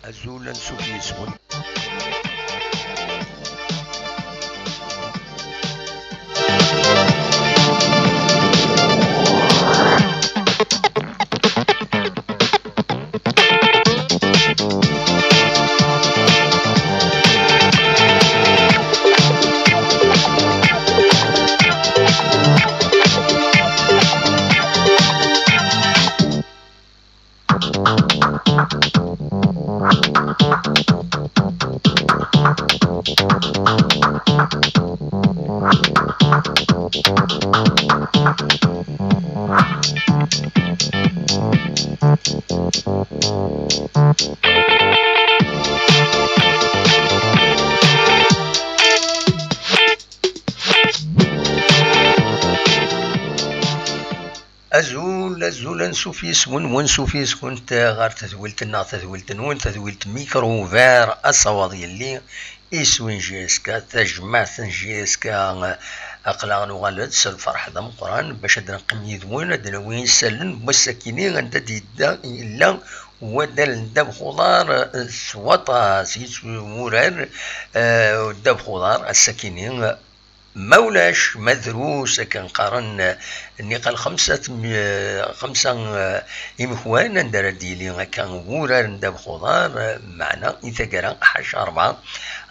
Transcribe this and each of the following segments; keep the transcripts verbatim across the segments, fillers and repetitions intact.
Azul, ansuf yis-wen. Azul, azul, ansuf yis-wen, wansuf yis-went ɣer tedwilt-nneɣ, tadwilt-nwen, tadwilt Micro Ouvert, asawaḍ yelli, iswi n J S K, tajmaɛt n J S K, aql-aɣ nuɣal-d s lferḥ d ameqqran bac ad neqqim yid-wen, ad d-nawi isallen n wass-akini anda d-yedda, yella wadal n ddabex uḍar s waṭas yettwurar, eh, ddabex uḍar ass-akini. Ma ulac, ma drus, akken qqaren, eh, nniqal xemsa tem-, eh, xemsa, eh, imekwan, anda ara d-yili akka wurar n ddabex uḍar, eh, meɛna i taggara ḥaca rebɛa.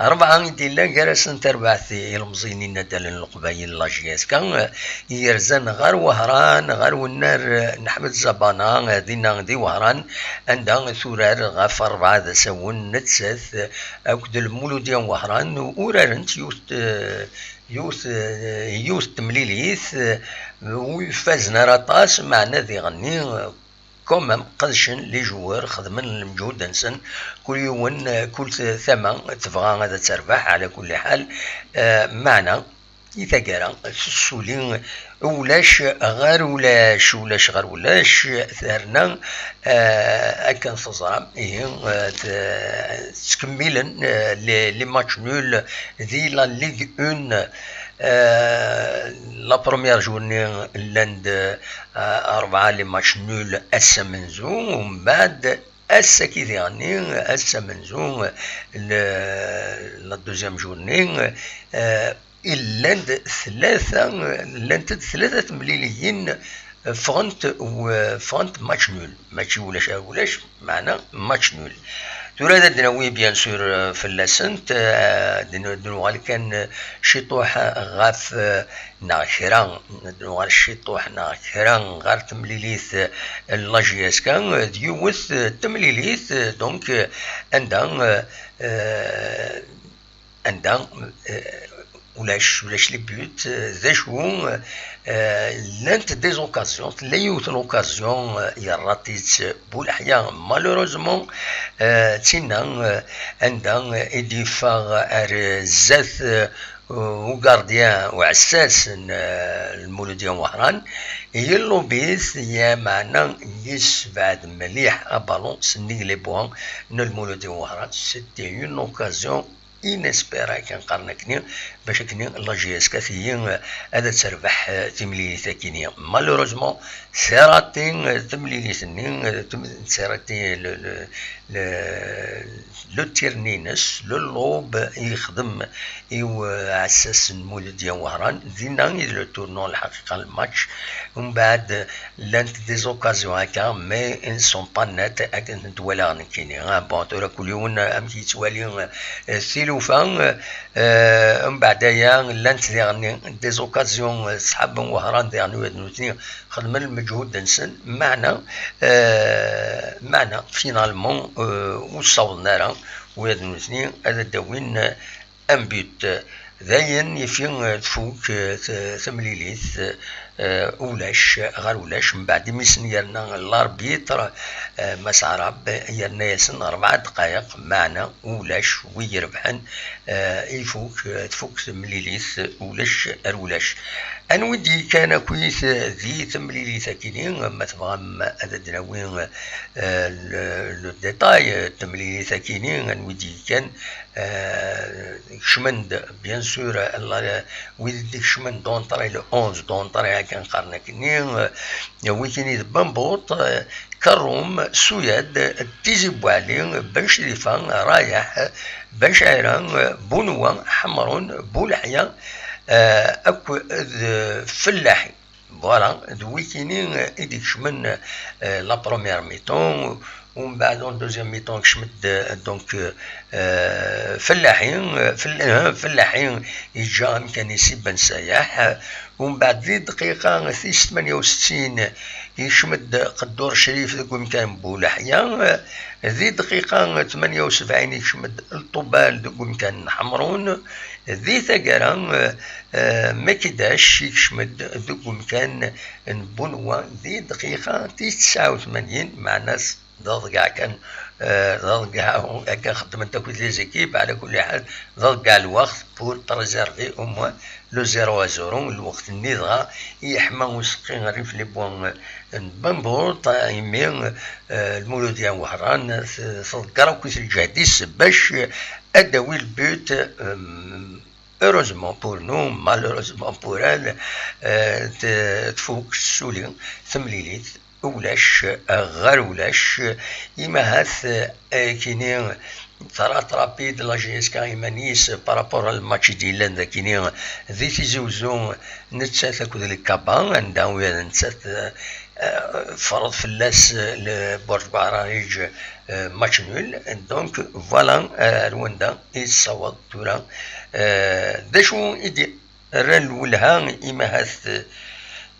Rebɛa i d-yellan gar-asen tarbaɛt i ilemẓiyen inaddalen n Leqbayel, la J S K, eh, yerzan ɣer Wehran, ɣer wennar, eh, n Ḥmed Zabana, eh, dinna di Wehran, anda turar ɣef rebɛa d asawen nettat, eh, akked Lmuludya n Wehran, urarent yiwet, eh, yiwet, eh, yiwet n temlilit, eh, ur ifazen ara aṭas, meɛna diɣenni, eh, quand même, qedcen les joueurs, xedmen lmeǧhud-nsen, kul yiwen, eh, kul t-, tama tebɣa ad terbeḥ, ɛla kulli ḥal, eh, meɛna i taggara, tessuli ulac ɣer ulac, ulac ɣer ulac, terna, eh, akken teẓram, ihi, eh, t-, ttkemmilen, eh, les, les matchs nuls di la Ligue un. Eh, la première journée llan-d, eh, rebɛa les matchs nuls ass amenzu, umbeɛd ass-agi diɣenni, ass amenzu, le, la deuxième journée, eh, llan-d tlata, llant-d tlata temliliyin, ffɣent, ffɣent match nul, mačči ulac ar ulac, meɛna match nul. Tura ad d-nawi, bien sûr, fell-asent, ad d-nuɣal kan ciṭuḥ ɣef, neɣ kra, ad d-nuɣal ciṭuḥ neɣ kra ɣer temlilit n la J S K, d yiwet temlilit, donc, anda, anda, eh, ulac, ulac les buts, eh, d acu, eh, llant des occasions, tella yiwet n occasion, eh, yerra-tt-id Buleḥya, malheureusement, eh, d tinna, eh, anda, eh, i d-yeffeɣ ar zdat, eh, ugardien uɛessas n, eh, Lmuludya n Wehran, yellub-it, yeɛni meɛna yessebɛed mliḥ abalun sennig les buts n Lmuludya n Wehran. C'était une occasion inespérée, akken qqaren akkenni, bac akkenni la J S K tiyi, eh, ad terbeḥ, eh, timlilit akkenni. Malheureusement, c'est raté, eh, temlilit-nni, eh, tem-, c'est raté le, le, le, le tir-nni-ines, le lob i yexdem i uɛessas n Muludya Wehran. Dinna i d le tournant, lḥaqiqa, n lmatch. Umbeɛd, llant des occasions akka, mais elles ne sont pas nettes, akken tent-walaɣ nekkini. Ah, bon, tura kul yiwen amek yettwali, eh, tilufa. Eh, umbeɛd aya, llant diɣenni des occasions, eh, ṣṣḥab n Wehran diɣenni, ula d nutni xedmen lmeǧhud-nsen, meɛna, eh, meɛna, finalement, eh, ur ssawḍen ara ula d nutni ad d-awin, eh, un but. Dayen, ifi, eh, tfuk, eh, t-, temlilit, eh, ulac ɣer ulac. Mbeɛd imi sen-yerna l'arbitre, eh, Mass Arab, yerna-yasen rebɛa ddqayeq, meɛna ulac wi irebḥen, eh, ifuk, eh, tfuk temlilit, ulac ar ulac. Anwi d-yekkan akkit di temlilit akini, ma tebɣam ad d-nawi, euh, le, le détail, euh, temlilit akini, anwi d-yekkan, euh, kecmen-d, bien sûr, la, wid i d-ikecmen d'entrée, le onze d'entrée, akken qqaren akkenni, euh, wikini d Bambuṭ, euh, Karum, Suyad, Tizi Bouali, Ben Crifa, Rayaḥ, Ben Cɛira, Bunwa, Ḥemrun, Buleḥya, euh, akked, euh, Fellaḥi. Voilà, d wikini, euh, i d-ikecmen, euh, la première mi-temps, umbeɛd en deuxième mi-temps kecmet-d, euh, donc, euh, euh, Fellaḥi, euh, Fell-, euh, Fellaḥi yeǧǧa amkan-is i Ben Sayaḥ, umbeɛd di dqiqa tis tmanya u settin yekcem-d Qeddur Crif deg umkan n Buleḥya, di dqiqa tmanya u sebɛin yekcem-d Lṭubal deg umkan n Ḥemrun, di taggara, euh, Makidac yekcem-d deg umkan n Bunwa di dqiqa tis tesɛa u tmanyin, meɛna-s d aḍeggeɛ kan, euh, d aḍeggeɛ akken xeddment akkit les équipes, ɛla kulli ḥal, d aḍeggeɛ lweqt pour préserver au moins le zéro à zéro, lweqt-nni dɣa yeḥma useqqi rrif les points n Bambuṭ, imi, euh, Lmuludya n Wehran t-, tḍegger akkit lǧehd-is bac ad d-tawi le but, euh, heureusement pour nous, malheureusement pour elle, euh, t-, tfuk tessuli temlilit, ulac, euh, ɣer ulac, imi ahat, euh, akini, trattrapi-d la J S K iman-is par rapport à le match i d-yellan d akini di Tizi Uzzu, nettat akked le Kaba, anda ula d nettat, euh, euh, tefreḍ fell-as, euh, le Burj Bahraïj, euh, match nul. Donc, voilà, euh, ar wanda i tessawaḍ tura. Euh, d acu i d-rran lwelha, imi ahat, euh,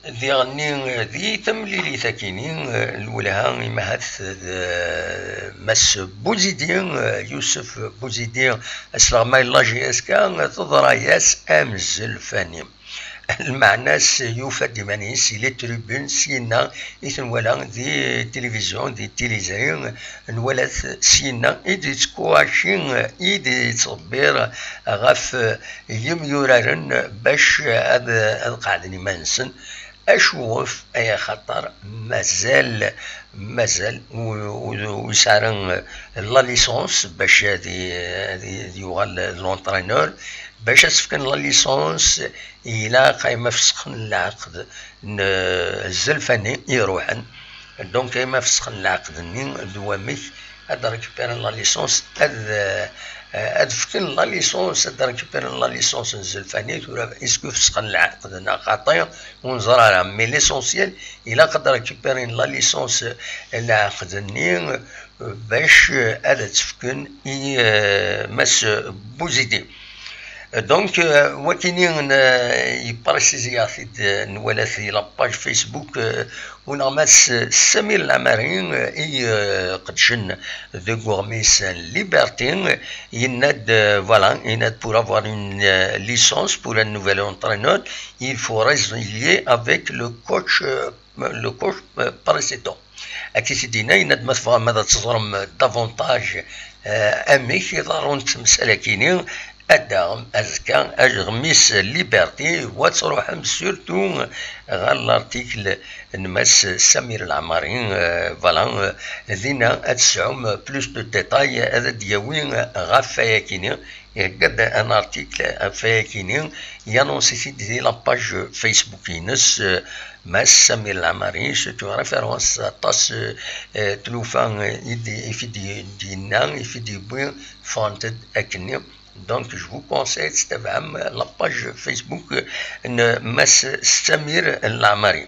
diɣenni, euh, di temlilit akini, euh, lwelha, imi ahat, d, euh, Mass Bouzidi, euh, Youssouf Bouzidi, asleɣmay n la J S K, teḍra-yas amzelfani. Lmeɛna-s yufa-d iman-is, il est tribune, syenna i t-nwala di tilivizyu, di tiliẓri, nwala-t syenna i d-yettkuɣaci, i d-yettɣebbir ɣef yimyuraren bac ad, ad qeɛden iman-nsen. Acuɣef? Ay axaṭer mazal, mazal u-, u-, u-, ur yesɛi ara la licence bac ad y-, ad y-, ad yuɣal d l'entraîneur. Bac ad s-fken la licence, ilaq ay ma fesxen lɛaqed n, euh, Zelfani iruḥen. Donc ay ma fesxen lɛaqed-nni, d wamek ad récupéren la licence, ad, euh, ad fken la licence, ad récupéren la licence n Zelfani. Tura, est-ce que fesxen lɛaqed neɣ xaṭi? Ur neẓri ara. Mais l'essentiel, ilaq ad récupéren la licence, lɛaqed-nni, euh, bac, euh, ad tt-fken i, euh, Mass Bouzidi. Donc, euh, wakini, euh, yeprécisi-aɣ-t-id, euh, nwala-t di la page Facebook, euh, uneɣmas, euh, Samir Lamari, euh, i, euh, qedcen deg uɣmis n Liberté, yenna-d, euh, voilà, yenna-d, pour avoir une, euh, licence pour un nouvel entraîneur, il faut résilier avec le coach, euh, le coach, euh, précédent. Akka i t-id-yenna, yenna-d, ma tebɣam ad teẓrem davantage, euh, amek i ḍerrunt temsal-akini, ad d-taɣem azekka aɣmis Liberté, u ad truḥem surtout ɣer l'article n Mass Samir Lamari, euh, voilà, euh, dinna ad tesɛum plus de détails, ad d-yawi ɣef wayakini, ihegga-d un article ɣef wayakini, yanonsi-t-id di la page Facebook-ines, euh, Mass Samir Lamari, c'est une référence aṭas, euh, euh, tlufa, euh, i d-, i f-, i d-, i d-yenna, i f-, i d-yewwi, ffɣent-d akkenni. Donc, je vous conseille ad tettabaɛem la page Facebook n Mass Samir Lamari.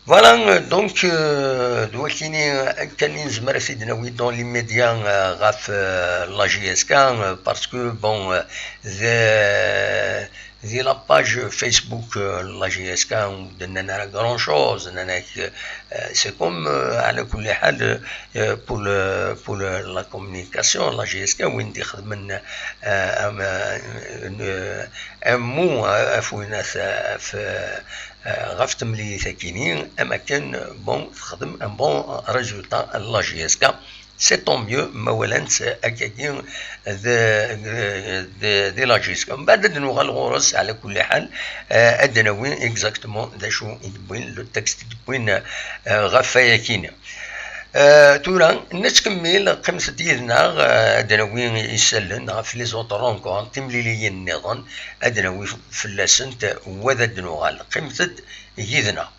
Voilà, euh, donc, euh, d wakini, euh, kan i nezmer ad t-id-nawi dans l'immédiat, euh, ɣef, euh, la J S K, euh, parce que, bon, euh, the, Di la page Facebook, euh, la J S K, ur d-nnan ara grand chose, nnan-ak, euh, c'est comme, euh, ɛla kulli ḥal, euh, pour le, pour le, la communication, la J S K, win d-ixedmen, euh, am, euh, une, euh, un mot, euh, ɣef winat, euh, ɣef, euh, ɣef temlilit-akini, am akken, bon, texdem un bon résultat, la J S K. C'est tant mieux, ma walan-tt akkagi d, d, d la Jessica. Mbeɛd ad nuɣal ɣur-s, ɛla kulli ḥal, eh, ad d-nawi exactement d acu i d-wwin, le texte i d-wwin, eh, ɣef wayakini. Eh, tura, nettkemmil, qqimet-d yid-neɣ, eh, ad d-nawi isallen ɣef les autres rencontres, timliliyin nniḍen, ad d-nawi fell-asent, wa ad d-nuɣal. Qqimet-d yid-neɣ.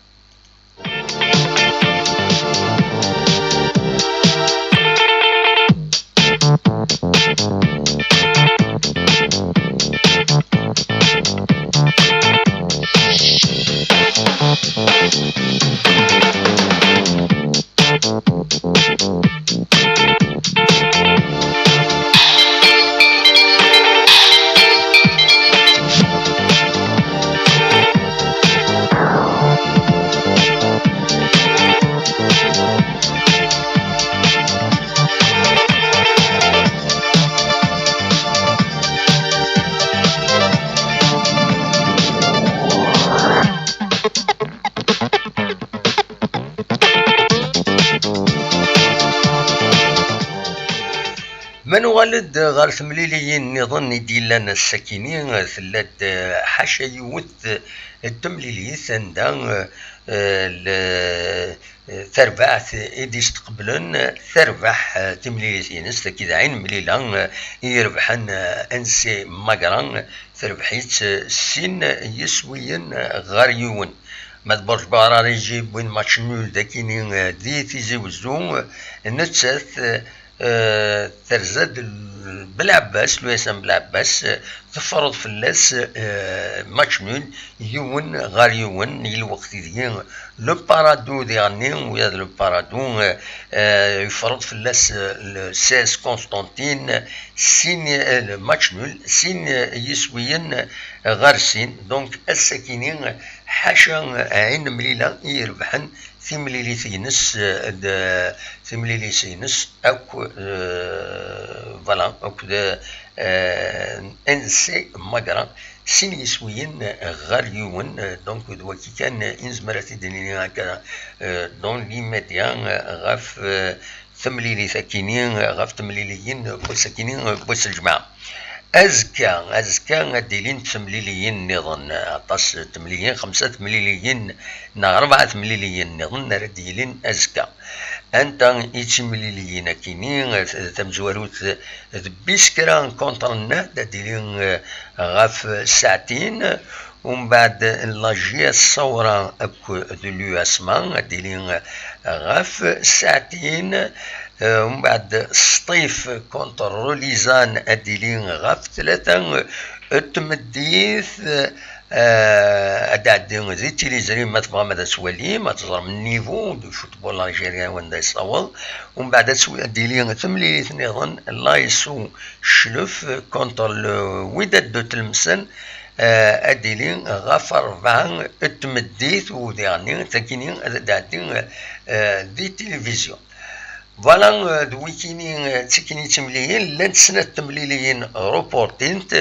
Ma nuɣal-d ɣer temliliyin nniḍen i d-yellan ass-akini, tella-d, eh, ḥaca yiwet, eh, temlilit anda, eh, eh, le-, eh, tarbaɛt i d-isteqblen, terbeḥ, eh, timlilit-ines, tagi d ɛin mlila, eh, i irebḥen, eh, N C Magra, terbeḥ-itt, eh, sin yiswiyen, eh, ɣer yiwen. Ma d Burj Bahra Riji wwin match nul d akini, eh, di Tizi Wezzu, eh, nettat, eh, eh, terza-d l-, Belɛebbas, l'U S M Belɛebbas, eh, tefreḍ fell-as, eh, match nul, yiwen ɣer yiwen, i lweqt ideg le Paradou diɣenni, ula d le Paradou, eh, eh, yefreḍ fell-as, eh, le C S Constantine, sin, eh, le match nul, sin, eh, yiswiyen, eh, ɣer sin. Donc, ass-akini, ḥaca, eh, ɛin mlila i irebḥen timlilit-ines, eh, d, timlilit-ines akk, eh, voilà, akk d, eh, N C Magra, sin yiswiyen ɣer yiwen, eh, donc d waki kan, eh, i nezmer ad t-id-nini akka, eh, dans l'immédiat, eh, ɣef, eh, temlilit akini, eh, ɣef temliliyin n wass akini, eh, n wass n lǧemɛa. Azekka, azekka ad d-ilint temliliyin nniḍen, aṭas n temliliyin, xemsa temliliyin neɣ rebɛa temliliyin nniḍen ara d-yilin azekka. Anta i d timliliyin akini? Tamezwarut d Biskra contre Nnad, ad d-tili, eh, ɣef ssaɛtin. Umbeɛd la J S Saoura akked l'U S M A, ad d-tili, eh, ɣef ssaɛtin. Eh, umbeɛd Sṭif contre Relizan, ad d-tili ɣef tlata, eh, n tmeddit. Eh, ad d-tɛeddi di tiliẓri, ma tebɣam ad tt-twalim, ad teẓrem niveau du football algérien wanda yessaweḍ. Umbeɛd ad tw-, ad d-tili temlilit nniḍen, l'A S O Cclef contre le Wydad de Tlemsan, eh, ad d-tili ɣef rebɛa n tmeddit, u diɣenni, tagini ad d-tɛeddi, eh, di tilivizyu. Voilà, eh, d wikini, eh, d tikini d timliliyin, llant snat temliliyin reportint,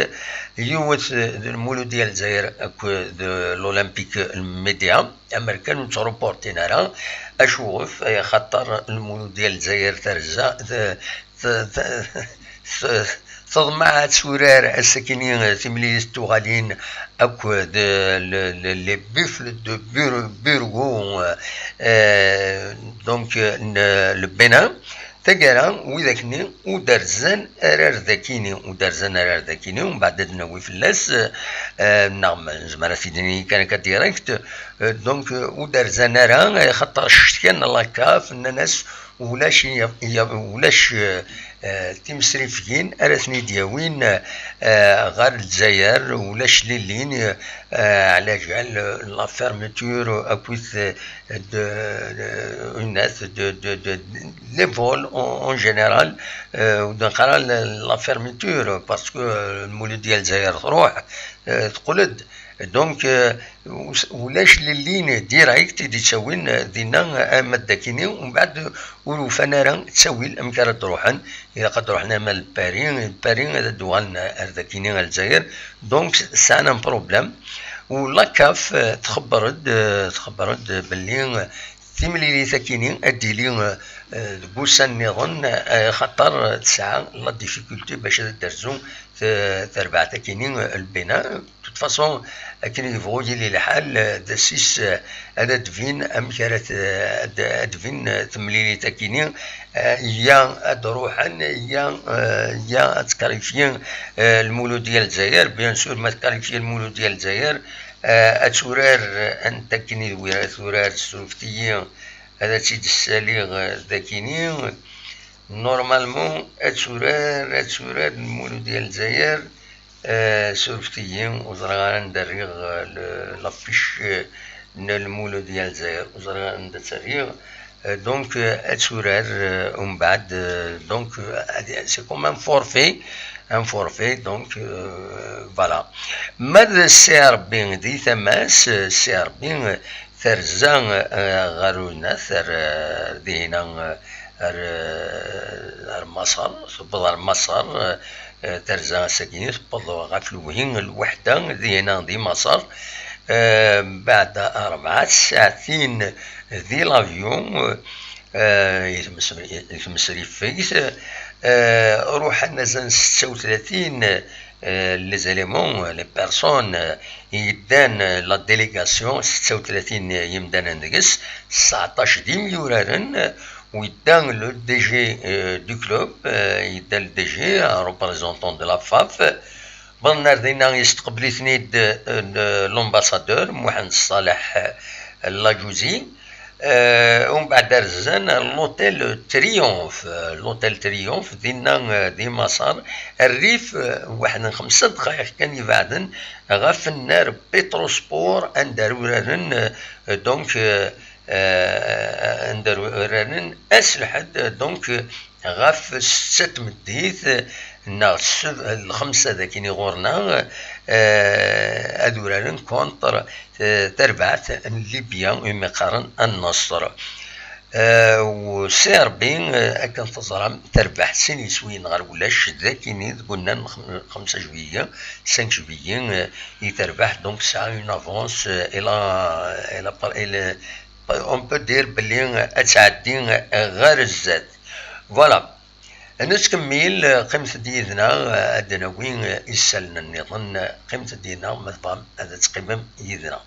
yiwet, eh, d Lmuludya n Lezzayer akked, eh, l'Olympique Média, amer kan ur ttreportin ara, acuɣef, eh, axaṭer Lmuludya n Lezzayer terza, te-, te-, te-, te-, teḍmeɛ ad turar ass-akini, eh, timlilit n tuɣalin akked, eh, le, le, les Buffles de Bur-, Burgos, eh, donc, eh, n, le Bénin. Taggara, widak-nni ur d-rzan ara ar dakini, ur d-rzan ara ar dakini, umbeɛd ad d-nawi fell-as, eh, neɣ ma nezmer ad t-id-nini kan akka direct, eh, donc, eh, ur d-rzan ara, eh, xaṭer ccetkan n la CAF, nnan-as ulac i-, i-, ulac, eh, eh, timsrifgin ara ten-id-yawin, eh, ɣer Lezzayer, ulac lilin, eh, ɛla jal, eh, la fermeture, akkit, eh, de, de, une, de, de, de, les vols en, en général, eh, ur d-neqqar ara la, la fermeture, parce que, eh, Lmuludya n Lezzayer truḥ, eh, teqqel-d. Donc, eh, us-, ulac lilin direct i d-ittawin, eh, dinna, eh, ama d dakini, umbeɛd ur ufan ara ttawil amek ara d-ruḥen, ilaq ad d-ruḥen ama l Paris, Paris ad d-uɣalen ar dakini ar Lezzayer. Donc, sɛan un problème. U la CAF, eh, txebber-d, eh, txebber-d belli, eh, timlilit akini ad d-tili, eh, eh, deg wussan nniḍen, eh, xaṭer tesɛa la difficulté bac ad d-terzu t-, terbaɛt akini, eh, le Bénin. De toute façon, akken yebɣu yili lḥal, eh, d assis, eh, ad d-tbin amek ara t-, ad, ad d-tbin, eh, temlilit akini, eh, ya ad ruḥen, ya, eh, ya ad tkarifyi, eh, Lmuludya Lezzayer. Bien sûr, ma tkarifyi Lmuludya Lezzayer, eh, ad turar, eh, anta akken i d wira turar, surfet-iyi, ad tt-id-ssaliɣ, eh, d akini. Normalement, ad turar, ad turar Lmuludya Lezzayer, eh, surfet-iyi, ur ẓriɣ ara anda rriɣ, eh, le-, l'affiche, eh, n Lmuludya Lezzayer, ur ẓriɣ ara anda tt-rriɣ. Eh, donc, eh, ad turar, eh, umbeɛd, eh, donc, eh, ad, c'est comme un forfait, un forfait, donc, eh, voilà. Ma d C R B di tama-s, eh, C R B, eh, terza, eh, ɣer unat, ar, eh, dihina, eh, ar, eh, ar Maṣer, tewweḍ ar Maṣer, eh, eh, terza ass-agi, tewweḍ ɣef lewhi n lweḥda, dihina di Maṣer, eh, mbeɛd rebɛa tsaɛtin di l'avion, eh, i tmes-, i tmesrifegt, eh, ruḥen azal n setta u tlatin, eh, les éléments, les personnes, eh, i yeddan, eh, la délégation, setta u tlatin yimdanen deg-s, tseɛṭac d imyuraren, eh, u yedda le D G, eh, du club, eh, yedda le D G, un représentant de la FAF. Wwḍen ar dinna, yesteqbel-iten-id, eh, l'ambassadeur Muḥend Ṣaleḥ, eh, Laǧuzi. Eh, umbeɛd ar zzan l'hôtel Triomphe, eh, l'hôtel Triomphe, dinna, eh, di Maṣer, rrif, eh, waḥed n xemsa dqayeq kan ibeɛden ɣef nnar Petrosport, anda ara uraren, eh, donc, eh, eh, anda ara uraren ass Lḥedd, eh, donc, eh, ɣef ssetta n tmeddit, eh, neɣ s-, lxemsa d akin iɣurna, eh, ad uraren contre, eh, tarbaɛt n Libya, umi qqaren An-Nasr. Eh, u C R B, eh, akken teẓram, terbeḥ sin yiswiyen ɣer ulac, d akini deg unnar n xem-, xemsa juillet, cinq juillet, eh, i terbeḥ, donc tesɛa une avance, eh, elle a, elle a, elle, on peut dire belli ad tɛeddi ɣer zdat. Voilà. Nettkemmil, qqimet-d yid-neɣ, ad d-nawi isallen nniḍen. Qqimet-d yid-neɣ, ma tebɣam ad teqqimem yid-neɣ.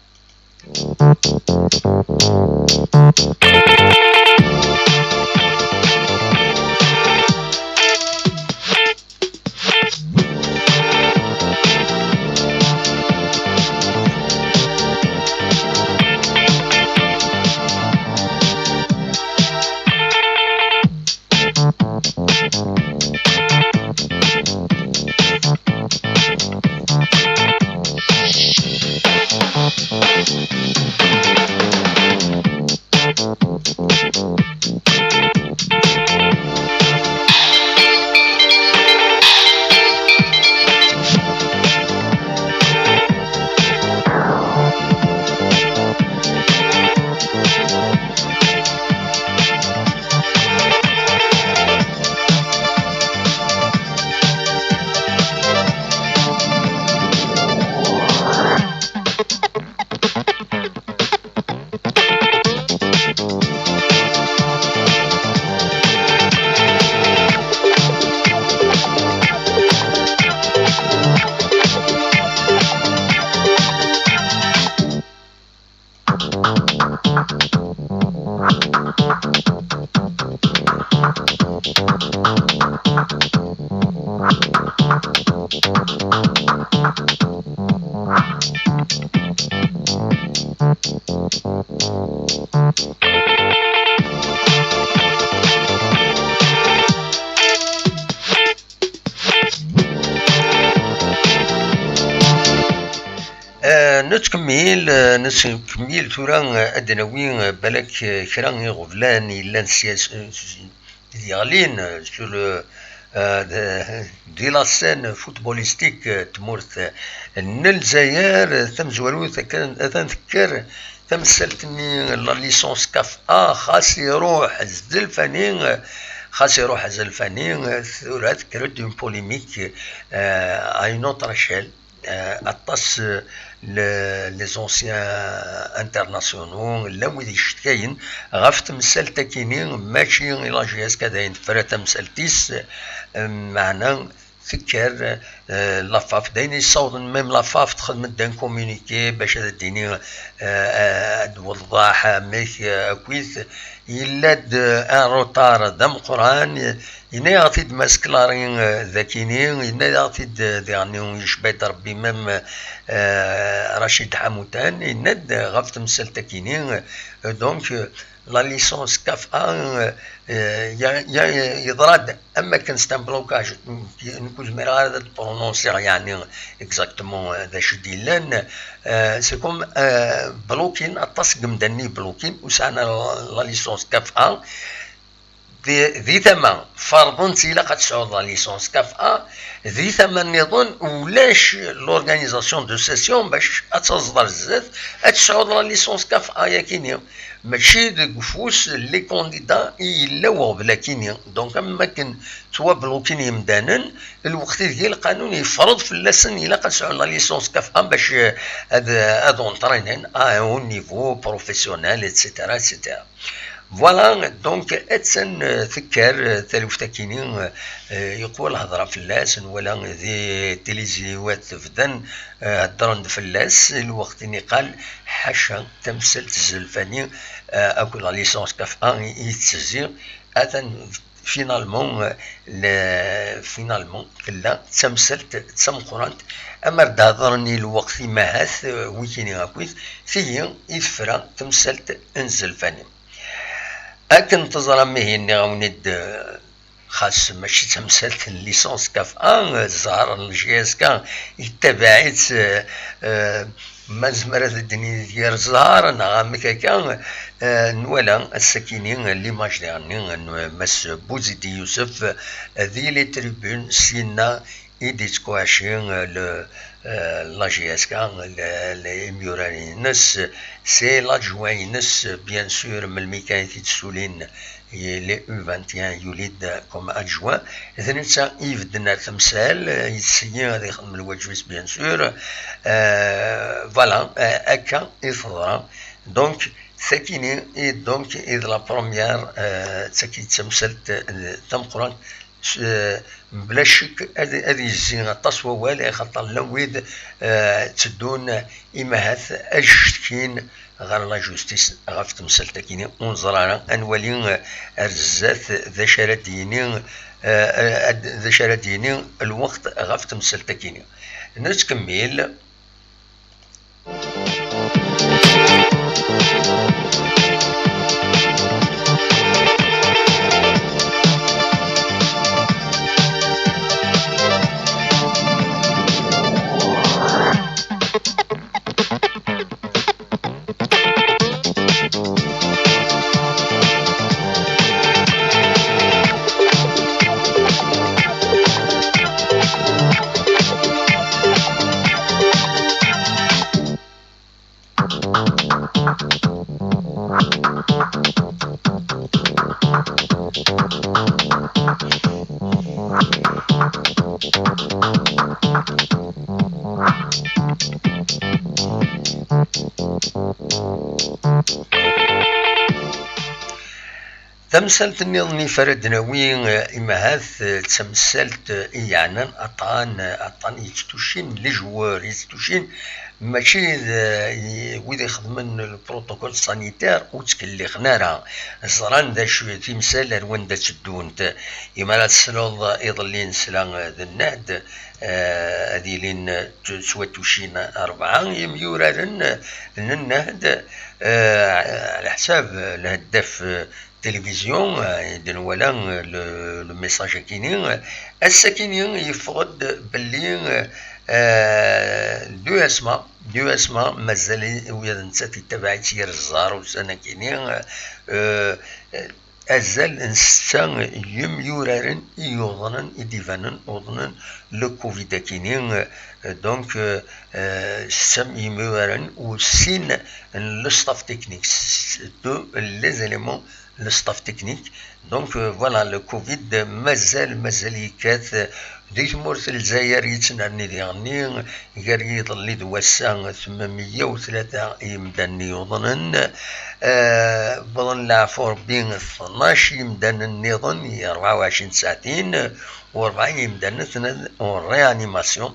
Eh, nettkemmil, eh, nettkemmil tura, eh, ad d-nawi, eh, balak, eh, kra iɣeblan yellan s-, s-, s-, yeɣlin, eh, sur le, eh, de, de la scène footballistique, eh, tmurt, eh, n Lezzayer, eh, tamezwarut akken atan tekker tamsalt-nni, la licence CAF A, xas iruḥ Zelfani, eh, xas iruḥ Zelfani, eh, tura tekker-d une polémique, eh, à une autre échelle. Eh, aṭas, eh, les anciens internationaux, llan wid yecetkayen ɣef temsalt-akini, mačči i la J S K d ayen tefra tamsalt-is, meɛna tekker, eh, la FAF, d ayen yessawḍen même la FAF texdem-d un communiqué bac ad d-tini, eh, ad d-tewḍeḥ amek, eh, akkit, yella-d, eh, un retard d ameqqran, yenna-yaɣ-t-id Mass Clary, eh, d akini, yenna-yaɣ-t-id, eh, diɣen yecba-d Rebbi même, eh, Rachid Hamoutan, yenna-d ɣef temsalt-akini, eh, donc, eh, la licence CAF A, euh, euh, ya- ya- yeḍra-d am akken c'est un blocage, nekk ur zmireɣ ara ad prononsiɣ yeɛni exactement, euh, d acu d-yellan, euh, c'est comme, euh, blokin, aṭas n yemdanen i blokin, ur sɛan ara la licence CAF A. Di, di tama, ferḍen-tt, ilaq ad tesɛuḍ la licence CAF A, di tama nniḍen, ulac l'organisation de session bac ad taẓeḍ ar zdat, ad tesɛuḍ la licence CAF A yakini. Mačči deg ufus n les candidats i yella uɣbel akini. Donc, am wakken ttwablukin yemdanen, lweqt ideg lqanun yefreḍ fell-asen ilaq ad sɛun la licence CAF A bac, eh, ad, ad entraînen à un haut niveau professionnel, et cetera, et cetera. Voilà, donc, attan, eh, tekker, eh, taluft akini, eh, yeqwa lhedra fell-as, nwala di tiliziwat bdan, eh, heddren-d fell-as, lweqt-nni qal, ḥaca tamsalt zelfani, eh, akked la licence CAF A i, i yettezzi, atan finalement, eh, le-, finalement, tella d tamsalt d tameqqrant, amer d-hedren i lweqt imahat, eh, wikini akkit, tigi i tefra tamsalt n zelfani. Akken teẓram ihi nniɣ-awen-id, eh, xas mačči d tamsalt n licence CAF A, eh, zzher n L G S K yettabaɛ-itt, eh, eh, ma nezmer ad d-nini d yir zzher neɣ amek akka, eh, nwala ass-akini l'image diɣenni n Mass Bouzidi Youssef, eh, di les tribunes, syenna i d-yettkuɛci, eh, le, eh, la J S K, le, le imyurar-ines, c'est l'adjoint-ines, bien sûr, melmi kan i t-id-ssulin, il est U vingt et un, yuli-d comme adjoint, d netta i ibedden ar temsal, eh, yettṣeyyi ad ixdem lwaǧeb-is, bien sûr, eh, voilà, eh, akka i teḍra. Donc, sakini, et donc, et la première, eh, d tagi d tamsalt, eh, tameqqrant, s-, eh, mebla ccek ad, ad yezzi aṭas wawal, axaṭer llan wid, eh, tteddun imahat ad cetkin ɣer la justice ɣef temsalt-akini, ur neẓri ara, ad nwali, eh, ar zdat d acu ara d-yini, eh, ad, d acu ara d-yini lweqt ɣef temsalt-akini. Nettkemmil. Tamsalt nniḍen i ara d-nawi, eh, imahat, eh, d tamsalt, eh, i yeɛnan aṭṭan, eh, aṭṭan yetttucin les joueurs, yetttucin mačči d, eh, i, wid ixedmen le protocole sanitaire ur ttkellixen ara, ẓran d acu timsal ar wanda tteddunt. Imi ara tesleḍ iḍelli nesla, eh, d nnehd, eh, ad ilin, eh, ttwattucin rebɛa yimyuraren, eh, n nnehd, eh, ɛla ḥsab, eh, lheddaf, eh, tilivizyu, eh, i d-nwala, eh, le, le message akini, eh, ass-akini yeffeɣ-d belli, eh, eh, l'U S M A, l'U S M A mazal i, ula d nettat yettabaɛ-itt yir zzher ussan-akini, eh, eh, azal n setta yimyuraren i yuḍnen, i d-ibanen uḍnen le covid akini, eh, donc, eh, eh, setta yimyuraren u sin n le staff technique, s-, deux les éléments le staff technique. Donc, euh, voilà, le covid mazal, mazal yekkat, euh, Di tmurt n Lezzayer yettnerni diɣenni, gar yiḍelli d wass-a, tmenmeyya u tlata yimdanen i yuḍnen. Eh, wwḍen leɛfu Rebbi tnac yimdanen nniḍen i rebɛa u ɛecrin tsaɛtin, u rebɛa yimdanen tnan en réanimation.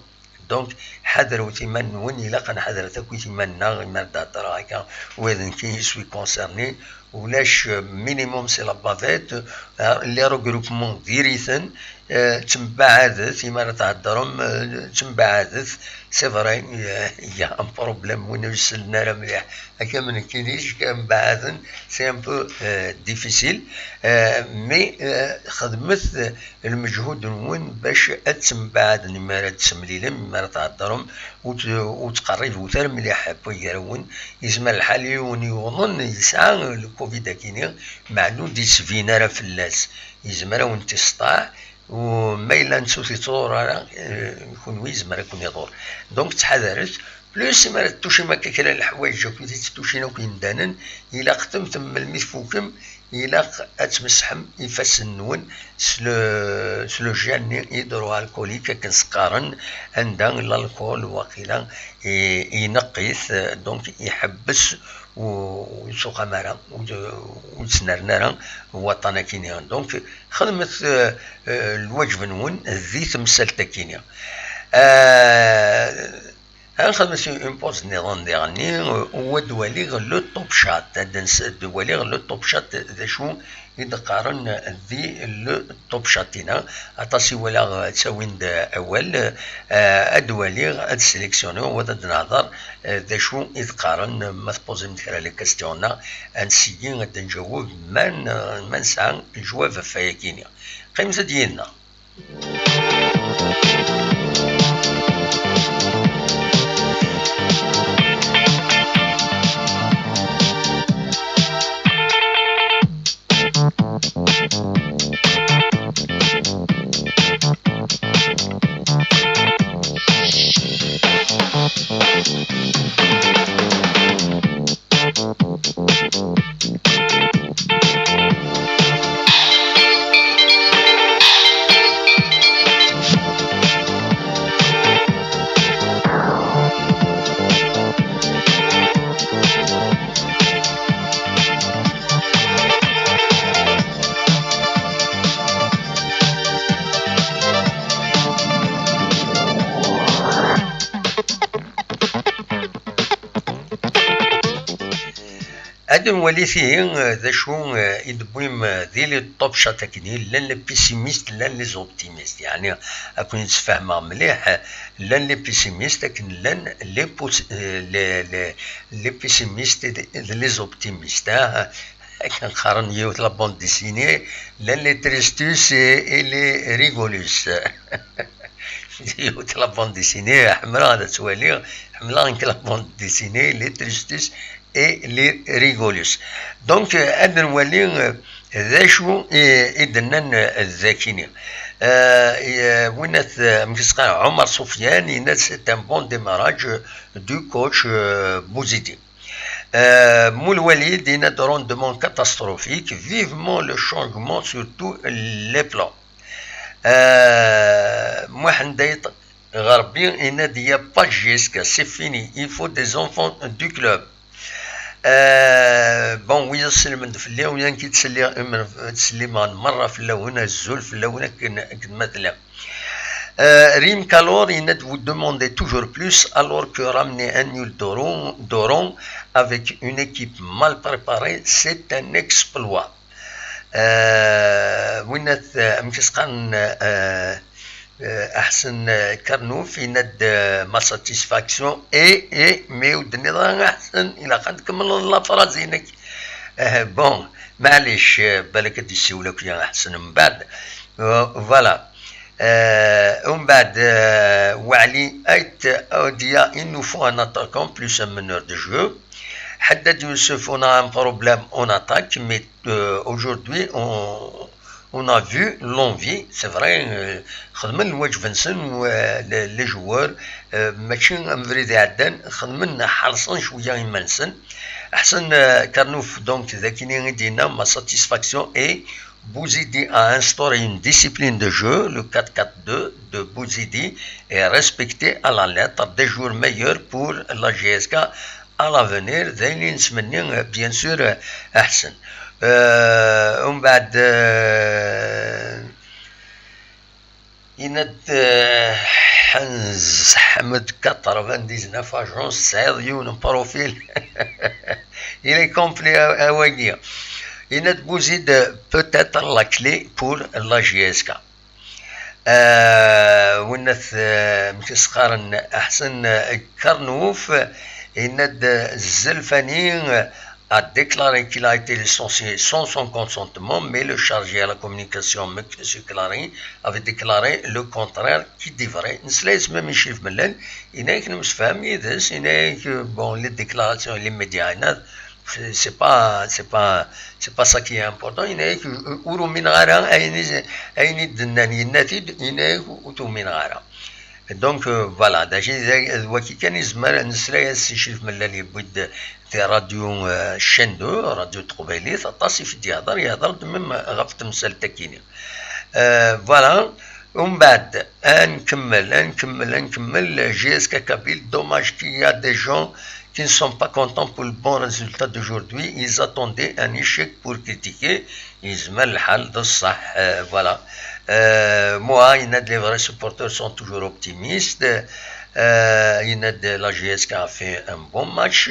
Donc, ḥadret iman-nwen, ilaq ad nḥadret akk iman-nneɣ, imi ara d-heddreɣ akka, wid nekk i suis concerné, ulac, euh, minimum c'est la bavette, euh, les regroupements diri-ten, euh, ttembaɛadet, imi ara theddrem, euh, ttembaɛadet, c'est vrai, euh, il y a un problème, win ur isellen ara mliḥ, akka am nekkini, mbaɛaden, c'est un peu, euh, difficile, euh, mais, euh, xedmet, euh, lmeǧhud-nwen bac ad tembaɛadem imi ara d-temlilem, imi ara theddrem, ur t-, ur ttqerribet ara mliḥ n wagrawen. Yezmer lḥal yiwen yuḍen yesɛa le covid akini, meɛna ur d-yettbin ara fell-as. Yezmer ad wen-t-iseṭṭaɛ, u ma yella nettu ur yettḍur ara, eh, kunwi yezmer ad ken-iḍur. Donc, ttḥadaret, plus imi ara tettucim akka kra n leḥwayeǧ akked i tettucin akk yimdanen, ilaq-tem melmi tfukem, ilaq ad tmesḥem ifassen-nwen s le, s le gel-nni hydroalcoolique akken s-qqaren, anda l'alcool waqila i, ineqq-it, donc iḥebbes u, ur yettxuqam ara, ur, ur yettnerni ara waṭṭan akini. Donc, xedmet, euh, euh, lwaǧeb-nwen di temsalt akini. Euh, Ad nxedmet une pause nniḍen diɣenni, u ad waliɣ le Top Chat. Ad ns-, ad waliɣ le Top Chat d acu i d-qqaren di le Top Chat-ina. Aṭas i walaɣ ttawin-d awal. Eh, ad waliɣ, ad sélectionniɣ, u ad nehḍer, eh, d acu i d-qqaren ma tpoẓim-d kra les questions-nneɣ. Ad nseggi ad d-nǧaweb ma n-, ma nesɛa lǧwab ɣef wayagi-nni. Qqimet-d yid-neɣ. Ad nwali tihi, eh, d acu, eh, i d-wwim, eh, di les Top Chat akkenni, llan les pessimistes, llan les optimistes. Yeɛni, ad ken-id-sfehmeɣ mliḥ, eh, llan les pessimistes, akken llan les pos-, eh, les, les, les pessimistes d, d les optimistes, ah. Akken qqaren yiwet la bande dessinée, llan les tristus et, et les rigolus. Yiwet la bande dessinée, ḥemmleɣ ad tt-waliɣ, ḥemmleɣ nekk la bande dessinée, les tristus et les rigolus. Donc, euh, ad nwali, euh, d acu i, i d-nnan, euh, dakini. Euh, i, euh, winna t-, euh, amek i s-qqaren, Omar Soufiane, yenna-d c'est un bon démarrage du coach, euh, Bouzidi. Euh, Moulwalid, yenna-d rendement catastrophique, vivement le changement sur tous les plans. Euh, Mohamed Ait Gharbi, yenna-d il n'y a pas de risque, c'est fini, il faut des enfants du club. Euh, bon, wiyaḍ selmen-d fell-i, u nekk ttselli-, ttsellimeɣ merra fell-awen, azul fell-awen akken, akken ma tellam. Euh, Rim Kalor, il vous demande toujours plus, alors que ramener un nul d'Oran, d'Oran avec une équipe mal préparée, c'est un exploit. Euh, winna t-, amek i s-qqaren, euh, euh, Aḥsen, euh, Karnouf, yenna-d, euh, ma satisfaction, et, et, mais ur d-tenniḍ ara Aḥsen, ilaq ad tkemmleḍ la phrase-inek. Euh, bon, maɛlic, euh, balak ad d-yessiwel akk ya Aḥsen mbeɛd. Euh, voilà. Euh, umbeɛd, euh, Waɛli Ait, Audia, il nous faut un attaquant plus un meneur de jeu. Haddad Youssouf, on a un problème en attaque, mais, euh, aujourd'hui, on, on a vu l'envie, c'est vrai, euh, xedmen lwaǧeb-nsen, euh, les, les joueurs, euh, mačči am abrid iɛeddan, xedmen, ḥerṣen cwiya iman-nsen. Aḥsen, euh, Karnouf, donc, d akini i d-yenna, ma satisfaction est Bouzidi a instauré une discipline de jeu, le quatre quatre deux de Bouzidi est respecté à la lettre, des joueurs meilleurs pour la J S K à l'avenir, d ayen i nettmenni, bien sûr, aḥsen. Euh, umbeɛd, euh, yenna-d, euh, Ḥenz Ḥmed quatre-vingt-dix-neuf agence, tesɛiḍ yiwen n profil. Il est complet, a, a wagi. Yenna-d Bouzid peut être la clé pour la J S K. Euh, winna-t, euh, amek i s-qqaren, Ḥsen, euh, Karnouf, yenna-d, euh, Zelfani, euh, a déclaré qu'il a été licencié sans son consentement, mais le chargé à la communication, Monsieur Clary, avait déclaré le contraire, qui dit vrai. Nesla-as même i Chérif Mellal, yenna-ak nemsefham yid-s, yenna-ak, euh, bon, les déclarations, les médias, yenna-, c'est, c'est pas, c'est pas, c'est pas ça qui est important, yenna-ak, euh, ur umineɣ ara ayen i, ayen i d-nnan, yenna-t-id, yenna-ak ur t-umineɣ ara. Donc, euh, voilà, d acu i d, d waki kan i nezmer nesla-as i Chérif Mellal yewwi-d di radio, euh, chaîne deux, radio teqbaylit, aṭas i fi d-yehder, yehder-d même ɣef temsalt-agi-nni. Euh, voilà, umbeɛd, ad nkemmel, ad nkemmel, ad nkemmel, J S K Kabyle, dommage qu'il y a des gens qui ne sont pas contents pour le bon résultat d'aujourd'hui, ils attendaient un échec pour critiquer, yezmer lḥal d ṣṣeḥ, euh, voilà. Euh, moi, yenna-d les vrais supporters sont toujours optimistes. Euh, yenna-d la J S K a fait un bon match.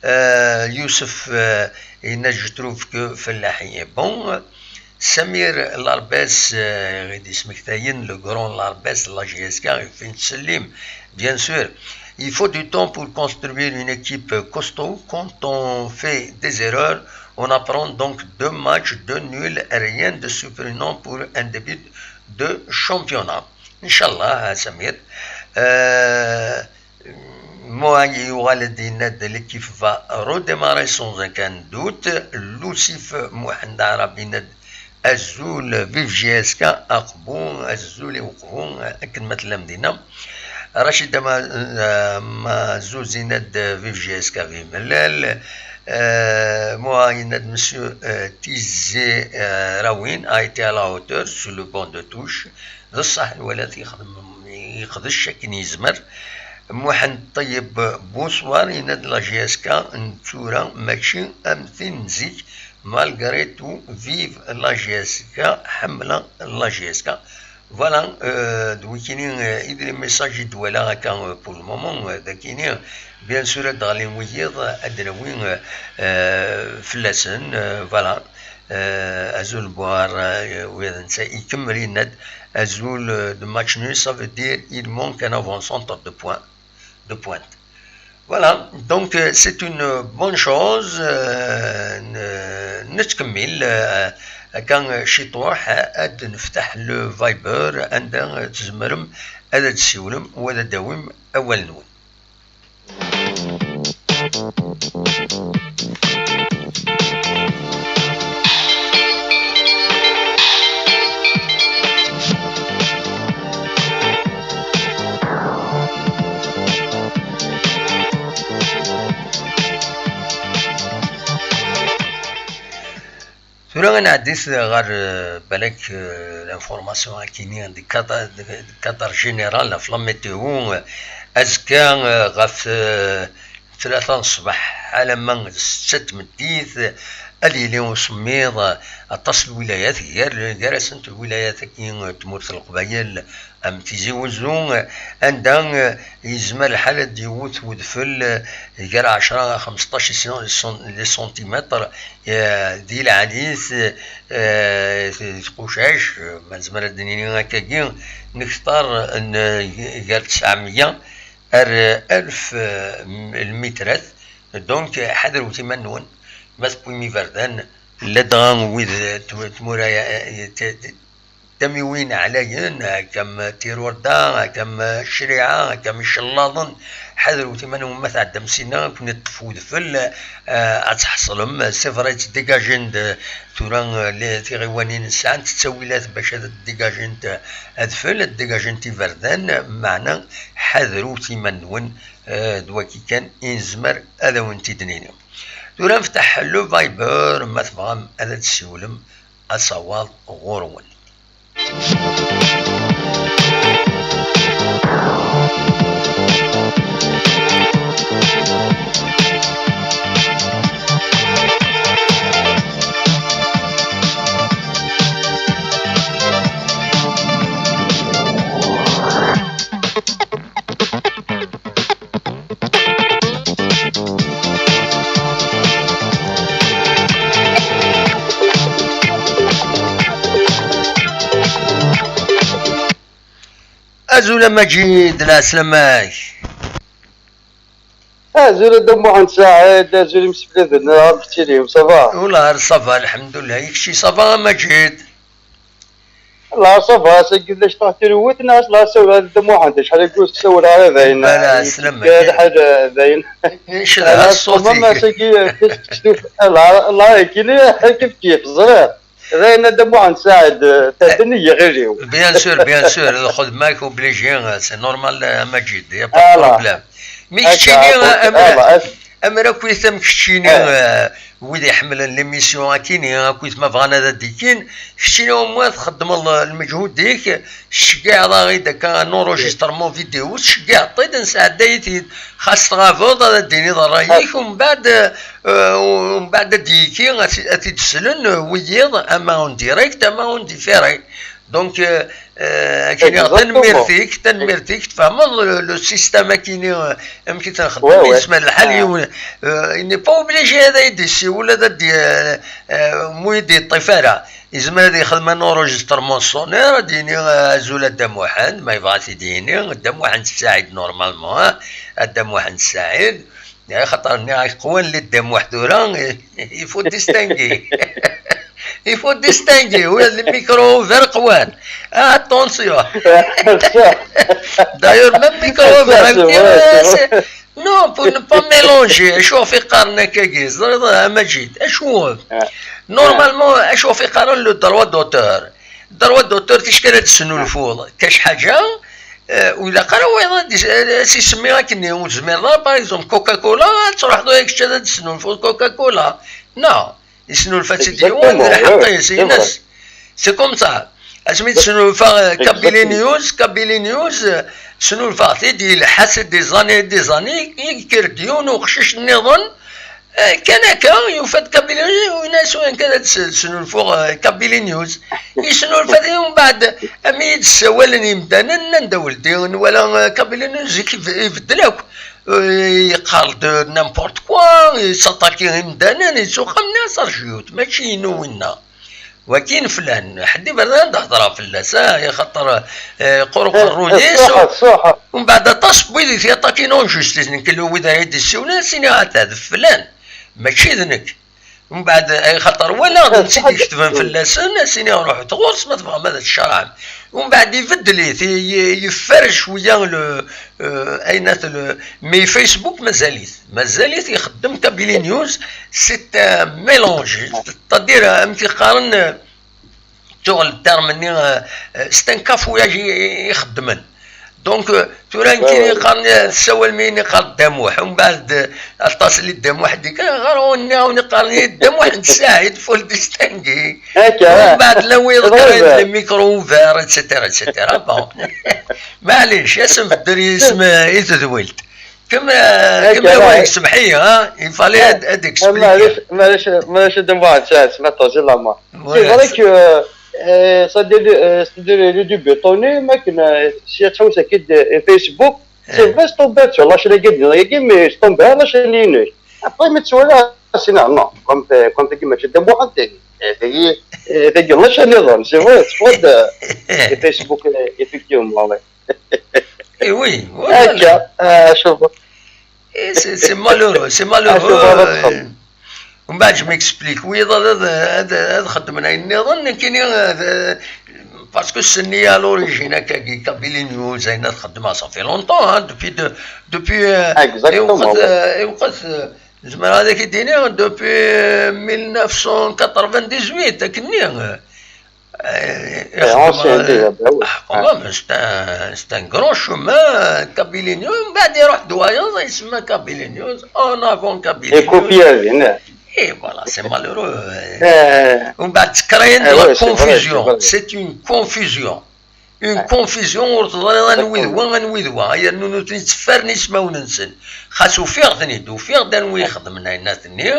Euh, Youssef, euh, yenna-d je trouve que Fellahi est bon. Samir Larbès, euh, i d-yesmektayen, le grand Larbès, la J S K, il fait une slim, bien sûr. Il faut du temps pour construire une équipe costaud. Quand on fait des erreurs, on apprend donc deux matchs, deux nuls, rien de surprenant pour un début de championnat. Inch'Allah, Samir. Euh, Mohaï Oualed, l'équipe va redémarrer sans aucun doute. Lusif Mohamed Arab, azul, vive J S K, aqbu, azul i uqbu, akken ma tellam dinna. Rachid Ama-, Ama-, Zouzinad, vive J S K, vive Mellal. Euh, moi, yenna-d Monsieur, euh, Tizé, euh, Rawin a été à la hauteur sur le banc de touche. D ṣṣeḥ, nwala-t yexdem, yeqdec akken yezmer. Muḥend Ṭeyyeb, bonsoir, yenna-d la J S K n tura mačči am tin n zik, malgré tout, vive la J S K, ḥemmleɣ la J S K. Voilà, euh, d wikini, euh, i d les messages i d-walaɣ akka, euh, pour le moment, euh, d akini, bien sûr, ad d-ɣlin wiyiḍ, ad d-nawi, euh, euh, fell-asen, euh, voilà. Euh, azul Buhar, euh, wiyaḍ netta ikemmel yenna-d, azul, euh, de match nul, ça veut dire il manque un avant-centre de pointe, de pointe. Voilà, donc, euh, c'est une bonne chose. Euh, n-, nettkemmil, euh, akka, euh, ciṭuḥ, ad nefteḥ le Viber, anda, euh, tzemrem ad d-tessiwlem u ad d-tawim awal-nwen. Tura ad nɛeddi ɣer, euh, balak, euh, l'information akini di cadre, di cadre général ɣef la météo, euh, azekka, euh, ɣef, euh, tlata n ṣṣbeḥ alamma d ssetta n tmeddit, ad yili usemmiḍ, euh, aṭas n lwilayat, gar, gar-asent lwilayat-agi, euh, n tmurt n Leqbayel, am Tizi Wezzu, anda, eh, yezmer lḥal ad d-yewwet wedfel, eh, gar ɛecra ɣer xmesṭac les centimetres, eh, di lɛali-t, eh, tqucac, eh, ma nezmer ad d-nini akkagi, nekter n, eh, gar tesɛemya ar alef, eh, lmitrat. Donc, ḥadret iman-nwen, ma tewwim iberdan, ladɣa wid, eh, tm-, tmura, eh, t-, t-, tamiwin ɛlayen, akka am Tirurda, akka am Ccliɛa, akka am Icellaḍen. Ḥadret iman-nwen ma tɛeddam sinna, ad ken-iṭṭef wedfel, eh, ad tḥeṣlem. C'est vrai, ttdégagent-d tura, eh, li-, tiɣiwanin sɛant ttawilat bac ad ddégagent adfel, ad ddégagent iberdan, meɛna ḥadret iman-nwen, eh, d waki kan i nezmer ad awen-t-id-nini. Tura nfettaḥ le Viber, ma tebɣam ad d-tessiwlem, asawaḍ ɣur-wen. Azul a Maǧid, lɛeslama-k. Azul a Dda Muḥend Saɛid, azul imsefliden, amek tettilim, ça va? Ula ça va, lḥemdullah. I kečči, ça va a Maǧid? La ça va, ass-agi ulac taɣtiruwit, neɣ la ça va a Dda Muḥend, acḥal agi ur tessawel ara dayen. Bala, yetteddu lḥal, eh, dayen. Ncedha la ṣṣut-ik. Ass-agi, eh, kif kif, la, la, kif kif, ẓriɣ. D ayen a Dda Muḥend Saɛid, eh, tadden i yiɣil-iw. Bien sûr, bien sûr, lxedma-k obligé, c'est normal, eh, a Maǧid, y a pas de problème. Mi keččini, amer, amer akkit am keččini, eh, wid iḥemmlen l'émission akini, akkit ma bɣan ad d-ikin, keččini au moins txeddmeḍ lmeǧhud-ik, tceggiɛeḍ-aɣ-id akka un enregistrement vidéo, tceggiɛeḍ-t-id, nesɛedday-it-id. Xas tɣabeḍ, ad d-tiniḍ ṛṛay-ik, umbeɛd, eh, umbeɛd ad d-yekki, ad t-, ad t-id-slen, eh, wiyiḍ, ama en direct, ama en différé. Donc, eh, eh, akini, tanemmirt-ik, tanemmirt-ik, tfehmeḍ le, le système akini, eh, amek i t-nxeddem, yezmer lḥal yiwen, eh, il n'est pas obligé ad d-yessiwel, ad d-, eh, eh, mu d-yeṭṭif ara. Yezmer ad yexdem un enregistrement sonore, ad d-yini, eh, azul a Dda Muḥend, ma yebɣa ad t-id-yini, Dda Muḥend Saɛid normalement, ah, a Dda Muḥend Saɛid, axaṭer nniɣ-ak qwan les Dda Muḥ tura, il faut distinguer. Il faut distinguer, oui, le micro ouvert qwan. Ah, attention. D'ailleurs, même micro ouvert, c'est vrai, c'est vrai. Non, pour ne pas mélanger, acu ɣef i qqaren akkagi, ẓriḍ, a Maǧid, acu? Normalement, acu ɣef i qqaren le droit d'auteur? Droit d'auteur, ticki ara d-tesnulfuḍ, kac ḥaǧa, eh, ur ilaq ara wayeḍ ad s-, ad s-isemmi akkenni, ur tezmireḍ ara, par exemple, Coca-Cola, ad truḥeḍ ay kečč ad d-tesnulfuḍ Coca-Cola. Non, yesnulfa-tt-id yiwen, d lḥeqq-is, ines. C'est comme ça. Asmi d-snulfaɣ, eh, Kabili News, Kabili News, eh, snulfaɣ-t-id, yelḥa-tt des années, des années, yekker-d yiwen uqcic nniḍen, eh, kan akka, yufa-d Kabili News, yenna-as, "Wayen kan ad s-, snulfuɣ, eh, Kabili News." Yesnulfa-t, umbeɛd, am i d-ssawalen yimdanen, nnan-d, "A weldi, nwala, eh, Kabili News zik iv-, ibeddel akk." Eh, yeqqar-d n'importe quoi, yettaṭaki imdanen, yettuxxam-nni asarjiyut, mačči inu winna. Waki n flan, ḥedd iberdan ad d-hedreɣ fell-as, ah, axaṭer, eh, yeqqur uqerruy-is. Umbeɛd aṭas n wid i t-yaṭakin en justice, nekk wid ara yi-d-issiwlen, ad s-iniɣ ata d flan, mačči d nekk. Umbeɛd, eh, axaṭer walaɣ-d netta i d-iketben fell-asen, ad s-iniɣ ruḥet ɣur-s ma tebɣam ad tcerɛem. Umbeɛd ibeddel-it, i-, i-, yeffer cwiya le, eh, ayen at le, mais Facebook mazal-it. Mazal-it ixeddem Kabili News, c'est un mélange. C'est-à-dire, amek i qqaren, eh, tuɣ le terme-nni, eh, eh, c'est un cafouillage i, i, i xeddmen. Donc, eh, tura nekkini qqaren, eh, tessawalem-iyi-n iqqar Dda Muḥ, umbeɛd, eh, aṭas li Dda Muḥ d-, ɣer ɣur-nni, ɣer-wen iqqaren-iyi Dda Muḥ n Saɛid, faut le distinguer. Umbeɛd la wiyeḍ qqaren le micro ouvert, et cetera, et cetera. Bon. Maɛlic, ad s-nbeddel yisem, eh, i tedwilt. Kemmel, eh, kemmel awal-ik, semmeḥ-iyi, ha? Il fallait ad, ad expliquer. Maɛlic, maɛlic, maɛlic, a Dda Muḥend Saɛid, smeḥ-iyi, j'ai la main. C'est vrai que, euh, c'est-à-dire, euh, c'est-à-dire, les débutants, ma akken, euh, si ad tḥewwes akka-d, euh, Facebook, c'est vrai, c'est tombé sur la chaîne, mais c'est tombé la chaîne. Après, mais tu vois là, c'est non, non, comme, euh, comme tu dis, mais c'est Dda Muḥend, euh, euh, c'est vrai, c'est vrai, euh, Facebook, euh, effectivement, ouais. Eh oui, voilà. Akka, ah, شوف. Eh, c'est, c'est malheureux, c'est malheureux, eh. Umbeɛd, je m'explique. Wiyaḍ ad, ad, ad, ad xeddmen ayen nniḍen, nekkini, eh, parce que c'est né à l'origine, akkagi, Kabili News, ayen ad xeddmeɣ, ça fait longtemps, hein, depuis de, depuis, eh, exactement, eh, eh, zemreɣ ad ak-id-iniɣ, depuis, eh, mille neuf cent quatre-vingt-dix-huit, akkenni, eh. Eh, c'est un, c'est un grand chemin, Kabili News, mbeɛd iruḥ-d wayeḍ, isemma Kabili News, en avant Kabili News. Et voilà, c'est malheureux. Umbeɛd ttekrayen de la confusion. C'est une confusion. Une confusion, ur teẓriḍ anwi d wa, anwi d wa. Yernu nutni tteffren ismawen-nsen. Xas ufiɣ-ten-id, ufiɣ-d anwi ixedmen ayen-nni.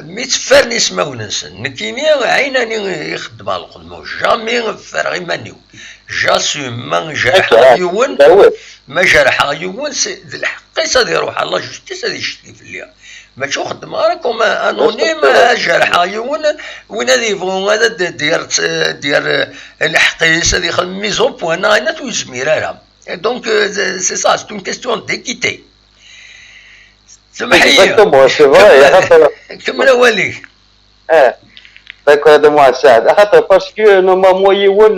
Mi tteffren ismawen-nsen, nekkini ɛinani i xeddmeɣ lxedma-w, jamais fferreɣ iman-iw. J'assume, ma jerḥeɣ yiwen, ma jerḥeɣ yiwen, d lḥeqq-is ad iruḥ ɣer la justice ad icetki fell-i. Mačči ur xeddmeɣ ara comme anonyme, ad jerḥeɣ yiwen, win ad yebɣu ad d-yerr lḥeqq-is, ad yexdem mise au point, neɣ ayen ur yezmir ara. Donc, c'est ça, c'est une question d'équité. Exactement, c'est vrai. Kemmel awal-ik. D'accord, Adamu Saɛid. Axaṭer, parce que normalement yiwen,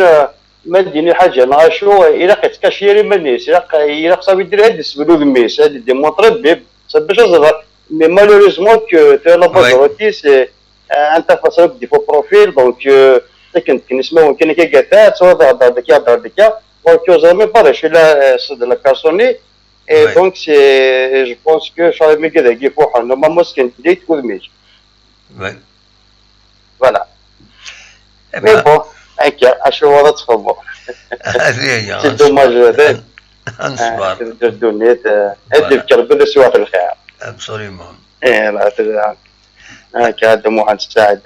ma d-yini lḥaǧa neɣ acu, ilaq yettkaci iman-is, ilaq, ilaq ça veut dire ad d-isbel udem-is, ad d-démontrer bi, ça bac ad ẓreɣ. Mais malheureusement que tu as la majorité, c'est un tas de façon de faux profil, donc, akken d-kken ismawen kan akka gata, ad twaḍ hder deg-a, hder deg-a, ur k-yuẓer même pas d acu i la, c'est de la personne. Et donc, c'est, je pense que Charles Miguel a dit, faut normalement ce qu'il dit, tout le monde. Voilà. Mais bon, هكا، أشو وضع تفهموا. C'est dommage. Ad d-tefkeḍ ddunit, ad d-tefkeḍ ddunit s waḥed lxir. Absolument. Akka, Dda Muḥend Saɛid.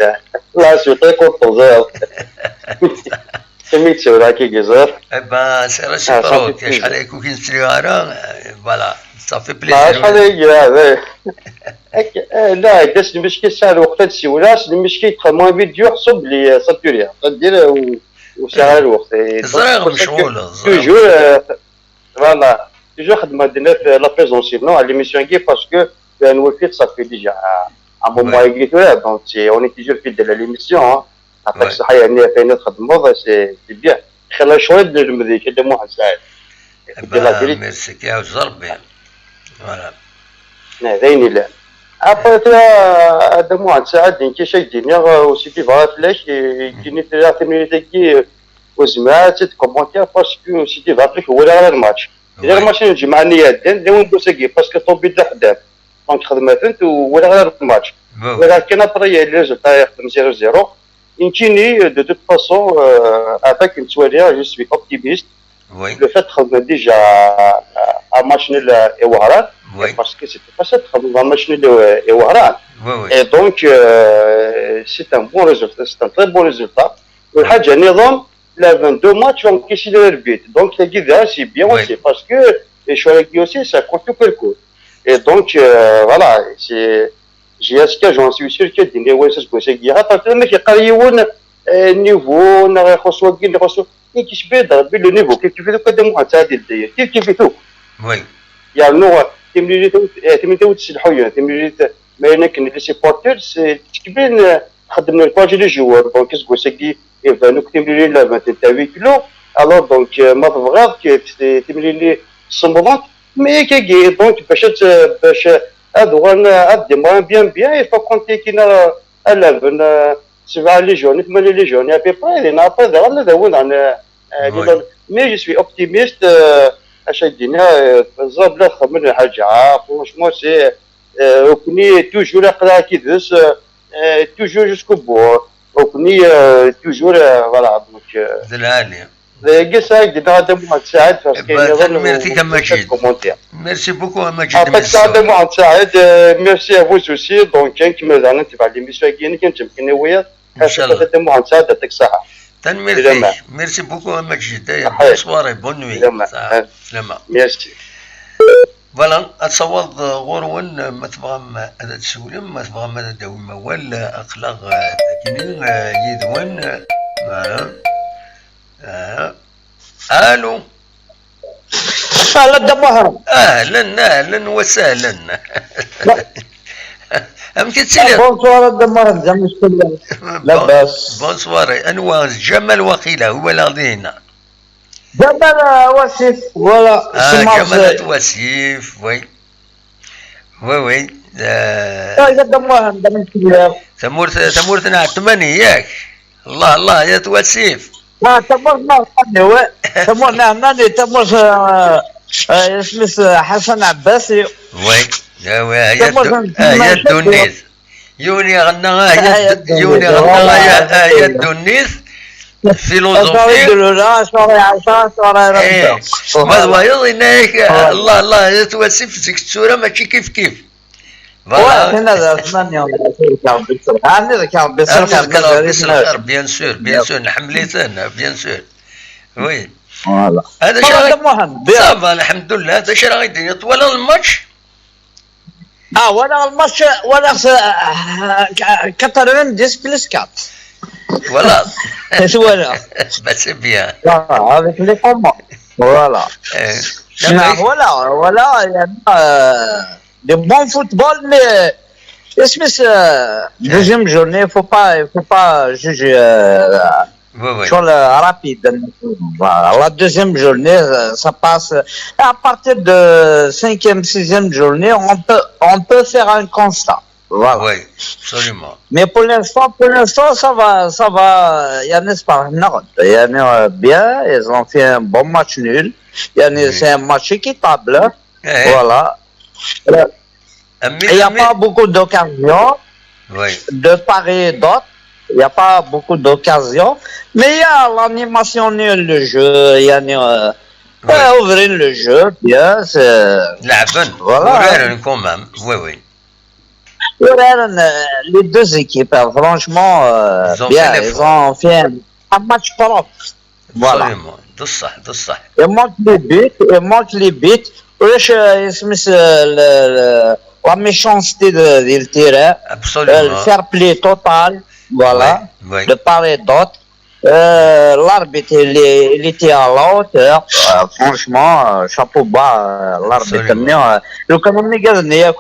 Là, je suis très content, ẓriɣ. Imi d tura akka i yeẓriɣ. Eh ben, c'est réciproque. Acḥal aya ur k-nettli ara, voilà, ça fait plaisir. Acḥal aya, la, d ass lmeckil sɛiɣ lweqt ad siwleɣ, ass lmeckil xedmeɣ vidéo ḥṣu belli ça fait rien. C'est-à-dire, ur sɛiɣ ara lweqt. Ẓriɣ mecɣul, ẓriɣ. Toujours, Voilà. Toujours خدمة دينا في la présence, non, à l'émission كي parce que نوفيت صافي déjà un moment يجي ثورة, donc c'est, on est toujours fidèle à l'émission, hein. عطاك الصحة, يعني فين تخدموا, c'est, c'est bien. خلال شوية نجم ذيك هذا محمد سعيد. Merci كي عاوز ربي. Voilà. هذا يني لا. Après, هذا محمد سعيد, يمكن شي يديني, وسيدي بغا فلاش, يديني ثلاثة ثمانية كي وزمات تكومونتير parce que سيدي بغا فلاش هو اللي غير الماتش. غير ماشي الجمعة نيادين، لي وين بوساكي، parce que طوبيت لحدام. Donc خدمتنت ولا غير الماتش. ولكن après les résultats يخدم zéro zéro. يمكنني de toute façon, عطاك نتوالي, je suis optimiste. Le fait خدمة déjà un match nul et وهران. Parce que c'est pas ça, خدمة match nul et وهران. Et donc, c'est un bon résultat, c'est un très bon résultat. والحاجة نظام لعبن deux matchs, donc كيسيدي البيت. Donc تاكي ديها c'est bien aussi, parce que les choix aussi ça compte quelque. Et donc, voilà, c'est, j'ai un cas, j'en suis sûr que ديني وين سكو سي كي خاطر ما كيقال يون niveau نغ يخص وكي يخص, كي كيسبي ضربي le niveau كيف كيف دوك هذا مو تاع ديال الداير كيف كيف دوك. Oui. يعني نو تمريريت, تمريريت تسلحوا, تمريريت ما ينك les supporters تكبين خدمنا le courage des joueurs, donc سكو سي كي يبانوك تمريري لا ما تنتهي كلو. Alors donc, ما تبغاض كي تمريري صمبلانت, mais كي donc باش, باش هاد غورنا هاد ديما bien bien, il faut compter كينا ألفن, سبعة les journées, ثمانية les journées à peu près, لأن après دابا لا داون عن. Mais je suis optimiste, اش دينا, زاب لا خمن حاجة, franchement c'est, وكني toujours اقرا كي دس, toujours jusqu'au bout, وكني toujours, voilà, donc. D lɛali. Dagi سعيد, دينا هذا محمد سعيد, parce que تنميرتك أما جيد. Merci beaucoup أما جيد. عطاك سعادة محمد سعيد, merci à vous aussi, donc كان كما زعما نتبع l'émission كاين كنت يمكن وياك. إن شاء الله. هذا محمد سعيد, يعطيك الصحة. تنميرتك. Merci beaucoup أما جيد. Bonne soirée, bonne nuit. سلامة. Merci. Voilà, ad taweḍ ɣur-wen, ma tebɣam ad tsewlem, ma tebɣam ad d-tawim awal, aql-aɣ dagi yid-wen. Voilà. Allô. Ahlan Dda Muḥend. Ahlan, ahlan wa sahlan. Amek i tettiliḍ? Bonsoir a Dda Muḥend, amek tettiliḍ? Labas. Bonsoir. Anwa? Ǧamal waqila, walaɣ dinna. Ǧamal, euh, Wasif, voilà. Ah, Ǧamal At Wasif, oui. Oui, oui. Euh, Dda Muḥend, amek tettiliḍ? Tamurt, tamurt n Ɛetmani, yak? Allah, Allah, ya At Wasif. Ah, tamurt n Ɛetmani, oui. Tamurt n Ɛetmani, tamurt, euh, euh, isem-is, euh, Ḥasan Ɛebbasi. Oui, oui, oui, ya ddunit. Yiwen iɣenna ah, ya d- yiwen iɣenna ah, ya- ah, ya ddunit, filozofi. Acuɣer i d-lula, acuɣer i ɛaca, acuɣer i eh, ma d wayeḍ yenna-yak Allah, Allah, ya twasif zik tura mačči kif kif. Voilà. Tin ad asman. Ɛni d Rebbi s lxir, ɛni d Rebbi s lxir, bien sûr, bien sûr, nḥemmel-iten, bien sûr. Oui. Voilà. Hada ça va, lḥemdullah, d acu ara ɣ-d-tiniḍ, twalaḍ lmatch? Ah, walaɣ lmatch, walaɣ quatre-vingt-dix plus quatre. Voilà. Voilà. Bah, c'est bien. Voilà, avec les commandes. Voilà. Eh, voilà, voilà, il y a euh, de bon football, mais est-ce que c'est euh, deuxième journée, il faut pas, il faut pas juger euh, sur le rapide. Voilà, la deuxième journée, euh, ça passe. Et à partir de cinquième, sixième journée, on peut, on peut faire un constat. Voilà. Oui, absolument. Mais pour l'instant, pour l'instant, ça va, ça va, il y a, n'est-ce pas, non, il y a, euh, bien, ils ont fait un bon match nul. Il y a, c'est un match équitable. Voilà. Euh, il n'y a pas beaucoup d'occasions de part et d'autre. Il n'y a pas beaucoup d'occasions. Mais il y a l'animation, le jeu, il y a, euh, euh, ouvrir le jeu, bien, c'est... Voilà. Quand même. Oui, oui. Les deux équipes, hein, franchement, euh, ils ont bien, fait ils ont fait un, un match propre. Voilà. Absolument. Il manque les buts, il manque les buts. Ulac, euh, isem-is, euh, le, le, la méchanceté de, de le terrain. Absolument. Euh, le fair play total. Voilà. Oui, oui. De part et d'autre. Euh, l'arbitre, il, est- il était à la hauteur. Euh, franchement, euh, chapeau bas, euh, l'arbitre. Absolument. Mais, euh, le Cameroun est gagné, à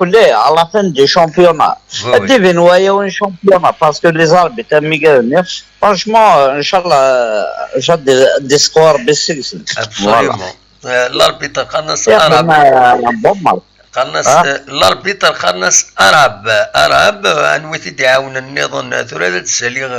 la fin du championnat. Oui, oui. Divin, ouais, un championnat, parce que les arbitres, euh, franchement, euh, Inch'Allah, euh, j'ai des, des scores baissés. Absolument. Voilà. Euh, l'arbitre, Khanas Arab. Un bon match. Qqaren-as, eh, l'arbitre qqaren-as Arab. Arab, eh, anwa i t-id-iɛawnen nniḍen, eh, tura ad d-ssaliɣ,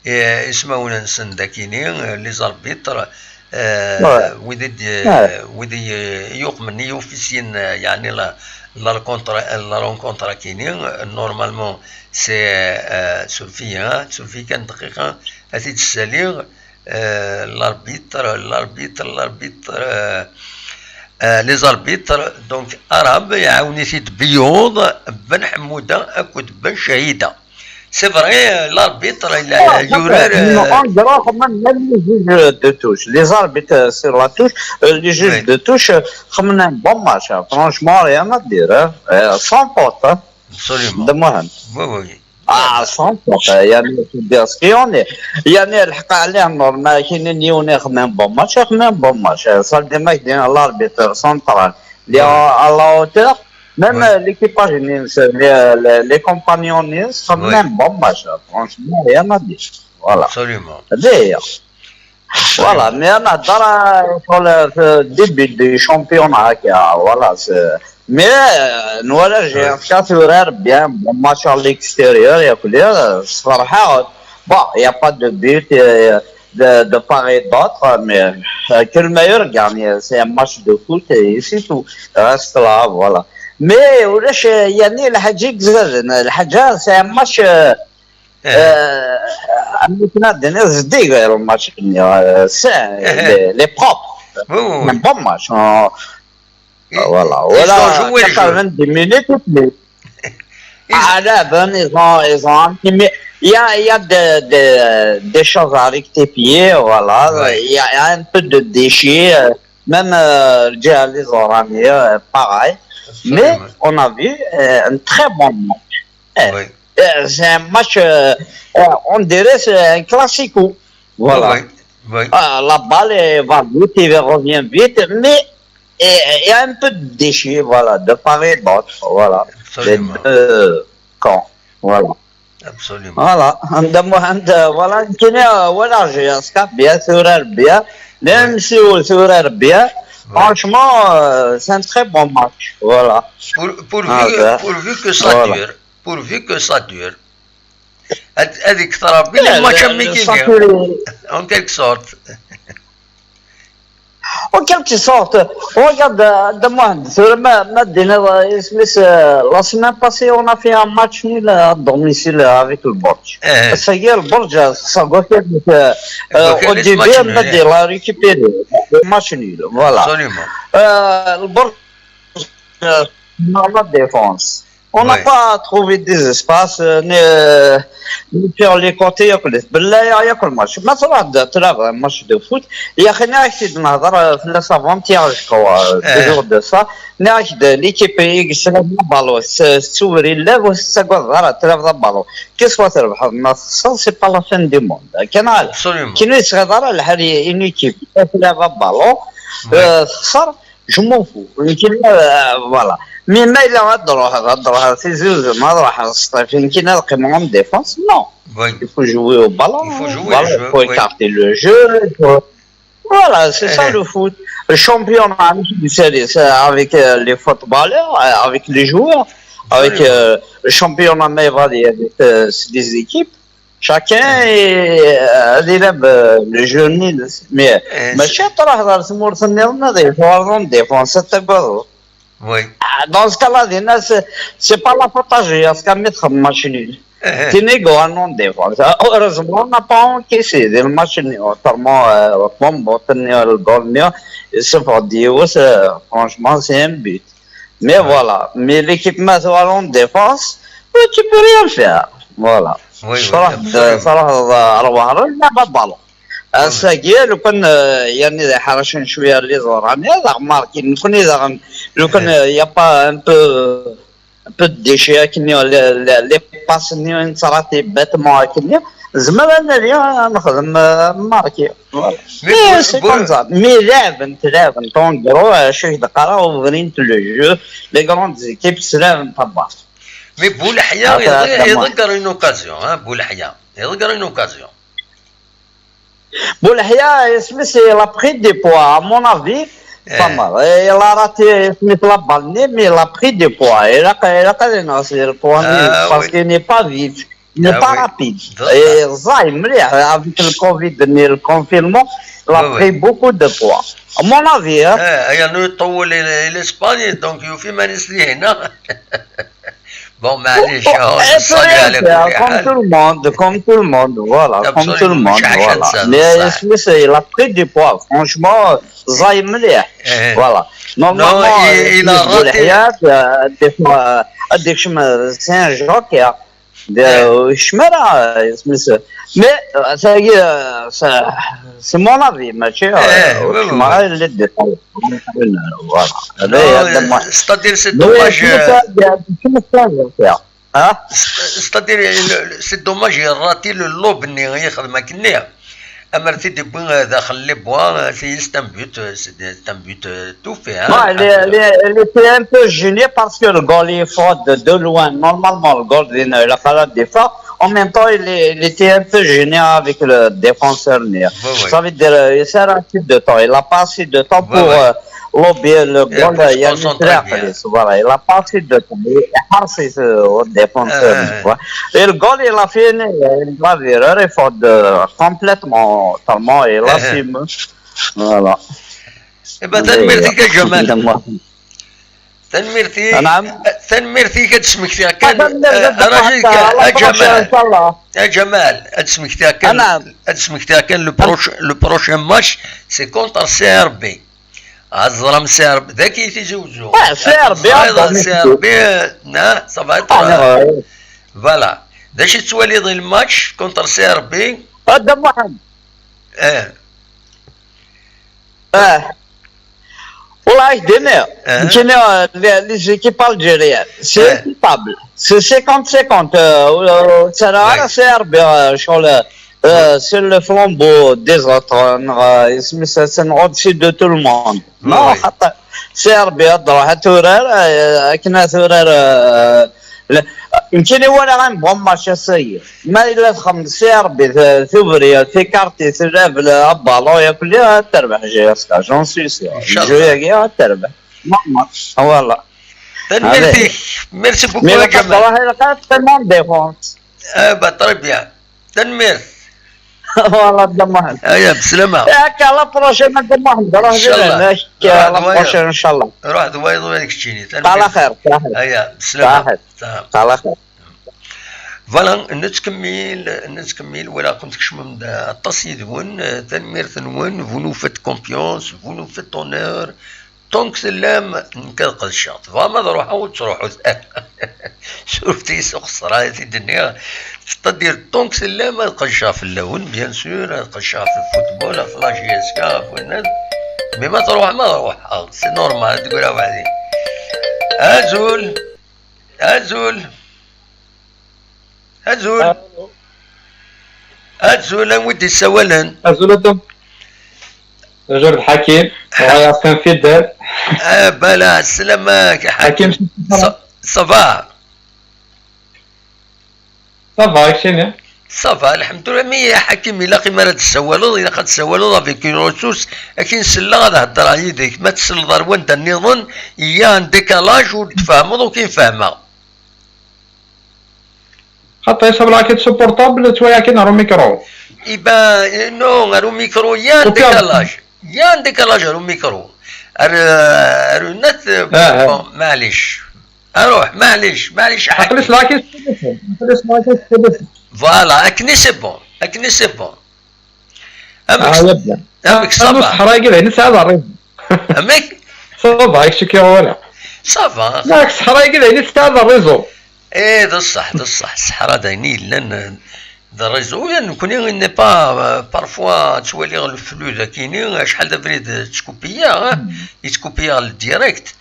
eh, ismawen-nsen dakini, eh, les arbitres, eh, wid i d-, eh, wid i, eh, yuqmen i ufisyen, eh, yeɛni la, la rencontre, eh, la rencontre akini, eh, normalement, c'est, eh, surfi, hein, surfi kan dqiqa, ad t-id-ssaliɣ, eh, l'arbitre, l'arbitre, l'arbitre, eh, eh, les arbitres, donc, Arab, iɛawen-it-id Biyuḍ, Ben Ḥemmuda akked Ben Cahida. C'est vrai, eh, l'arbitre, il a, ah, yurar, eh, en gros, xedmen même les juges de touche. Les arbitres, euh, sur la touche, euh, les juges de touche, euh, xedmen un bon match, hein. Franchement, rien à dire, hein. Euh, sans faute, hein. Absolument. De Mohamed. Oui, oui. Ah, sans faute, euh, يعني, c'est bien spionné. يعني, الحق عليه نور، ما كاينين يوني خدمين bon match، خدمين bon match. صار ديما يدينا l'arbitre central. اللي à la hauteur. Même, euh, l'équipage نينس، les, les, les compagnons نينس، خدمين bon match. Franchement, rien à dire. Voilà. Absolument. هذه هي. Voilà, mais نهضر شغل في début du championnat هكا، voilà, c'est- mais, euh, نوالا جي اف كا تورار bien, bon match à l'extérieur, ياك لي صراحة. Bon, il n'y a pas de but, euh, de, de part et d'autre, mais, euh, que le meilleur gagne. C'est un match de foot et c'est tout. Reste là, voilà. Mais ولاش يعني الحاجة يزادن، الحاجة c'est un match, euh, euh, عندنا دينا زديق الماتش، euh, c'est les, les propres. Oui, oui, oui. Un bon match. Voilà. Ils ont joué le jeu. quatre-vingt-dix minutes et plus. Ah, là, ben, ils ont, ils ont imprimé. Il y a, il y a des, des, des choses à rectifier, voilà. Ouais. Il y a, il y a un peu de déchets, euh, même, euh, les Oranais, euh, pareil. Absolument. Mais on a vu, euh, un très bon match. Eh, oui. Euh, c'est un match, euh, euh, on dirait c'est un classico. Voilà. Oui, oui. Ah, la balle elle va vite, elle revient vite, mais euh, il y a un peu de déchets, voilà, de part et d'autre, voilà. Absolument. Les deux camps, voilà. Absolument. Voilà, عند محمد، voilà, كاين، voilà, j'ai un scout bien sûr, bien, même si on sûr, bien. Oui. Franchement, euh, c'est un très bon match, voilà. Pour, pourvu, ah, ben, pourvu que ça dure. Pourvu que ça dure. Ad, ad ikter Rebbi le match am wigini, en quelque sorte. En quelque sorte, regarde, euh, de moi, sur ma, ma dernière, euh, la semaine passée, on a fait un match nul à domicile avec le Bordeaux. Ça y est, le Bordeaux, ça doit être, euh, euh, au début, on a récupéré le match nul. Voilà. Absolument. Euh, le Bordeaux, euh, dans la défense. On n'a pas trouvé des espaces, euh, ni, euh, ni sur les côtés, il y a que les, là, il y a que le match. Mais ça va, tu as un match de foot. Il y a rien qui dans la avant-hier, je crois, euh, deux jours de ça. Il y a que de l'équipe, il se lève le ballon, c'est, c'est ouvert, il lève, c'est quoi, voilà, tu lèves le ballon. Qu'est-ce que ça va, ça, c'est pas la fin du monde. Canal. Absolument. Qui nous serait dans la, une équipe, qui lève le ballon, euh, ça, je m'en fous. Voilà. Mais, mais il a droit, droit, c'est juste, ma droit, c'est une qui n'a pas en défense, non. Il faut jouer au ballon, il faut jouer voilà, il faut écarter le jeu. Voilà, c'est ça le foot. Le championnat, c'est, c'est avec euh, les footballeurs, euh, avec les joueurs, avec euh, le championnat, mais voilà, avec euh, les équipes. Chacun est, euh, il aime euh, le jeu nil. Mais, mais chaque fois, c'est mon seigneur, on a des fois, on défense, c'est un peu. Oui. Ah, dans ce cas-là, Dina, c'est c'est pas la faute à G S K, mais c'est un match nul. C'est négo, un non défense. Heureusement, on n'a pas encaissé le match nul. Autrement, euh, bon, bon, tenir le goal nul, c'est pour dire, c'est- franchement, c'est un but. Mais voilà. Mais l'équipe Mazoual en défense, euh, tu peux rien faire. Voilà. Oui, oui, صراحة، absolument. صراحة، أرواح، لا، pas de ballon. Ass-agi, lukan, euh, يعني, حرشن شوية les autres, يعني, هذا ماركي، نكون إذا، lukan, euh, y a pas un peu, un peu de déchets, كني، les, les, les passes, ني، نصراتي bêtement، كني، زعما أنا اليوم نخدم، euh, ماركي. Voilà. Mais c'est comme ça. Mais لعبن، لعبن، en gros, euh, شي دقارة وبنين le jeu, les grandes équipes, لعبن طباخ. Mais Boulahia, il regarde une occasion, hein, Boulahia. Il regarde une occasion. Boulahia, Smith, il a pris des poids, à mon avis. Pas mal. Et il a raté Smith la balle, mais il a pris des poids. Il a, il a, parce qu'il n'est pas vif, il n'est pas rapide. Et ça, il me l'a, avec le Covid, mais le confinement, il a pris beaucoup de poids. À mon avis, hein. ايه، يعني يطول الى اسبانيا، donc يوفي ما نسلي هنا. Bon, معليش، هو الصلي على كل حال. Comme tout le monde, comme tout le monde, voilà, comme tout le monde, voilà. Mais Smith, il a pris du poids, franchement, زاي مليح. Voilà. Normalement, il a raté. C'est un joker. شمرة، Smith. Mais, euh, ça y est, euh, ça, c'est mon avis, ماشي, euh, شمرة, les détails. Voilà. C'est-à-dire, c'est dommage. Hein? C'est-à-dire, c'est dommage, il a raté le lob, il a خدمة كنية. أما تيدي بوين داخل les points, c'est un but, c'est un but, euh, tout fait, hein. Non, il est, il est, il était un peu gêné parce que le goal est fort de, de loin. Normalement, le goal, il a pas la défense. En même temps, il, est- il était un peu gêné avec le défenseur. Ça veut dire, euh, il sert un peu de temps. Il n'a pas assez de temps pour euh, lober le goal. Il y a une très voilà, il n'a pas assez de temps. Il est passé euh, au défenseur. Et le goal, il a fait une, une grave erreur. Il faut de, complètement, tellement, il assume. Voilà. إيه، tanemmirt-ik a Ǧamal. Tanemmirt-ik. نعم. Tanemmirt-ik, ad d-smektiɣ kan, eh, راجيك, a Ǧamal. إن شاء الله. A Ǧamal, ad d-smektiɣ kan, ad d-smektiɣ kan le proche-, le prochain match, c'est contre C R B. Ad ẓrem C R B, d aki i Tizi Uzzu. C R B, C R B, na, ça va être, euh, voilà. D acu tettwaliḍ i le match contre C R B? A Dda Muḥend. Eh. Ah. والله يهدينا. آه. كاين les, les équipes algériennes. C'est équitable. C'est cinquante cinquante. Euh, euh, c'est rare, c'est arbitre, euh, sur le, euh, sur le flambeau des autres. Euh, c'est, c'est, c'est au-dessus de tout le monde. Non, c'est arbitre, droit, tu vois, euh, كنا tu vois, euh, le, يمكن ولا غنبغوا ماتش السيء. ما إلا تخمم سي ربي ثوبري تيكارتي تلعب البالون ياكل تربح جي اس كا، j'en suis sûr. إن شاء الله. الجو ياكي تربح. ماما. Voilà. Tanemmirt-ik. Merci beaucoup, mais a Ǧamal. Mais la défense. Eh ben, très bien. Tanemmirt. Voilà, Dda Muḥend. Aya, beslama. Akka, la prochaine, Dda Muḥend. Ruḥ di leɛnak. La prochaine, inchallah. Ruḥ d wayeḍ win keččini. Tanemmirt. Ala xir, ala xir. Aya, beslama. Ala xir. Ala xir. Voilà, nettkemmil, nettkemmil, walaɣ-ken tkecmem-d aṭas yid-wen, eh, tanemmirt-nwen, vous nous faites confiance, vous nous faites honneur, tant que tellam, nekk ad qedceɣ, tebɣam ad ruḥeɣ ur ttruḥut ara. Surtout s uxeṣṣar ara t-id-nniɣ, c'est-à-dire tant que tellam ad qedceɣ fell-awen, bien sûr, ad qedceɣ ɣef le football, ɣef la J S K, ɣef winna, mais ma truḥem ad ruḥeɣ, c'est normal, ad d-greɣ weḥd-i. Azul! Azul! Azul! Azul, anwa i d-yessawalen? Azul a Tom. Azul d Ḥakim. Ɣaya Stan Fidel. Ah, bala, sslam-ak, a Ḥakim. Ḥakim, ça, ça va? Ça va, keččini? Ça va, lḥemdullah. Mi, a Ḥakim, ilaq imi ara d-tessawaleḍ, ilaq ad tessawaleḍ avec une ressource. Akin selleɣ ad heddreɣ yid-k. Ma tselleḍ ar wanda nniḍen, il y a un décalage ur d-tfehmeḍ, ur k-in-fehmeɣ. Xaṭi, ça veut dire que ce portable, tu vois, akin ar umikru. Eh ben, euh, non, ar umikru, il y a un décalage. Il y a un décalage ar umikru. Ar, euh, ar unat, euh, bon, maɛlic. Aruḥ, maɛlic, maɛlic, a Ḥakim. Aql-i selleɣ-ak-id s téléphone. Aql-i selleɣ-ak-id s téléphone. Voilà, akken c'est bon. Akken c'est bon. Amek, ah, yebda. Amek, ça va? Ṣṣeḥra-agi d ayen i tesɛiḍ rriẓu. Amek? Ça va, yak cukkiɣ wala. Ça va. Yak ṣṣeḥra-agi d ayen i tesɛiḍ rriẓu. Eh, d ṣṣeḥ, d ṣṣeḥ. Ṣṣeḥra d ayen i yellan, eh, d rriẓu. Ula d nekkni, il n'est pas, euh, parfois, ttwaliɣ le flux dagini, acḥal d abrid, eh, ttkuppiyaɣ, eh? Yettkuppiyaɣ le direct.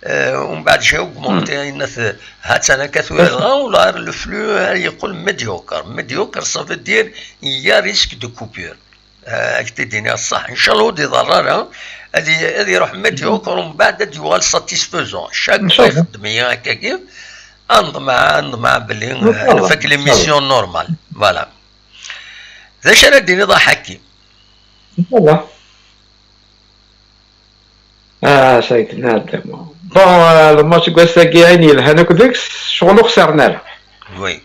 Euh, umbeɛd j'ai augmenté, yenna-t, ha-tt-an akka tura dɣa, wala le flux, euh, yeqqel médiocre. Médiocre, ça veut dire, il y a risque de coupure. Euh, ak-t-id-iniɣ ṣṣeḥ. Inchallah ur d-iḍerr ara. Ad i-, ad iruḥ médiocre, umbeɛd ad yuɣal satisfaisant. Chaque fois ixeddem-iyi akkagi, ad neḍmeɛ, ad neḍmeɛ belli, euh, ad nfak l'émission normale. Voilà. D acu ara d-tiniḍ a Ḥakim? Inchallah. Ah, ça a été nada. Bon, euh, le match n wass-agi, ayen yelhan akk deg-s, ccɣel ur xsiren ara. Oui.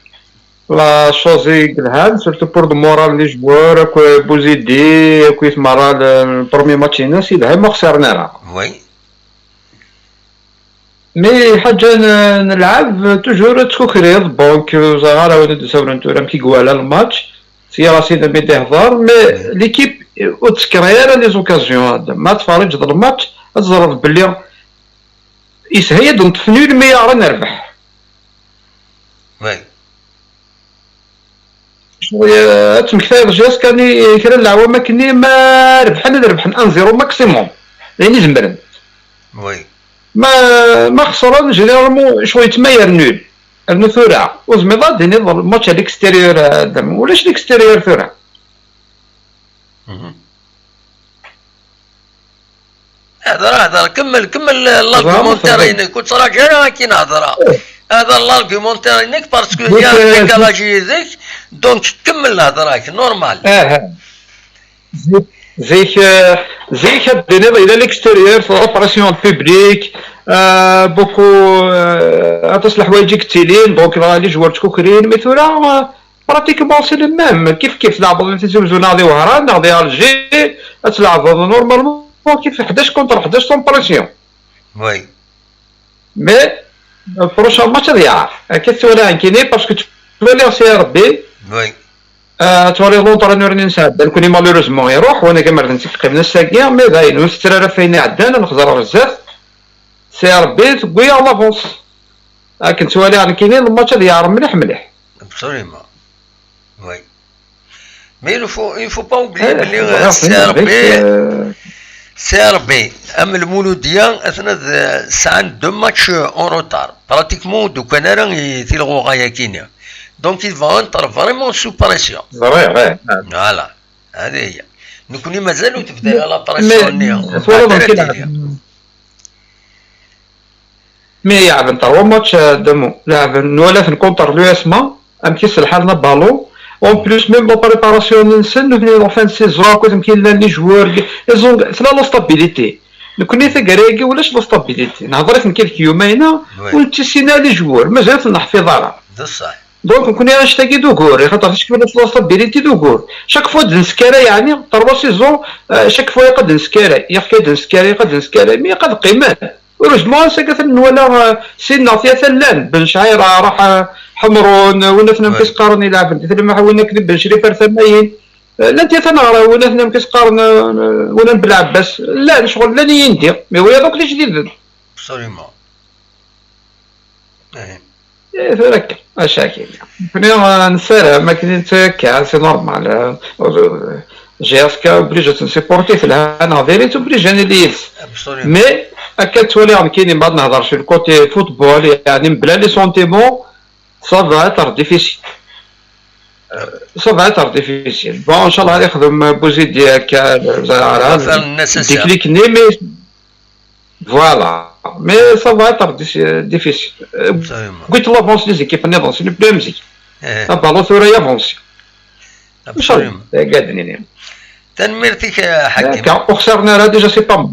La chose i yelhan, surtout pour le moral des joueurs, akk Bouzidi, akk i tmara le, le premier match-ines, yelha ma ur xsiren ara. Oui. Mais ḥaǧa n, n lɛab, toujours ad tkukriḍ, donc, ur ẓriɣ ara win i d-isawlen tura, amek i iwala le match. Sya ɣas inna mi d-ihḍer, mais l'équipe ur d-tekker ara les occasions. Ma tferriǧeḍ le match, ad teẓreḍ belli yeshel-d ad neṭṭef nul mi ara nerbeḥ. Oui. Ad tmektayeḍ jusqu'à ni kra n leɛwam akkenni, ma rebḥen, ad rebḥen un zéro maximum. D ayen i zemren. Oui. Ma, ma xesren, généralement, ccɣel yettmayer nul. Rnu tura, ur tezmireḍ ad d-tiniḍ match à l'extérieur, euh, d-, ulac l'extérieur tura. Mhm. Hder, hder, kemmel, kemmel l'argumentaire-inek, ur ttṛaǧu ara akin hder. Hder l'argumentaire-inek, parce que il y a un décalage yid-k, donc kemmel hder-ak, normal. Zik, zik, euh, zik, ad d-tiniḍ, il y a l'extérieur, la pression du public, euh, beaucoup, euh, aṭas n leḥwayeǧ i yettilin, donc, les joueurs ttkukrin, mais tura, euh, pratiquement c'est le même. Kif kif tleɛbeḍ di Tizi Uzzu neɣ di Wehran neɣ di Alger, ad tleɛbeḍ normalement kif ḥdac contre ḥdac sans pression. Oui. Mais, euh, prochain match ad yeɛreq. Akka tettwaliḍ nekkini, parce que ttwaliɣ C R B. Oui. Euh, ttwaliɣ l'entraîneur-nni nesɛedda, nekkni malheureusement iruḥ, wanag amer d netta i yeqqimen ass-agi, mais dayen, ur ntetter ara ɣef wayen iɛeddan, ad nexẓer ɣer zdat. C R B tewwi-yaɣ l'avance. Akken ttwaliɣ nekkini, le match ad yeɛreq mliḥ mliḥ. Absolument. Oui. Mais il faut, il faut pas oublier belli, euh, C R B, euh, C R B, am Lmouloudia, atna d, sɛan deux matchs, euh, en retard. Pratiquement, ur d-ukkan ara i tilɣuɣa-yakini. Donc, ils vont être vraiment sous pression. Ẓriɣ, ih. Voilà. Hadi hiya. Nekkni mazal ur tebda la pression-nni. Mais, mais, twalaḍ amek i lɛebden. Mi yeɛben trois matchs, euh, Dda Mu, leɛben, nwala-ten contre l'U S M A, amek i s lḥal n ballon. En plus, même la préparation-nsen, nutni en fin de saison, akked amek i llan les joueurs, ils ont, tella la stabilité. Nekkni taggara-agi ulac la stabilité. Nehḍer-iten kan quelques yum-a, ur nettissin ara les joueurs, mazal ur ten-neḥfiḍ ara. D ṣṣeḥ. Donc, nekkni annect-agi d ugur, xaṭer ticki la stabilité d ugur. Chaque fois d-neskaray, yeɛni, trois saisons, euh, chaque fois yeqqad neskaray, yeqqad neskaray, yeqqad neskaray, mais yeqqad qqimen. Heureusement, ass-agi atan nwala, euh, sin neɣ tlata llan, Ben Cɛira, ruḥ, euh, Ḥemrun, euh, win aten amek i s-qqaren ilɛeben di Telmaḥ, win akken Ben Crif ar tamayin. Euh, llant tlata neɣ win aten amek i s-qqaren, euh, win n Belɛebbas. Llan, ccɣel llan yindi, mais wiyaḍ akk d ijdiden. Absolument. Eh. Eh, tura akka, acu akka. Nekkni, eh, nessaram akken i nettu akka, c'est normal, eh, J S K obligé ad t-nessupporti, telha neɣ diri-tt obligé ad nili yid-s. Absolument. Mais, akka ttwaliɣ nekkini, ma ad nehder sur le côté football, yeɛni, mebla les sentiments, ça va être difficile. Euh, ça va être difficile. Bon, inchallah, ad ixdem Bouzidi akka, Zahara, le déclic-nni, mais voilà. Mais ça va être dis-, difficile. Euh, absolument. Qwit l'avance les équipes, l'avance, c'est le plus musique. Eh. La balle, tura, avance. Absolument. Inchallah, قاعد نيني. Tanemmirt-ik, a Ḥakim. Akka, ur xsiren ara, déjà, c'est pas mal.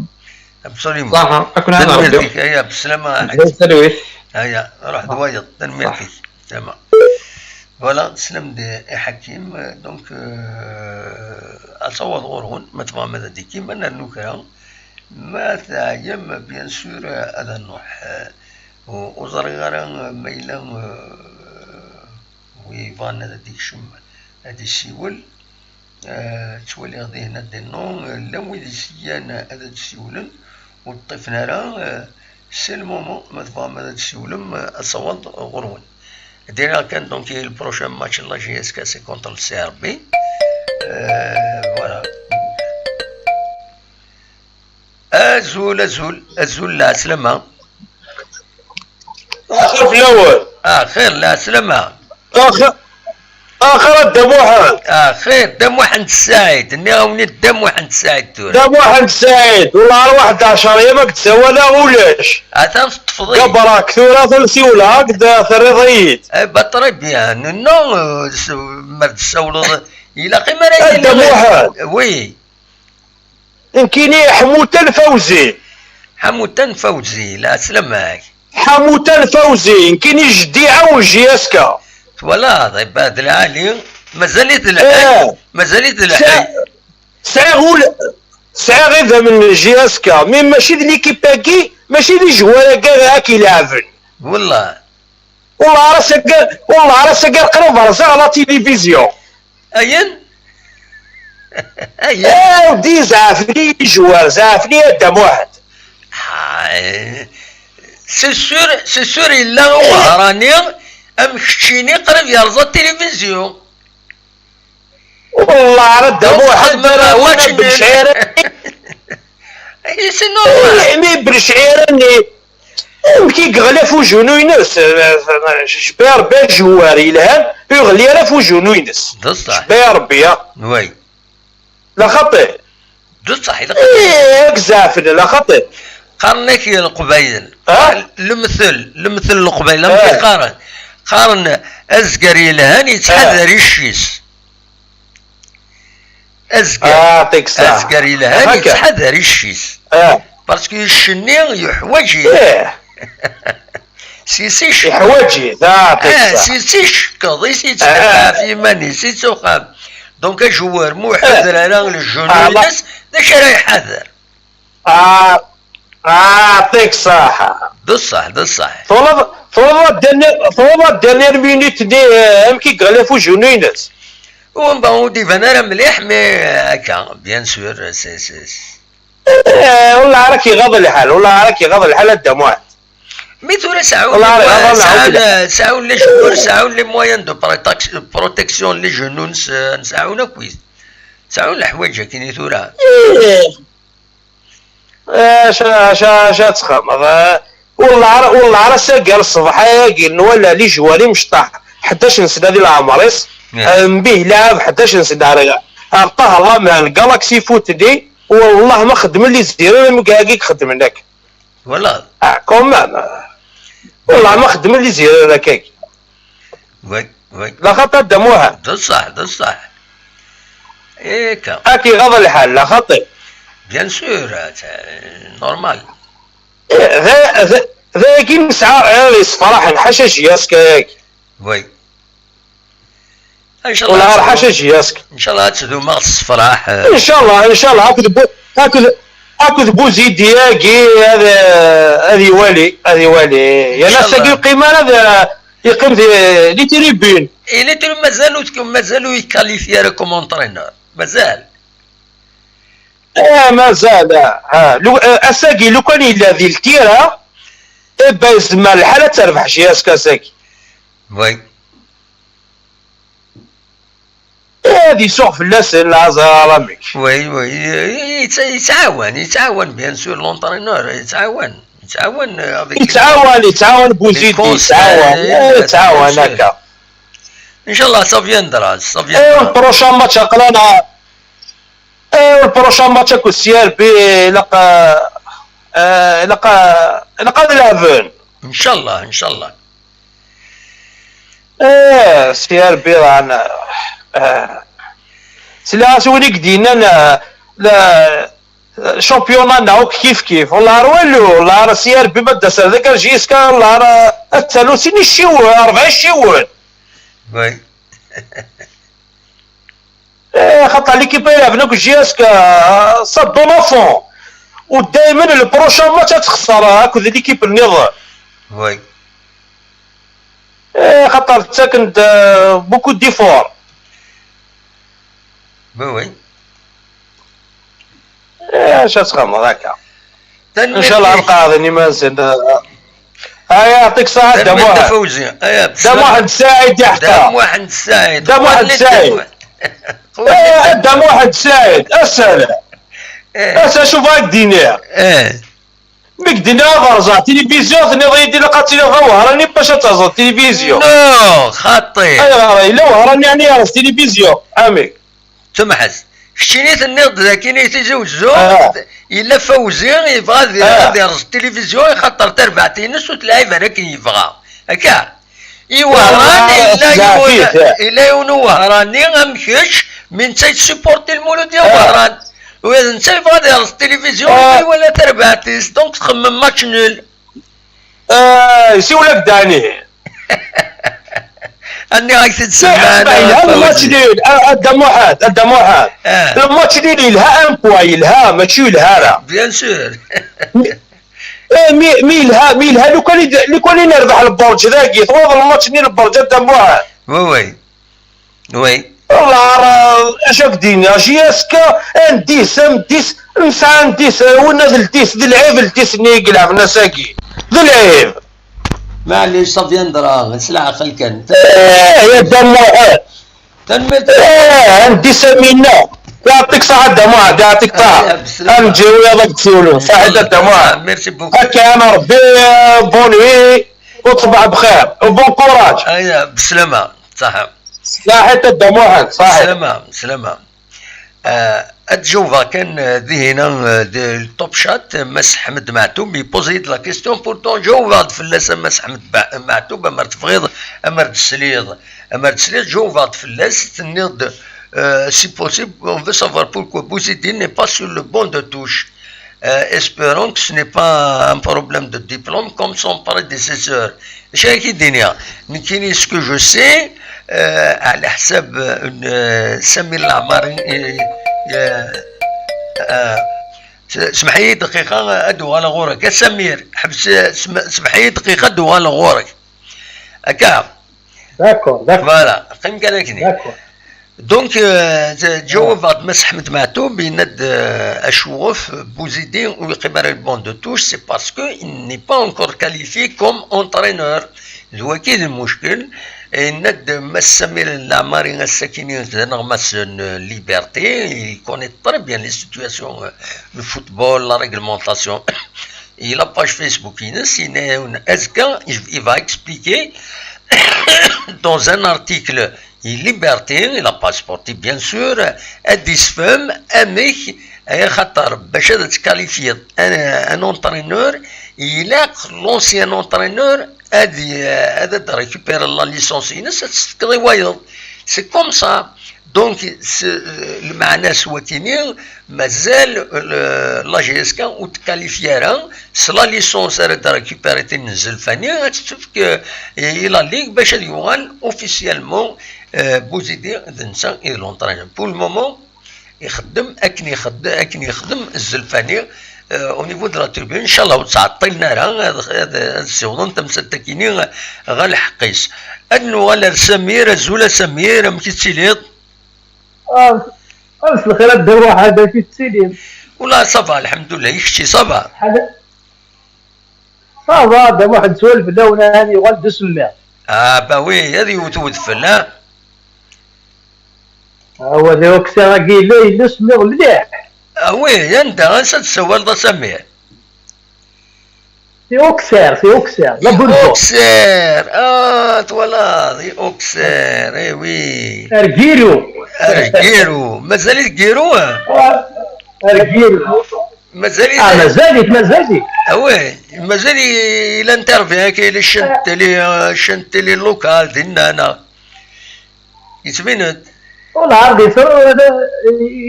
Absolument. Ṣaḥa, ad ken-ɛawen Ṛebbi. Tanemmirt-ik, aya, beslama, a Ḥakim. Aya, ruḥ d wayeḍ, tanemmirt-ik. Ṣaḥa. Voilà, teslam-d i Ḥakim, donc, euh, ad taweḍ ɣur-wen, ma tebɣam ad d-ikkim, ad nernu kra. Ma teɛyam, bien sûr, ad nruḥ. Euh, ur, ur ẓriɣ ara ma yella, euh, wi yebɣan ad d-ikcem, ad d-isiwel. Euh, ttwaliɣ dihin ad d-innu, euh, llan wid yeslan ad d-siwlen, ur ṭṭifen ara, euh, c'est le moment, ma tebɣam ad d-siwlem, euh, ad taweḍ ɣur-wen. Diriɣ kan, donc, le prochain match n la J S K, c'est contre le C R B. Euh, voilà. Azul, azul, azul, lɛeslama. Axir fell-awen. Axir, lɛeslama. Axir, axir a Dda Muḥend. Axir, Dda Muḥend Saɛid. Nniɣ-awen-id Dda Muḥend Saɛid tura. Dda Muḥend Saɛid. Wallah, ar waḥed ɛecṛ yam ad k-d-sawaleɣ ulac. Atan teṭṭfeḍ-iyi. Gabrak, tura telsiwleɣ-ak-d, terriḍ-iyi-d. Eh, bah, très bien. Non, euh, s-, ma d-tessawleḍ, ilaq imi ara yili. A Dda Muḥend. Oui. Nekkini Ḥamutan Fawzi. Ḥamutan Fawzi, lɛeslama-k. Ḥamutan Fawzi, nekkini jeddi iɛawen J S K. Twalaḍ, ibɛed lɛali, mazal-it lḥay, eh, mazal-it lḥay. Sɛiɣ, sɛiɣ ul-, sɛiɣ idammen n J S K, mais mačči d l'équipe-agi, mačči d ijwar-agi ara k-ileɛben. Wallah. Wallah, ar ass-agi, wallah, ar ass-agi qrib rẓiɣ la télévision. Ayen? Ayen? Eh, ur d-yezɛef-iyi ijwar, zeɛfen-iyi a Dda Muḥend. Ah, eh, c'est sûr, c'est sûr, yella ubehrani am keččini qrib yerẓa tilivizyu. Wallah, ar a Dda Muḥend ara win a Belcɛir. Eh, c'est normal. Eh, mi Belcɛir-nni. Amek i yeɣli ɣef ujunu-ines? Jebba Rebbi ajewwar yelhan, ur yeɣli ara ɣef ujunu-ines. D ṣṣeḥ. Jebba Rebbi, ya. Oui. La xaṭi. D ṣṣeḥ, la xaṭi. Eh, ak zeɛfen, la xaṭi. Qqaren-ak Leqbayel. Ha? Lemtel, lemtel n Leqbayel, amek i qqaren? Qqaren azger yelhan yettḥadar icc-is. Azger. Ah, yeɛṭik ṣṣeḥ. Azger yelhan yettḥadar icc-is. Ah. Parce que icc-nni yuḥwaǧ-it. Eh. Si, si icc-, yuḥwaǧ-it, ah, yeɛṭik ṣṣeḥ. Si, si icekkeḍ, i si yettdafeɛ ɣef yiman-is, i s uxxam. Donc, ajewwar, ma ur iḥuder ara lejunu-ines, d acu ara iḥader? Ah, ah, yeɛṭik ṣṣeḥ. D ṣṣeḥ, d ṣṣeḥ. Tɣelḍeḍ, tɣelḍeḍ a Dda Muḥend, tɣelḍeḍ a Dda Muḥend minute-nni, eh, amek i yeɣli ɣef ujunu-ines? Ur, bon, ur d-iban ara mliḥ, mais, eh, akka, bien sûr, c'est, c'est, c'est. Eh, wallah, ar ak-iɣaḍ lḥal, wallah, ar ak-iɣaḍ lḥal a Dda Muḥend. Mais tura seɛɛun, wallah, ar iɣaḍ lḥal. Seɛɛun, seɛɛun les joueurs, seɛɛun les moyens de protection, protection, les genoux, eh, seɛɛun akk wid. Seɛɛun leḥwayeǧ akkin i tura. Eh. Acu, acu, acu ad txedmeḍ? Eh, wallah, ar, wallah, ar ass-agi, ar ṣṣbeḥ-agi, nwala lijwar imecṭaḥ, ḥdac n sna di leɛmer-is, eh, mbih laɛab ḥdac n sna ar, ar Ṭaher Laman, Galaxy Foot-nni, wallah ma xeddmen les erreurs am wagi i xeddmen akk. Voilà. Ah, quand même. Wallah ma xeddmen les erreurs akka. Oui, oui. La xaṭi a Dda Muḥend. D ṣṣeḥ, d ṣṣeḥ. Ika. Ad k-iɣaḍ lḥal, la xaṭi. Bien sûr, c'est normal. Eh, d, d, d ayagi nesɛa, eh, yessefraḥen, ḥaca J S K-agi. Oui. Ncallah. Wala ɣer ḥaca jiyask. Ncallah ad tdumeɣ tessefraḥ. Ncallah, ncallah, akked bu-, akked, akked Buzidi-agi ad, ad iwali, ad iwali. Yerna ass-agi ur yeqqim ara, ad yeqqim di, di tribune. Mazal ur mazal ur yekkalifi ara comme entraîneur. Mazal. Eh, mazal, ah, ah. Lu-, eh, ass-agi, lukan yella di ltira, eh, ben, yezmer lḥal ad terbeḥ jiyask ass-agi. Oui. Eh, ad isuɣ fell-asen laẓar, amek? Oui, oui, yettɛawan, yettɛawan, bien sûr, l'entraîneur, yettɛawan, yettɛawan, euh, avec yettɛawan, yettɛawan Buzidi, conseils, yettɛawan, eh, yettɛawan, bien sûr. Akka. Ncallah, ça viendra, ça viendra. Eh, le prochain match, aql-aɣ, eh, le prochain match akked C R B, ilaq, eh, ilaq, ilaq ad lɛeben. Ncallah, ncallah. Eh, si Rebbi ran, eh, sliɣ-as win i k-d-yennan, eh, la, championnat-nneɣ akk kif kif. Wallah ar walu, wallah ar si Rebbi ma d-tas ar dagi ar jiska, wallah ar, eh, ad talu sin iciwen, rebɛa iciwen. Oui. Eh, xaṭer l'équipe ay iɛebnen akk jiska, eh, ça donne à fond. U daymen le prochain match ad txeṣṣer akked l'équipe nniḍen. Oui. Eh, xaṭer ttaken-d, eh, beaucoup d'efforts. Oui, oui. Eh, acu ad txedmeḍ akka? Ncallah ad qeɛden iman-nsen. Aya, yeɛṭik ṣṣeḥḥa, Dda Muḥend. Dda Muḥend Saɛid, iḥeqqa. Dda Muḥend Saɛid. Dda Muḥend Saɛid. Eh, Dda Muḥend Saɛid, assalam. Eh. Ass-a, acu bɣa ad k-d-iniɣ? Eh. Mi k-d-nniɣ ad rẓeɣ tilivizyu, tenniḍ-iyi-d ilaq ad tiliḍ d awehṛani bac ad terẓeḍ tilivizyu. Non, xaṭi. Ayɣer? Yella wehṛani yeɛni yerẓ tilivizyu? Amek? Tumḥes. Keččini tenniḍ-d dagi i Tizi Wezzu, ah, yella Fawzi yebɣa ad, ah, ad yerẓ tilivizyu, ixaṭer tarbaɛt-ines ur telɛib ara akken yebɣa. Akka? I Wehran, ah, yella yiwen, yella yiwen uwehṛani am kečč, mi netta yettsupurti Lmulud, ya, ah, Wehran. U d netta yebɣa ad yerẓ tilivizyu, ah, yella iwala tarbaɛt-is, donc txemmem match nul. Ah, yessiwel-ak-d ɛni? Aniɣ-ak-t-id-semman, ma yelha lmatch nul, a, a Dda Muḥend, a Dda Muḥend. Ah. Lmatch nul yelha un point, yelha, mačči yelha ara. Bien sûr. Eh, mi, mi yelha, mi yelha, lukan i d-, lukan i nerbeḥ lberǧ dagi, twaḍ lmatch-nni lberǧ a Dda Muḥend. Oui, oui. Oui. Wallah, acu ak-d-iniɣ, jiska, un dix, un dix, nesɛa un dix, winna d le dix, d lɛib le dix-nni i ilɛben ass-agi. D lɛib. Maɛlic, ça viendra, s leɛqel kan. Eh, ya Dda Muḥend. Tanemmirt. Eh, un dix a minna. Yeɛṭik ṣṣeḥḥa a Dda Muḥend, yeɛṭik ṣṣeḥḥa. Ad nǧi wiyaḍ ad k-d-siwlen. Ṣaḥit a Dda Muḥend. Merci beaucoup. Akka, Rebbi, eh, bonne nuit, u ṣbeḥ bxir, u bon courage. Aya, beslama, ṣaḥa. Ṣaḥit a Dda Muḥend, ṣaḥit. Beslama, beslama. Ah, ad jawbeɣ kan, ah, dihina, ah, di Top Chat, ah, Mass Ḥmed Maɛtub, yeppoẓ-iyi-d la question, pourtant jawbeɣ-d fell-as a Mass Ḥmed Ba-, Maɛtub, amer tebɣiḍ, amer d-tesliḍ, amer d-tesliḍ, jawbeɣ-d fell-as, tenniḍ-d, ah, si possible, on veut savoir pourquoi Bouzidi n'est pas sur le banc de touche. Euh, espérons que ce n'est pas un problème de diplôme comme son prédécesseur. Acu ara k-id-iniɣ? Nekkini, ce que je sais, euh, ɛla ḥsab, euh, Samir Leɛmari, euh, euh, euh, s-, semmeḥ-iyi dqiqa, ad uɣaleɣ ɣur-k. A Samir, ḥbes, sem-, semmeḥ-iyi dqiqa, ad uɣaleɣ ɣur-k. Akka. D'accord, d'accord. Voilà, qqim kan akkenni. D'accord. Donc, euh, j-, jawbeɣ-d Mass Ḥmed Maɛtub, yenna-d, euh, acuɣef Bouzidi ur yeqqim ara le banc de touche, c'est parce que il n'est pas encore qualifié comme entraîneur. D wagi d lmuckel. Yenna-d Mass Samir Leɛmari ass-akini d aneɣmas n Liberté, il connaît très bien les situations, euh, le football, la réglementation. Et la page Facebook-ines, yenna-yawen azekka, il, il va expliquer dans un article i Liberté, i la page sportive, bien sûr, ad d-isfem amek, axaṭer bac ad tkalifyiḍ un, un entraîneur, ilaq l'ancien entraîneur ad, ad, ad récupérer la licence-ines, ad tt-tefkeḍ i wayeḍ. C'est comme ça. Donc, s- lmeɛna s wakini, mazal, euh, la J S K ur tkalifyi ara s la licence ara d-récupérer tin n Zelfani, ad tt-tefk, euh, i la Ligue bac ad yuɣal officiellement, euh, Bouzidi d netta i d l'entraîneur. Pour le moment, ixeddem akken ixeddem, akken yexdem Zelfani, euh, au niveau de la tribune. Ncallah ur ttɛeṭṭilen ara ad, ad, ad ssiwḍen tamsalt-akini ɣer lḥeqq-is. Ad nuɣal ar Samir. Azul a Samir, amek i tettiliḍ? Ah, ah, s lxir a Dda Muḥend, amek i tettiliḍ? Wala, ça va, lḥemdullah. I kečči, ça va? Ḥala-, ça va, Dda Muḥend, swal fell-awen, ahan yuɣal d usemmiḍ. Ah, bah oui, ad yewwet wedfel, ah. Awa, d ukessar-agi yella, yella usemmiḍ mliḥ. Ah oui, anda, ansa d-tessawaleḍ a Samir? C'est Auxerre, c'est Auxerre, la bonne voie. Auxerre, ah, twalaḍ, i Auxerre, eh oui. Argiru. Argiru, mazal-it Giru, ah? Ah, Argiru. Mazal-it. Ah, mazal-it, mazal-it. Ah oui, mazal-it, il intervient, il chante les, euh, chante les locales, dinna. Yettbin-d. Ur lɛerḍ yettru,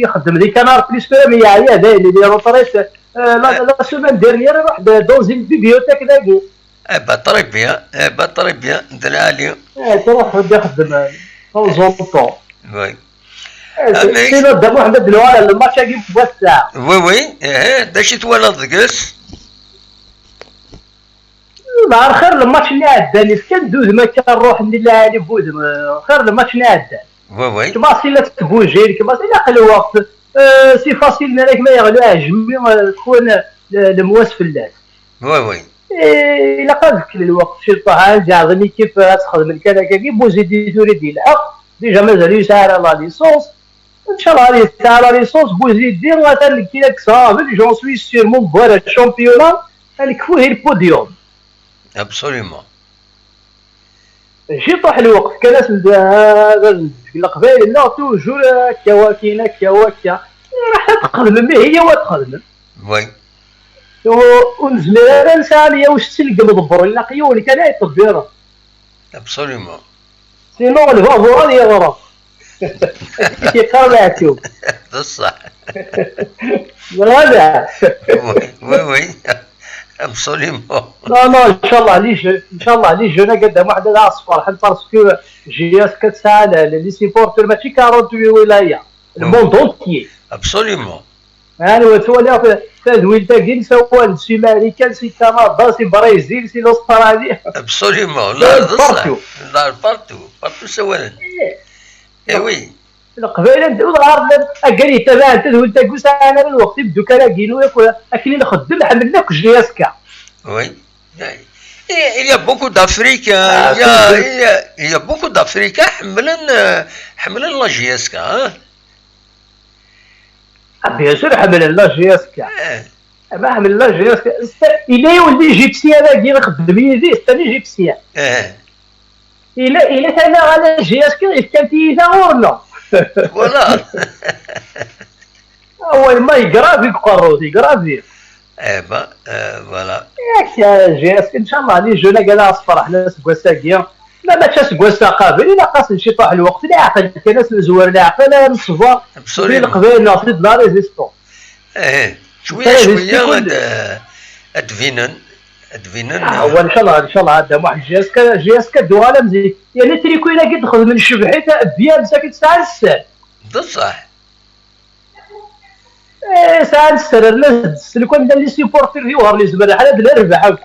ixeddem di Canal Plus tura mi yeɛya dayen, il est retraité. Euh, la, la semaine dernière, iruḥ d-, dans une bibliothèque dagi. Eh ben, très bien, eh ben, très bien, d lɛali. Eh, truḥ d ixeddem, euh, temps en temps. Oui. Eh, sinon, Dda Muḥend, ad d-nuɣal ɣer lmatch-agi n wass-a. Oui, oui, eh, d acu i twalaḍ deg-s? Ḍher xir lmatch-nni iɛeddan, ifkan-d udem akka rruḥ-nni lɛali n wudem, xir lmatch-nni iɛeddan. Oui, oui. Kmaṣi la ttgujin, kmaṣi ilaq lweqt. Euh, si Fasil nara-k ma yeɣli uɛejmi, euh, tkun, euh, lemwas fell-as. Oui, oui. Eh, ilaq ad fken lweqt ciṭuḥ, ad yeɛḍem ikif, ad sxedmen kan akkagi. Buzidi tura i d-yelḥeq, déjà mazal yesɛa ara la licence. Ncallah ad yesɛa la licence Buzidi, atan nekki ad kkseɣ aɣbel, j'en suis sûr, mon bwara championnat, ad nekfu di le podium. Absolument. Ciṭuḥ lweqt kan, ad sen-d-, ad sen-d-, deg Leqbayel-nneɣ toujours akka wakin, akka wakka. Raḥ ad txedmem, ihi yaw ad txedmem. Oui. Ur, ur nezmir ara nesɛa meyya u settin deg imḍebbren, ilaq yiwen kan ay yeṭṭebbiren. Absolument. Sinon, lbabur ad yeɣreq. Yeqqar leɛtub. D ṣṣeḥ. Voilà. Oui, oui, oui. Absolument. Non, non, Inch'Allah, les jeux, Inch'Allah, les jeux, nagada, moi, de la sport, parce que J S K, ça, les, les supporters, mačči quarante-huit wilayas, le monde entier. Absolument. Ani wa ttwaliɣ ta-, tadwilt-agi, ssawalen si Marikan, si Kanada, si Brizil, si l'Australie. Absolument. Là, partout. Là, partout. Partout ssawalen. Eh. Eh oui. Leqbayel anda ur ɣar llan, akken yettabaɛen tadwilt-agi ur sɛan ara lweqt, imeddukal-agi-inu akk, akken i nxeddem, ḥemmlen akk J S K. Oui. Il y a beaucoup d'Africains, ah, il y a, il y a, il y a beaucoup d'Africains ḥemmlen, euh, ḥemmlen la J S K, hein. Ah, bien sûr, ḥemmlen la J S K. Eh. Ah, ma ḥemmlen la J S K. Yella yiwen d Égyptien dagi ixeddem yid-i, c'est un Égyptien. Eh. Yella, yella tala ɣer la J S K, yefkan-iyi ta ɣur-neɣ. Voilà. Awal ma yegravi deg uqerru-s, yegravi. Eh ben, euh, voilà. Yak, euh, J S K, Inch'Allah, les jeunes-agi ad aɣ-sferḥen aseggas-agi. Ma mačči aseggas-a qabil, ilaq-asen ciṭuḥ lweqt, leɛqel kan, ad s-nezwer leɛqel, ad neṣber. Absolument. Di Leqbayel neɣ di la résistance. Eh, cwiya, cwiya ad, ad d-binen, ad d-binen. Ah, wa, Inch'Allah, Inch'Allah, a Dda Muḥ, J S K, J S K ad d-uɣal am zik. Yerna triku-agi d-xedmen cebḥit, bien, msakit sɛan sser. D ṣṣeḥ. Eh, sɛan sser, rna s-, s-, lukan llan les supporters d yuɣer yezmer lḥal ad nerbeḥ akk.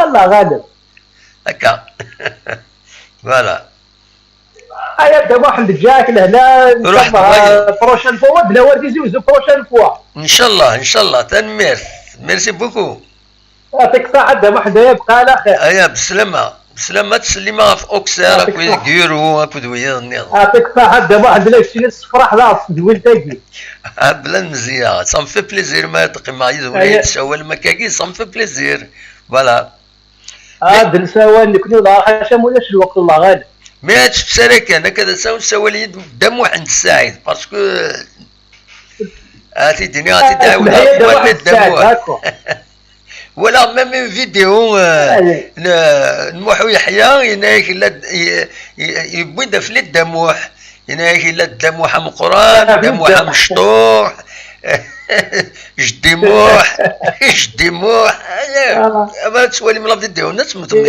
Allah ɣaleb. Akka. Voilà. Aya Dda Muḥend, ǧǧiɣ-ak lehna, Ruḥ, Inch'Allah, ṭwali. Prochaine fois, wa d lawer Tizi Uzzu, prochaine fois. Inch'Allah, Inch'Allah, tanemmirt. Merci beaucoup. Yɛṭik ṣṣeḥḥa, Dda Muḥend, aya bqa ɛla xir. Aya, beslama. Beslama, ttsellimeɣ ɣef Auxerre, akked Giroux, akked wiyaḍ nniḍen. Yɛṭik ṣṣeḥḥa, Dda Muḥend, la keččini tessefraḥeḍ-aɣ s tedwilt-agi. Ah, bla lemzeyya, ça me fait plaisir ma ad qqimeɣ yid-wen, aya, ad tessawalem akkagi, ça me fait plaisir. Voilà. Ah, ad nsawal nekni, wallah, ḥaca ma ulac lweqt, Allah ɣaleb. Mi ad tefsara kan, akka d asawen sawal-iyi-d Dda Muḥend Saɛid, parce que, ah, ad t-id-iniɣ, ad t-id-ɛiwdeɣ, ah, Dda Muḥend Saɛid, d'accord. Walaɣ même une vidéo, euh, n, n Muḥ Uyeḥya, yenna-yak, la d-, y-, y-, yewwi-d afli Dda Muḥ. Yenna-yak yella Dda Muḥ ameqqran, Dda Muḥ amecṭuḥ, Jeddi Muḥ, Jeddi Muḥ. Aya. Ma tettwalim la vidéo, nna temmtem.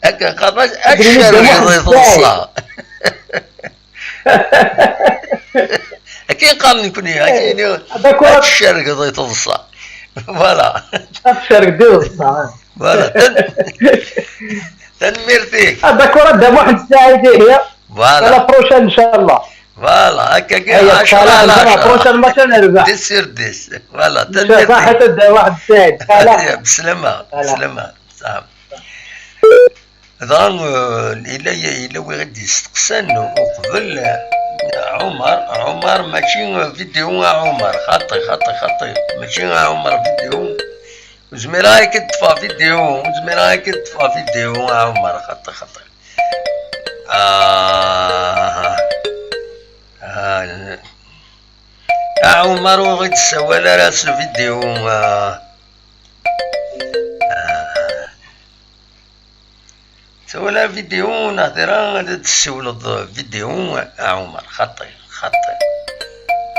Akka qqaren-as, ad tcerrgeḍ i teḍsa. Akken qqaren nekni, akken ini, ad tcerrgeḍ i teḍsa. Voilà. Ad tcerrgeḍ i teḍsa. Voilà. Tanemmirt-ik. Ah, d'accord, Dda Muḥend Saɛid, ihi. Voilà. À la prochaine, inchallah. Voilà, هكاكي. هيا، عشرة على عشرة. Prochain match نربح. Dix sur dix. Voilà, tanemmirt-ik. صحة Dda Muḥend Saɛid. Voilà. Bslama, bslama. Dɣa, euh, yella, yella wi ɣ-d-yesteqsan uqbel, euh, Ɛumar, Ɛumar, mačči, euh, vidéo a Ɛumar, xaṭi, xaṭi, xaṭi, mačči a Ɛumar vidéo. Ur zmireɣ ad k-id-ṭṭfeɣ vidéo, ur zmireɣ ad k-id-ṭṭfeɣ vidéo a Ɛumar, xaṭi, xaṭi. Ah, ah, a Ɛumar, ur ɣ-id-ssawal ara s vidéo, ah. Ah. Sawal ara vidéo, neɣ tura ad d-tessiwleḍ vidéo, a Ɛumar, xaṭi, xaṭi.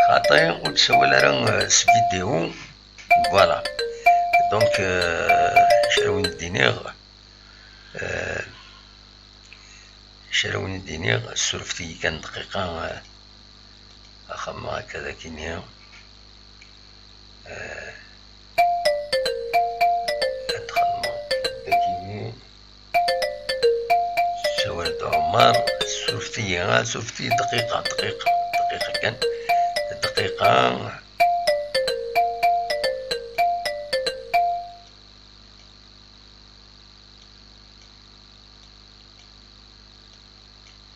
Xaṭi, ur d-sawal ara, eh, s vidéo. Voilà. Donc, eh, acu ara wen-d-iniɣ, eh, acu ara wen-d-iniɣ, surfet-iyi kan dqiqa, eh, axxam akka d akini. Eh, ad xedmeɣ dagini. Sawal-d Ɛumar, surfet-iyi, ah, surfet-iyi dqiqa, dqiqa, dqiqa kan, dqiqa.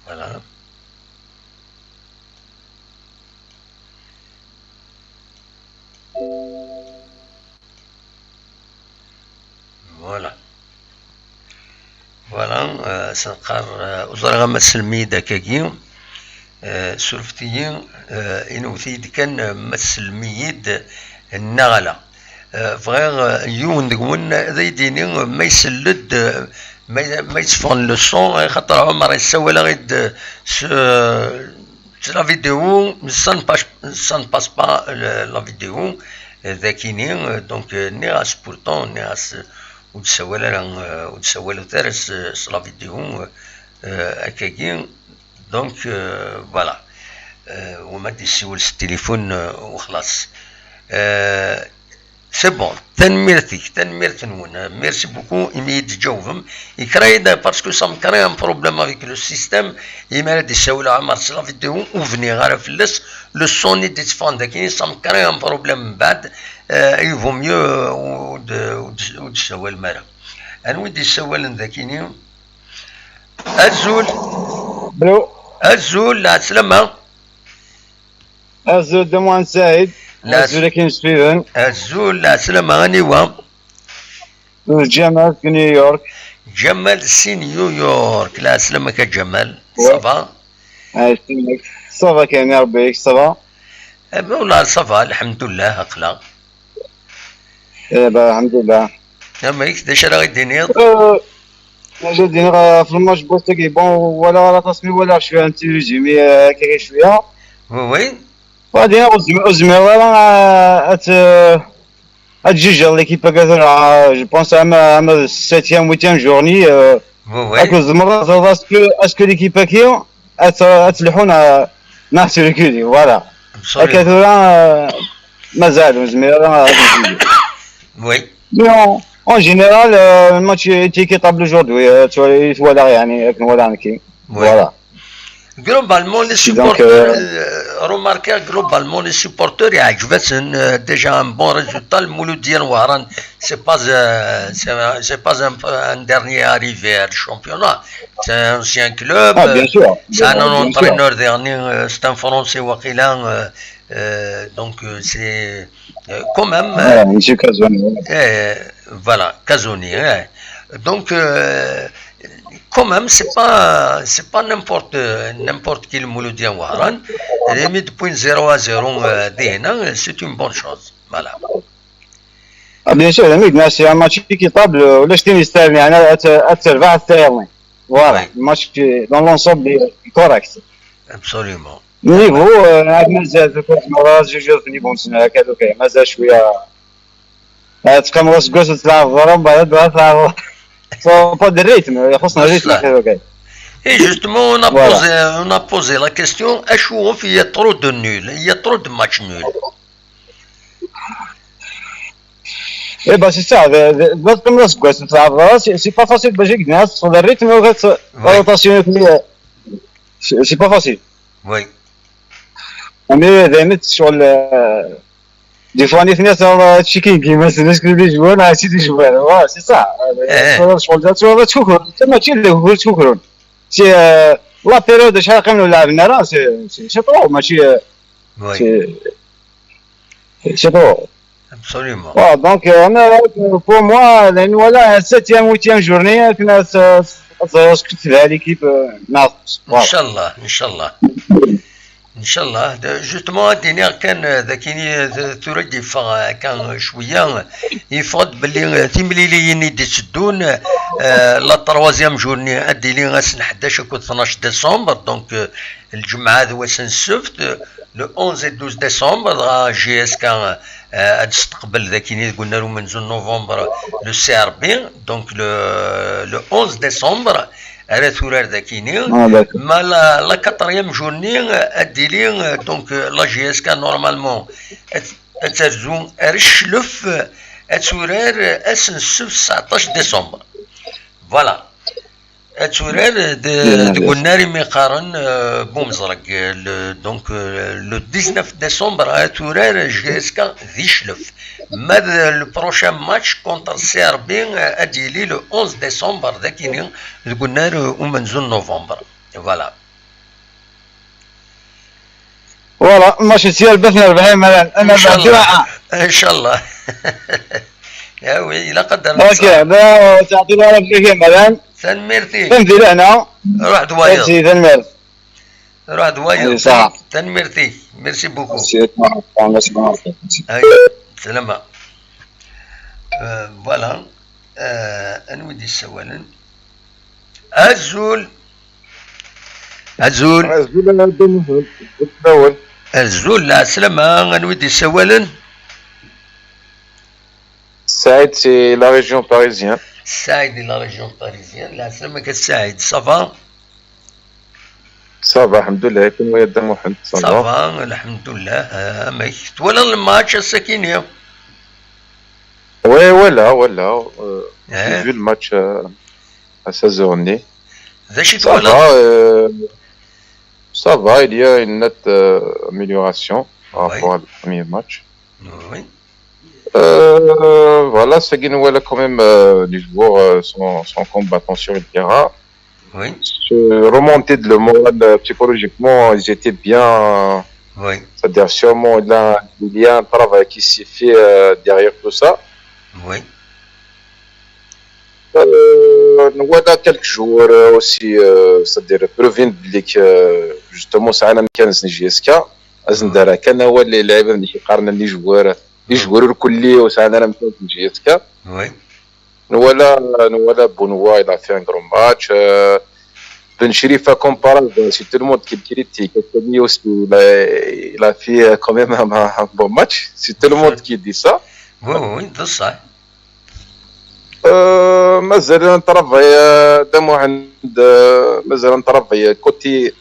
Voilà. Voilà. Voilà, euh, s-, qqar, euh, ur ẓriɣ ma tsellem-iyi-d akkagi, euh, surfet-iyi, euh, inewwet-iyi-d kan, euh, ma tsellem-iyi-d neɣ ala. Euh, bɣiɣ, euh, yiwen deg-wen ad ay-d-yini, euh, ma isell-d, euh, ma, ma yetteffɣen le son, axaṭer Ɛumer yessawal-aɣ-id, euh, s, euh, s la vidéo, ça ne passe, ça ne passe pas, euh, la vidéo, euh, dagini, euh, donc, euh, nniɣ-as pourtant, nniɣ-as, euh, ur d-ssawal ara, euh, ur d-ssawal ara s, s la vidéo, euh, akkagi. Donc, euh, voilà. Euh, wama d-yessiwel s téléphone, euh, u xlaṣ. Euh, c'est bon. Tanemmirt-ik, tanemmirt-nwen. Euh, merci beaucoup imi i d-tǧawbem. Yekreh-iyi-d, parce que ça me crée un problème avec le système. Imi ara d-yessawel Ɛumer s la vidéo, ur bniɣ ara fell-as. Le son i d-yetteffɣen dagi, ça me crée un problème mbeɛd. Euh, il vaut mieux, euh, ur d-, ur d-, ur d-ssawalem ara. Anwa i d-yessawalen dagini? Azul. Allô. Azul, lɛeslama. Azul, Dda Muḥend Saɛid. La- Azul, akin Steven. Azul, lɛeslama, aniwa? Ǧamal, si New York. Ǧamal, si New York, lɛeslama-k a Ǧamal. Ouais. Ça va? Ah, ça va, kan, Rebbi, ça va? Eh ben, والله ça va, lḥemdullah, aql-aɣ. Eh ben, lḥemdullah. Amek, d acu ara ɣ-d-tiniḍ? Euh, d acu ara d-iniɣ, euh, ɣef lmatch n wass-agi, bon, walaɣ ara aṭas mi walaɣ cwiya n tilivizyun, mi, euh, akka cwiya. Oui, oui. Ur zmi-, ur zmireɣ ara, euh, ad, euh, ad ǧiǧeɣ l'équipe-agi tura, euh, je pense, ama, ama septième, huitième journée, euh, Oui, oui. Ad tzemreḍ ad teẓreḍ est-ce que, est-ce que l'équipe-agi ad t-, ad telḥu neɣ, neɣ ad trekuli, voilà. Absolument. Akka tura, euh, mazal, ur zmireɣ ara ad nzid. Oui. Mais en, en général, euh, le match est équitable aujourd'hui, euh, tu vois, tu vois là, يعني, avec, voilà, qui, oui. Voilà. Globalement, les supporters, euh, remarquez, globalement, les supporters, il y a, euh, déjà un bon résultat. Le Mouloudien Waran, c'est pas, euh, c'est un, c'est pas un, un dernier arrivé à le championnat. C'est un ancien club, ah, bien sûr, c'est un entraîneur dernier, euh, c'est un Français, Wakila, euh, euh, donc, euh, c'est, euh, quand même, euh, voilà, monsieur Kazoni, ouais. Euh, voilà, Kazoni, ouais. Donc, euh, quand même, c'est pas, c'est pas n'importe, n'importe qui le Mouloudien Waran. Les mis de point zéro à zéro, euh, D N A, c'est une bonne chose. Voilà. Ah, bien sûr, le Mouloudien, c'est un match équitable. Euh, le Ch'tini, c'est un, un, un, un, voilà, ouais. Le match, dans l'ensemble, est correct. Absolument. Niveau, euh, mazal, mazal, mazal شوية. آه، تقام غير سكواش تلعب ضرب، بعد تلعب. Faut pas de rythme, خصنا rythme. Et justement, on a posé, on a posé la question, acu il y a trop de nuls, il y a trop de matchs nuls. Eh ben, c'est ça, de, de, de, comme le squash, ça va, c'est c'est pas facile, ben, j'ai gagné, sur le rythme, en fait, la rotation, c'est pas facile. Oui. Mais دايما sur le des fois نتنيا sur le checking, mais c'est des joueurs, là, c'est des joueurs. Ouais, c'est ça. Sur le sur le تشكر. C'est ماشي اللي هو تشكر. C'est la période شحال كانوا لاعبين راه c'est c'est trop ماشي. Oui. C'est c'est trop. Absolument. Ouais, donc, euh, أنا, pour moi, لأن ولا septième, huitième journée, كنا س- س- سكت لها l'équipe, euh, ناقص. ان شاء الله، ان شاء الله. ان شاء الله. Justement, ad iniɣ kan, euh, d akken, euh, tura d-yeffeɣ, euh, kan, euh, cwiya, euh, yeffeɣ-d belli, euh, timliliyin i d-itteddun, euh, la troisième journée ad d-tili ass n ḥdac akked tnac décembre, donc, euh, lǧemɛa d wass n ssebt, euh, le onze et douze décembre, dɣa J S K, euh, ad d-testeqbel d akken deg unnar umenzu n novembre, le C R B, donc le, le onze décembre, ara turar d akini. Ah, d'accord. Ma la, la quatrième journée, euh, ad d-tili, euh, donc, euh, la J S K normalement, ad, ad terzu ar cclef, euh, ad turar, euh, ass n ssebt seɛṭac décembre. Voilà. Ad turar, euh, de, Bien, deg bien. Unnar imi qqaren, euh, Bumẓreg, euh, le, donc, euh, le dix-neuf décembre, ad turar J S K di cclef. Ma d le prochain match contre C R B, euh, ad d-yili le onze décembre, d akini, deg unnar, euh, umenzu n novembre. Voilà. Voilà, match n ssya n lbath n rrbeḥ, malan. Ana ان شاء الله. Jmaɛa. ان شاء الله. Ah oui, ilaq ad Ok, da, تعطينا راه في الجيم الان. Tanemmirt-ik. فهمتي لهنا. Ruḥ d wayeḍ. Merci, tanemmirt. Ruḥ d wayeḍ. Yes, sir. Tanemmirt-ik. Merci beaucoup. Merci, merci, merci. Ay, salama. Euh, voilà. Euh, anwa i d-yessawalen? Azul. Azul. Azul a Dda Muḥend, d lawan. Azul, lɛeslama, anwa i d-yessawalen? Saïd, c'est la région parisienne. Saïd, la région parisienne. Lɛeslama-k a Saïd, ça va? Ça va, alhamdoulilah. Kunwi a Dda Muḥend, ça Ça va? Va, alhamdoulilah. Ah, amek? Twalaḍ le match ass-akini? Ouais, voilà, voilà. Euh, Eh. J'ai vu le match euh, à seize heures et demie. D acu i Ça twalaḍ? va, euh, ça va, il y a une nette euh, amélioration par Oui. Rapport au premier match. Oui. Euh, voilà, c'est qu'il nous voit quand même euh, les joueurs euh, sont, sont combattants sur le terrain. Oui. Se remonter de le moral euh, psychologiquement, ils étaient bien. Oui. C'est-à-dire sûrement il, a, il y a un travail qui s'est fait euh, derrière tout ça. Oui. Euh, voilà quelques joueurs euh, aussi, euh, c'est-à-dire Provin Blik, euh, justement, c'est un américain de J S K. Azendara, كان هو اللي لعب من شي قرن اللي joueurs, les joueurs الكلي وسعنا راه مكان في J S K. Oui. Voilà, voilà Bounoua, il a fait un grand match. Euh, Ben Cherifa, comme par hasard, c'est tout le monde qui le critique. Lui aussi, il a, il a fait euh, quand même un, un bon match. C'est tout le monde qui dit ça. Oui, oui, oui, d ṣṣeḥ. Euh, مازال نترافاي دمو عند مازال نترافاي côté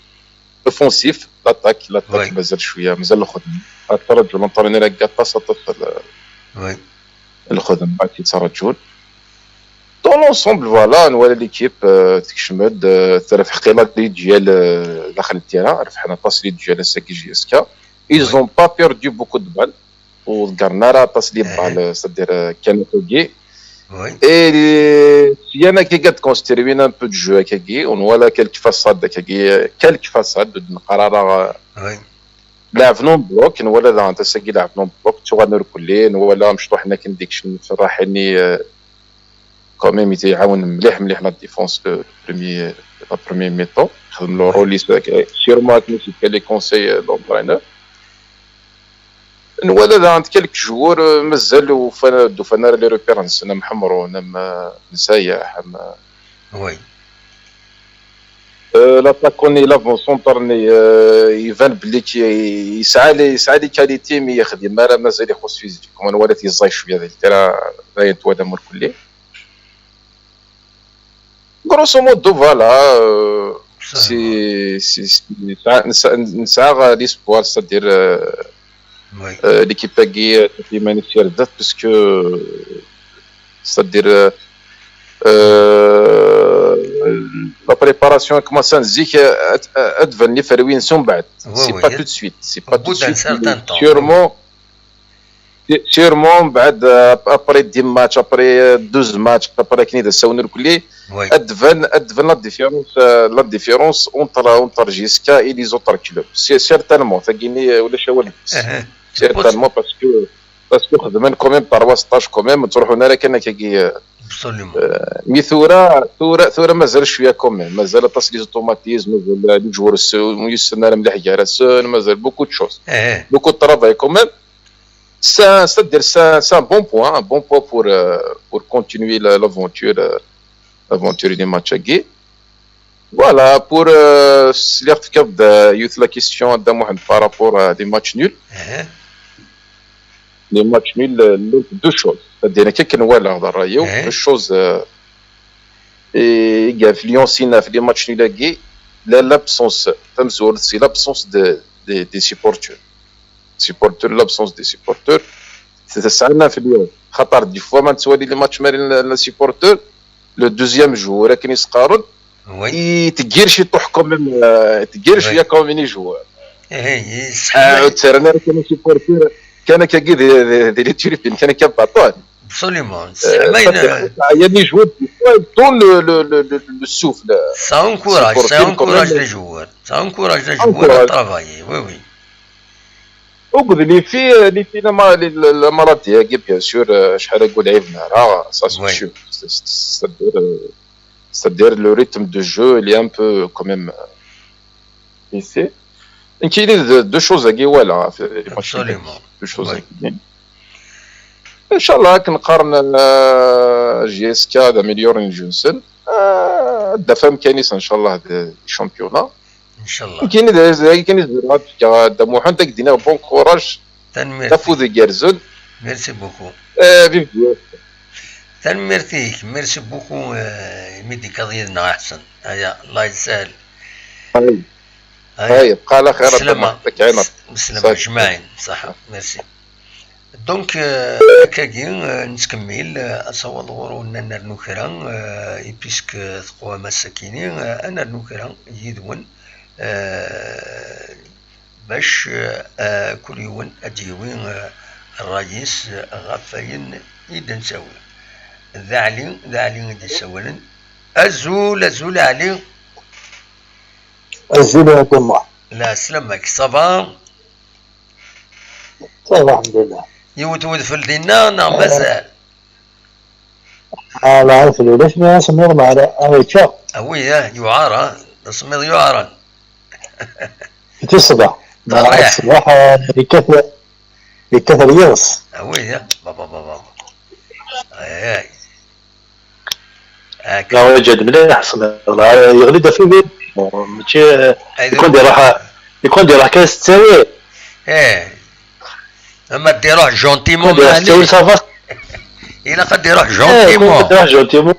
offensif, l'attaque, l'attaque Oui. مازال شويه مازال الخدمه. الترجي l'entraîneur قاطع سطف Oui. الخدمه كي ترجون. Dans l'ensemble, voilà, نوال l'équipe تكشمد ترى في حقيقه les duels داخل ال terrain, ربحنا aṭas les duels ساكي J S K. Ils Oui. ont pas perdu beaucoup de balles. وذكرنا راه aṭas les إيه. balles, c'est-à-dire كانوا كي Oui. Et si انا كي قاعد construire un peu de jeu كي, on voit quelques façades كي, quelques façades de نقرا راه Oui. لعبنا en bloc, نوال هذا انت ساكي لعبنا en bloc, tu vas نركلي, نوال مشطوح هنا كنديك شنو في راحيني, euh, quand même يتعاون مليح مليح la défense le premier, la première mi-temps. خدم له Oui. رولي ساك, sûrement كنت les conseils d'entraîneur. نوال هذا عند quelques joueurs مازال وفانا دوفانا les repères نسنا محمرو نم نسايح. Oui. Euh, l'attaquant-nni, l'avant-centre-nni, euh, iban belli ki-, yesɛa les, yesɛa les qualités, mi yexdim ara mazal ixuṣ physiquement, nwala-t yeẓẓay cwiya di lkra, d ayen twalam ur kulli. Grosso modo, voilà, euh, c'est, c'est, c'est, nesɛa, nesɛa, nesɛa l'espoir, c'est-à-dire, euh, Oui. euh, l'équipe-agi, euh, taf iman-is ar zdat, parce que, euh, c'est-à-dire, euh, euh, la préparation commence zik, euh, ad, ad tban les fruits n umbeɛd. Oui, C'est oui. pas tout de suite, c'est pas Au tout bout de d'un suite. certain temps. Sûrement, sûrement, بعد, euh, après dix matchs, après, euh, douze matchs, après كني دا ساون الكلي, Oui. ad tban, ad tban la différence, euh, la différence entre, entre J S K et les autres clubs. C'est certainement, tagini, euh, ولا شوال. Eh, eh. Certainement, parce que, parce que خدمنا quand même par stage quand même, تروحوا نرى كان كي, euh, Absolument. euh, mais ثورة, ثورة, ثورة مازال شوية quand même, مازال aṭas les automatismes, مازال les joueurs يسنا مليح جارسون, مازال beaucoup de choses. Eh, eh. Beaucoup de travail quand même. C'est un, c'est-à-dire, c'est un, c'est un bon point, un bon point pour, euh, pour continuer la, l'aventure, euh, l'aventure des matchs à Guy. Voilà, pour, euh, s-, les, euh, la question de Mohamed par rapport à des matchs nuls. Eh, eh. Les matchs nuls, euh, deux choses. C'est-à-dire, كي كنوالغ ذا الرايو, Eh. Deux choses, euh, et il y a influence في les matchs nuls à Guy, la, l'absence, تمزور, c'est l'absence de, de, des supporters. Supporters, l'absence des supporters, c'est ça, ça a une influence. خاطر des fois ما نتوالي les matchs مالين les supporters, le deuxième jour, كي يسقارن, Oui. يتقير شي طوح quand même, euh, يتقير Oui. شوية quand même les joueurs. Eh, eh, آه، c'est تسرنا كان supporter, كان كاكي دي, دي, دي les tribune, كان كان بطل. Absolument. Euh, Mais, ça, euh, c'est, il y a des joueurs qui font, ils donnent le, le, le, le, le, le souffle. Ça encourage, C'est ça pour quand encourage même les joueurs. Ça encourage les joueurs à Encourage. travailler, oui, oui. وقد لي في لي في لما لي- لما لا دياكي, bien sûr, آه، شحال نقول عيبنا راه, ça c'est Oui. sûr. C'est-à-dire, euh, c'est-à-dire le rythme de jeu, il est un peu quand même, euh, baissé. كاينين deux, deux choses à Guy, voilà, في les matchs. Absolument. Deux choses à Oui. Guy. ان شاء الله كنقارن, آه, J S K d'améliorer une jeune scène. آه, دافع كاينيس ان شاء الله des championnats. ان شاء الله. كاين دايز كاين زرات دا محمد داك دينا bon courage. تنميرتي. دافو دي جيرزون. Merci beaucoup. آه, vive Dieu. تنميرتي. Merci beaucoup, آه, ميدي كاضينا احسن. هيا الله يسهل. هاي هيا. هاي بقى على خير. بسلامة. يعطيك عينك. بسلامة صافي. اجمعين. صح. Merci. Donc, آه, هكاكي, آه, نتكمل, آه, اصور غورو نرنو كرا, آه, et puisque تقوى مساكيني, آه, انا نرنو كرا يدون, آه, باش, آه, كل يوم اديوي, آه, الرئيس, آه, غفاين يدن ساوي. ذا علي, ذا علي يدي ساولن. ازول, ازول علي. ازول يا عبد الله. لا سلمك, ça va؟ صافي الحمد لله. يوت ودفل دينا نا مازال؟ آه، لا عارف ليش ما سمير مع هذا تشا. اوي, آه, يعار, آه. سمير يعار. تصدى. طريح. الصباح يكثر يكثر يغص. اوي, آه. بابا, بابا. اي, اي. هاك. لا وجد مليح سمير. لا، يغلي دافي بيه. ماشي يكون دير روحه يكون دير روحه كاس التساوي. ايه. اما ديروه gentiment يكون دير روحه مالي. التساوي صافا. الا قد ديروه ايه يكون gentiment. دير روحه gentiment.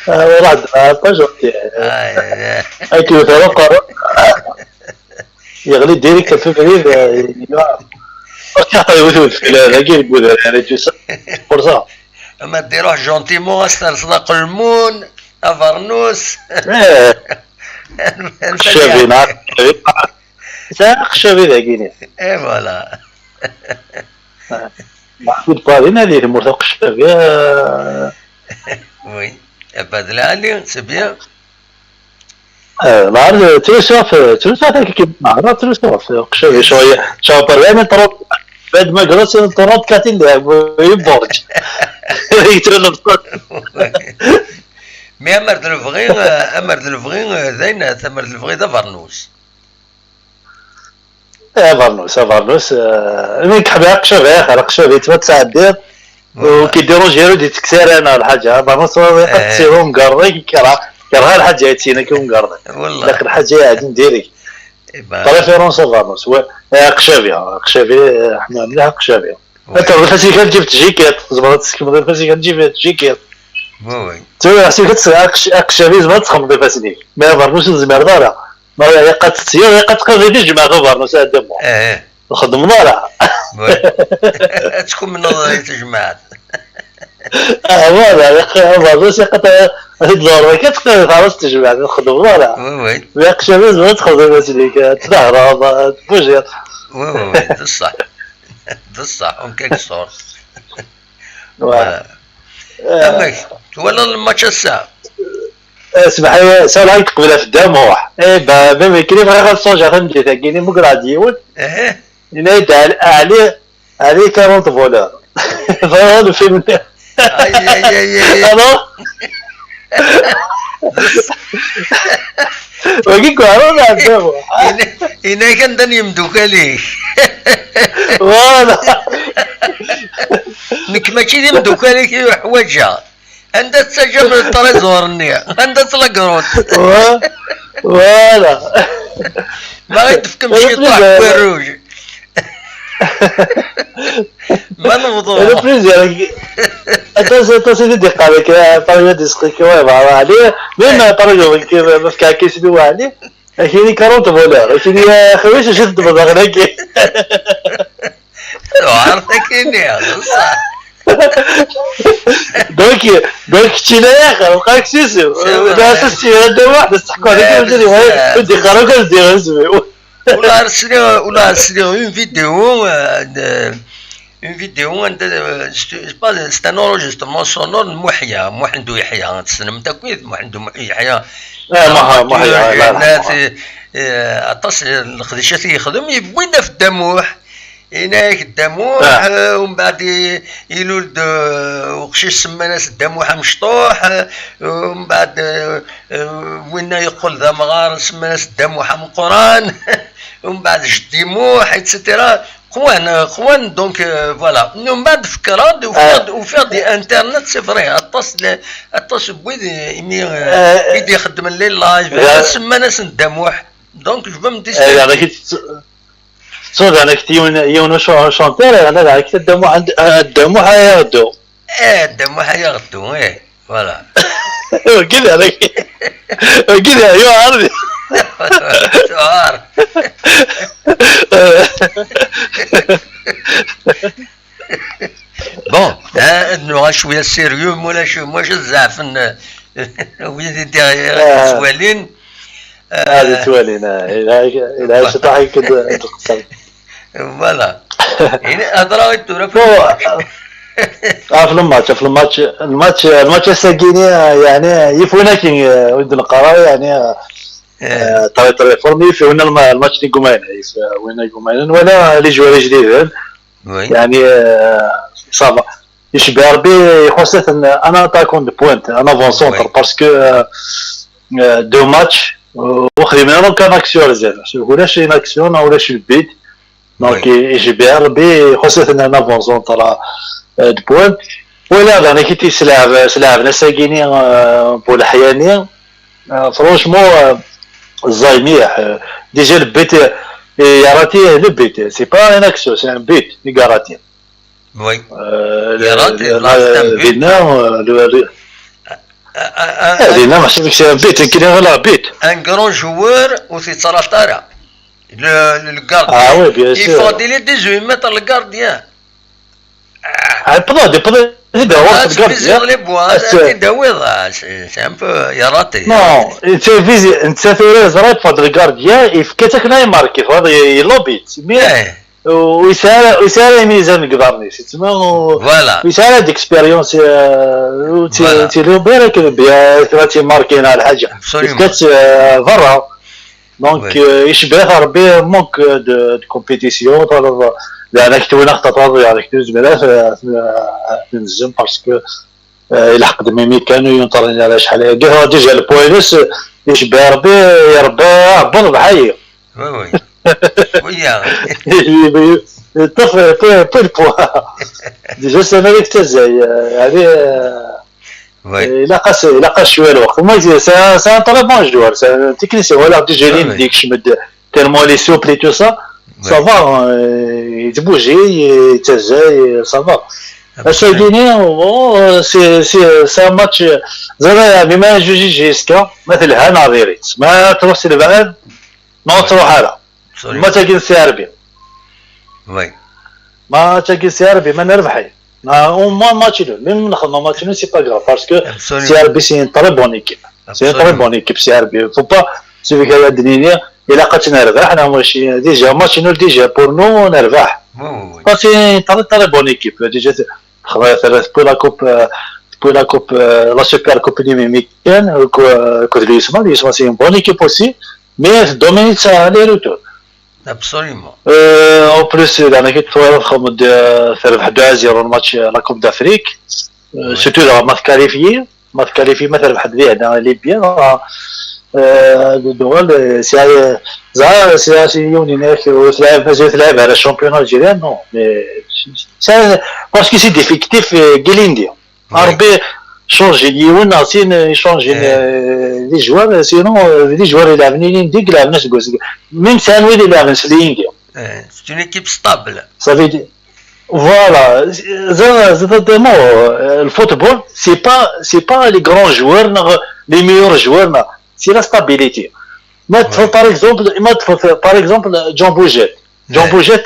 آه، راه راه با جونتي. آه, آه. هاي كيف يتوقع. يغلي ديريكت في الفريق. آه، يا. يا يوسف، لا، لا، كي يقول، يعني، تو سا. فرصة. اما ديروه gentiment, استر صدق المون, افرنوس. ايه. شافي نهار. ساق شافي ذاكيني. اي voilà. محمود بارين هذه المرتبق شافي. آه، Oui. اباد العالي, c'est bien. آه، نهار تروسوف، تروسوف هذاك كي نهار تروسوف. شافي شوية. شاف برنامج طرود. بعد ما قرأت طرود كاتين لعب يبورج. يتولى بصوت. Mais امر د الفغي, آه, امر د الفغي, آه, داين, امر د الفغي دا فرنوس. ايه برنوس، ايه برنوس، آه، انا كحب يا قشافي، يا خالق قشافي، تما تسعدير. وكي ديرونجي هادو دي تكسير انا ولا حاجه، برنوس هو يقد إيه. سيرو مقري كي راه Yerɣa lḥaǧa yettini akken garden. Wallah. Laqen lḥaǧa yeɛdin direct. Iba. Préférence ɣur-nos. Aqcabi, aqcabi, ḥemmleɣ mliḥ aqcabi. Anta d fasika tǧib tjikiṭ, tzemreḍ ad teskemḍ fasika tǧib tjikiṭ. Oui, oui. Tura ḥsib ad tesɛiḍ aqc- aqcabi, tzemreḍ ad txedmeḍ ifassen-ik. Ma abernus ur nezmir ara. Ma yeqqat tettyiḍ, yeqqat tqaḍi di jmaɛt abernus ɛeddamu. Eh, Ur xeddmeḍ ara. oui. Ad tkumneḍ i tejmaɛt. Ah, voilà, yeqqat abernus, yeqqat ad t-id-ḍurbeḍ akka, teqqim taɣrast tejmaɛt, ur txeddmeḍ ara. Oui, oui. Ma aqcabi, tzemreḍ ad txedmeḍ ifassen-ik, tnehreḍ, tbujiḍ. Oui, oui, oui. D ṣṣeḥ. D ṣṣeḥ, en quelque sorte. Voilà. Amek, twalaḍ lmatch ass-a? Smeḥ-iyi, sawleɣ-ak qbel ɣef Dda Muḥ. Eh ben, même kri bɣiɣ ad ṣunǧeɣ tameddit-agi, muggreɣ-d yiwen. Eh, Yenna-yi-d Ɛli, Ɛli, Ɛli quarante voleurs. Vraiment, le film. Aïe, aïe, aïe, aïe. Alors? Wagi kweɛru neɣ Dda Muḥ? Yenna-ak anda n yimdukal-ik. Voilà. Nekk mačči d imdukal-ik i uḥwaǧeɣ. Anda tettaǧǧam le trésor-nni? Anda-tt la grotte? Wa- Voilà. Ma i d-tefkem Wala ciṭuḥ plusieurs. Pois Rouge. Ma nebḍu. Wala plusieurs. Aṭas, aṭas i d-iqqar akka, parmi ad isqi kra, voilà, allez. Même, par exemple, ma fkiɣ-ak isem-iw Ɛli, akini quarante voleurs, akini, xawi, acu teddmeḍ ɣer dagi? Tuɛer takini, d ṣṣeḥ. Donc, donc, keččini axir, lqay-k s isem. C'est vrai. D asas si hada waḥd, asteḥku hada Eh, kan, d bezzaf. Ur d-iqqar akk ad d-iɣer isem-iw. Ula ar sliɣ, ula ar sliɣ une vidéo, euh, de, une vidéo, anda, euh, c'est c'est pas, c'est un enregistrement sonore n Muḥya, Muḥend U Yeḥya, tessnem-t akk, Muḥend U Yeḥya. Ah, Muḥ-, Muḥya, Yenna-t, Allah yerḥemhu. Eh, aṭas n leqdicat i yexdem, yewwi-d ɣef Dda Muḥ. Yenna-ak Dda Muḥ, Ah. Eh, umbeɛd i- ilul-d, eh, uqcic, semman-as Dda Muḥ amecṭuḥ, eh, umbeɛd, eh, eh, winna yeqqel d amɣar, semman-as Dda Muḥ ameqqran, umbeɛd Jeddi Muḥ, et cetera. Qwan, eh, qwan, donc, eh, voilà. Umbeɛd fekkreɣ-d, ufiɣ-d, ufiɣ-d di internet, c'est vrai, aṭas n, aṭas n wid, eh, imi, eh, Eh, i d-ixeddmen les lives, eh, semman-as Dda Muḥ. Donc, je veux me Eh, yeɛni distinguer. kif tt-, tzud yeɛni kif yiwen, yiwen uc-, chanteur, yeɛni yeɛni kif Dda Muḥ, eh, Dda Muḥ ay aɣeddu. Eh, Dda Muḥ ay aɣeddu, eh, voilà. Wagi d yeɛni, wagi d yeɛni, yuɛer di. Tuɛer. Bon, eh, ad nuɣal cwiya sérieux, mulac, mulac ad zeɛfen, eh, wid i d-, i d-yettwalin. Ad yettwalin, ah, ila, ila, ciṭuḥ akken d-, d-qeṣṣer. Voilà. Ini, hedreɣ i tura. Bon, ɣef le match, ɣef le match, le match, le match ass-agi-ni, yeɛni, yif win akken, eh, ur d-neqqar ara, yeɛni, eh, eh, très, très fort, mais yif win le ma-, le match n Gumayna, yif, eh, win n Gumayna, wala les joueurs ijdiden, Oui. yeɛni, eh, ça va. Yecbeḥ Rebbi, ixuṣṣ-iten un attaquant de pointe, un avant-centre, Oui. Parce que, euh, euh, deux matchs, euh, ur xdimen ara kan action ar zdat. Ulac une action, neɣ ulac le but. Donc, Oui. i-, yecbeḥ Rebbi, ixuṣṣ-iten un avant-centre, euh, de pointe. Wala, d akken i t-yesleɛb, sleɛben ass-agi-ni, euh, Buleḥyani. Euh, franchement, euh, ẓẓay mliḥ. Euh, déjà le but, euh, il a raté le but. C'est pas une action, c'est un but, il a raté. Oui. Euh, Il a raté, le- là, c'est un but. Dinna, euh, le- le- Un, un, eh, un, dinna, mačči c'est un but, kien ɣer le but. Un grand joueur ur t-yettaraṭ ara. Le, le, le gardien. Ah oui, bien Il sûr. Faut délai dix-huit mètres, le gardien. Ah, yewweḍ-d, yewweḍ-d, yewweḍ-d Ah, ɣur-s c'est le gardien. bizarre, les bois, Ah, c'est- c'est Dawid, ah, c'est c'est un peu, il a raté. Non, c'est bizarre, c'est bizarre, il a raté le gardien, il fait que ça, il marque, il faut il le but. Mais, Eh, euh, il sert, il sert à mise en garde, c'est tout. Voilà. Il sert d'expérience, euh, tu, Voilà. Tu le bien que le bien, tu marques dans le حاجة. Absolument. Parce que, euh, voilà. Donc, Oui. euh, يشبه ربي manque de, de compétition, طلب، لأنك تونا خطط، يعني، كتير زبالة، في، في، في الزم، parce que, euh, يلحق دميمي كانوا ينطرني على شحال هادي. هو déjà le point نص، يشبه ربي، يربي، هبط بحالي. Oui, oui. Oui, yeah. يطفي، يطفي، يطفي le point. Déjà, c'est un mec très, euh, يعني، euh, Ilaq-as, ilaq-as cwiya lweqt. Moi, c'est un, c'est un très bon joueur, c'est un technicien. Voilà, déjà, il est tellement il est souple et tout ça. Ça va, yettbouji, yettazzay, ça va. Ass-agi-nni, c'est, c'est un match, ẓriɣ, ma juji jiska, ma telha neɣ diri-tt. Ma tṛuḥ si lebɛid, ma ur tṛuḥ ara. Ma tagi n Serbi. Ma tagi n Serbi, ma nerbeḥ. Au moins match nul. Même nexdem match nul, c'est pas grave. Parce que Serbi, c'est une très bonne équipe. C'est une très bonne équipe, Serbi. Faut pas, c'est vrai qu'il y a des lignes, il a continué à nerbeḥ. Déjà, match nul, déjà, pour nous, nerbeḥ. C'est une très, très bonne équipe. Déjà, depuis la coupe, euh, depuis la coupe, euh, la super coupe du Mimiken, euh, que, que l'U S M A, l'U S M A, c'est une bonne équipe aussi, mais domine ça aller-retour. Absolument. Euh, en plus, la équipe de terbeḥ deux à zéro le match, euh, la Coupe d'Afrique. Euh, surtout dans le match qualifié. Match qualifié, match terbeḥ bien, hein, il est bien. Hein. Euh, de Douala, c'est, c'est, c'est, c'est, c'est, c'est, c'est, c'est, c'est, c'est, c'est, championnat algérien, non. Mais c'est, parce que c'est défectif, euh, Guilindi. Arbi change yiwen, Asin change les joueurs, sinon les joueurs il a venu, même c'est un il a venu. C'est une équipe stable. Ça veut dire, voilà, le football, c'est pas, c'est pas les grands joueurs, les meilleurs joueurs, c'est la stabilité. Par exemple, par exemple, John Boujet. John Boujet,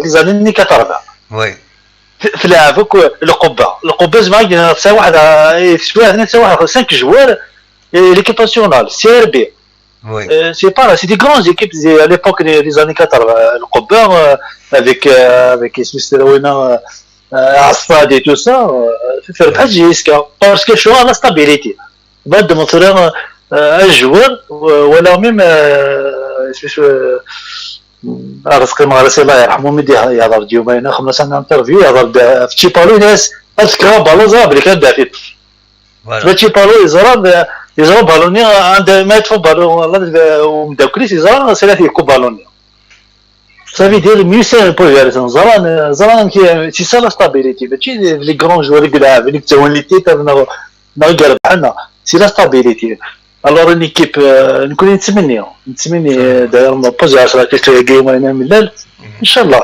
les années quatre-vingts. Oui. في لعب القبه القبه زعما تساوي واحد تساوي واحد cinq joueurs. L'équipe nationale, C R B. C'est pas, c'est des grandes équipes à l'époque des années quatre-vingts, القبه, avec avec اسمي ستروينا, Assad et tout ça. تربح جيسكا parce que شو la stabilité. بعد مثلا un joueur ولا même اسمي رزقي مغرسي الله يرحمه ملي يهضر ديوما هنا خمنا سنه انترفيو يهضر في تشيبالو ناس اسكرا بالو زرا بلي كان دافي. تشيبالو يزرا يزرا بالوني عند ما يطفو بالون ومداكليس يزرا ثلاثي يكو بالوني. Ça veut dire mieux c'est pour زرا زرا c'est ça la stabilité ماشي les grands joueurs اللي يلعب اللي تساوي les titres نقرب حنا c'est la stabilité. Alors une équipe نكون نتمنى نتمنى داير ما بوزي عشرة كيلو كيما انا من الليل. ان شاء الله.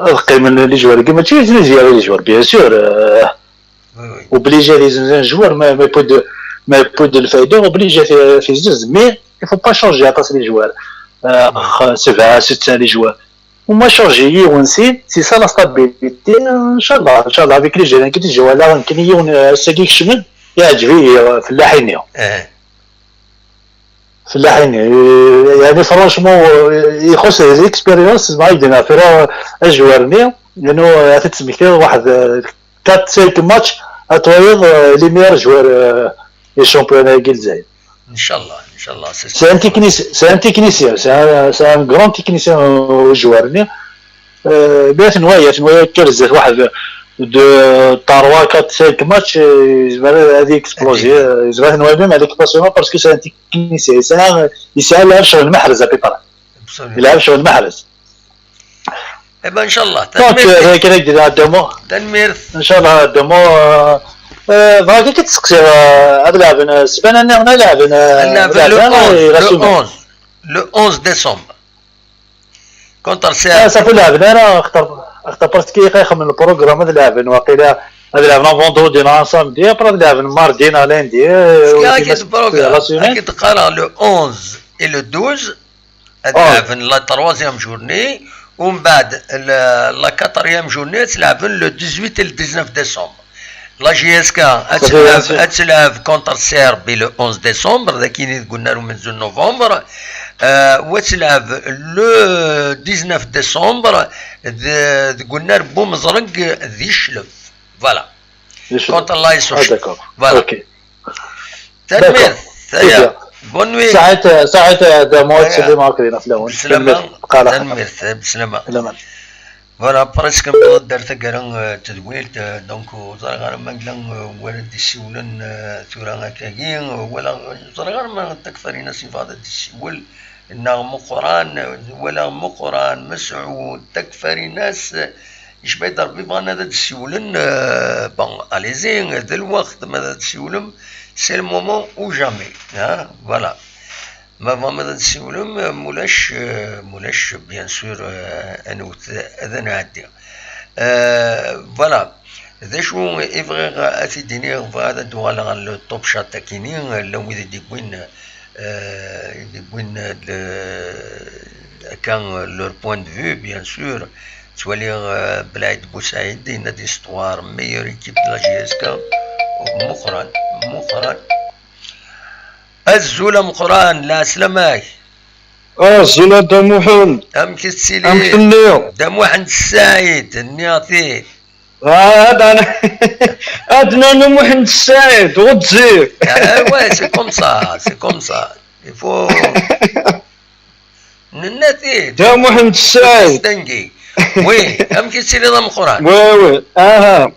Ad qqimen les joueurs كيما ماشي les joueurs bien sûr. Obligé les jeunes joueurs ما ما يبود ما يبود الفايده obligé في زوز mais il faut pas changer aṭas les joueurs. Sept, sept les joueurs. وما شونجي يونسي c'est ça la stabilité. ان شاء الله ان شاء الله avec les jeunes كي تجي ولا يمكن يون ساكي كشمل يعجبي فلاحيني. فلاحيني يعني franchement يخص l'expérience ما يدينا في اجوارني لانه تتسمكتي واحد quatre cinq matchs اتويض les meilleurs joueurs les championnats الجزائر. ان شاء الله ان شاء الله. C'est un technicien, c'est un technicien, c'est un, c'est un grand technicien au joueur. Mais نوايا نوايا كان زاد واحد deux trois quatre cinq matchs يزبر هذه اكسبلوزي يزبر نوايا même هذيك باسيون parce que c'est un technicien يسعى يسعى يلعب شغل محرز à peu près. يلعب شغل محرز. ايبا ان شاء الله. Donc هذاك اللي دينا ديمو. تنميرت. ان شاء الله ديمو. فاكي كتسقسي هاد لعبنا السبانه نعم لعبنا لعبنا le onze le onze décembre. Contre Serbi. صافي لعبنا انا اختار اختار parce que يخمم le programme هاد لعبنا واقيلا هاد لعبنا vendredi نهار samedi après هاد لعبنا mardi نهار lundi. كي تقرا le onze et le douze. Ad laɛben la troisième journée, ومن بعد la quatrième journée ad laɛben le dix-huit et le dix-neuf décembre. La J S K ad tlaɛb contre Serbi le onze décembre, d akin i d-qulna amenzu novembre, u ad tlaɛb le dix-neuf décembre d, d-qulna Bumezreg di Ccleb. Voilà. Contre l'A S O. Voilà. Tanemmirt. Bonne nuit. Saɛid, saɛid, d amuɣal ttsellim akk din ɣef lawan. Bslama. Tanemmirt, bslama. Voilà, presque newweḍ-d ar taggara n tedwilt, donc ur ẓriɣ ara ma yella win ara d-isiwlen tura akkagi, wala ur ẓriɣ ara ma Takfarinas yebɣa ad d-isiwel neɣ Muqran, wala Muqran, Mesɛud, Takfarinas. Yecba-yi-d Rebbi, bɣan ad d-siwlen, euh, bon, allez-y, d lweqt, ma ad d-siwlem, c'est le moment ou jamais, hein, voilà. Ma tebɣam ad d-siwlem, mulac, euh, mulac, bien sûr, euh, ad nwet, ad nɛeddi. Euh, voilà. D acu i bɣiɣ ad t-id-iniɣ, bɣiɣ ad d-uɣaleɣ ɣer le top chat akini, llan wid i d-iwwin, euh, i d-iwwin le, akka, leur point de vue, bien sûr. Ttwaliɣ, euh, Belɛid Busaɛid, yenna-d histoire, meilleure équipe de la J S K, Muqran, Muqran. Azul a Muqran, lɛeslama-k. Azul a Dda Muḥend. Amek i tettiliḍ? Amek telliḍ? Dda Muḥend Ssaɛid, nniɣ-t-id. Ah, ad, ad nernu Muḥend Ssaɛid, ɣezzif. Ah, ouais, c'est comme ça, c'est comme ça. Il faut... Nenna-t-id. Dda Muḥend Ssaɛid. Distingué. Oui, amek i tettiliḍ a Muqran? Oui, oui, aha.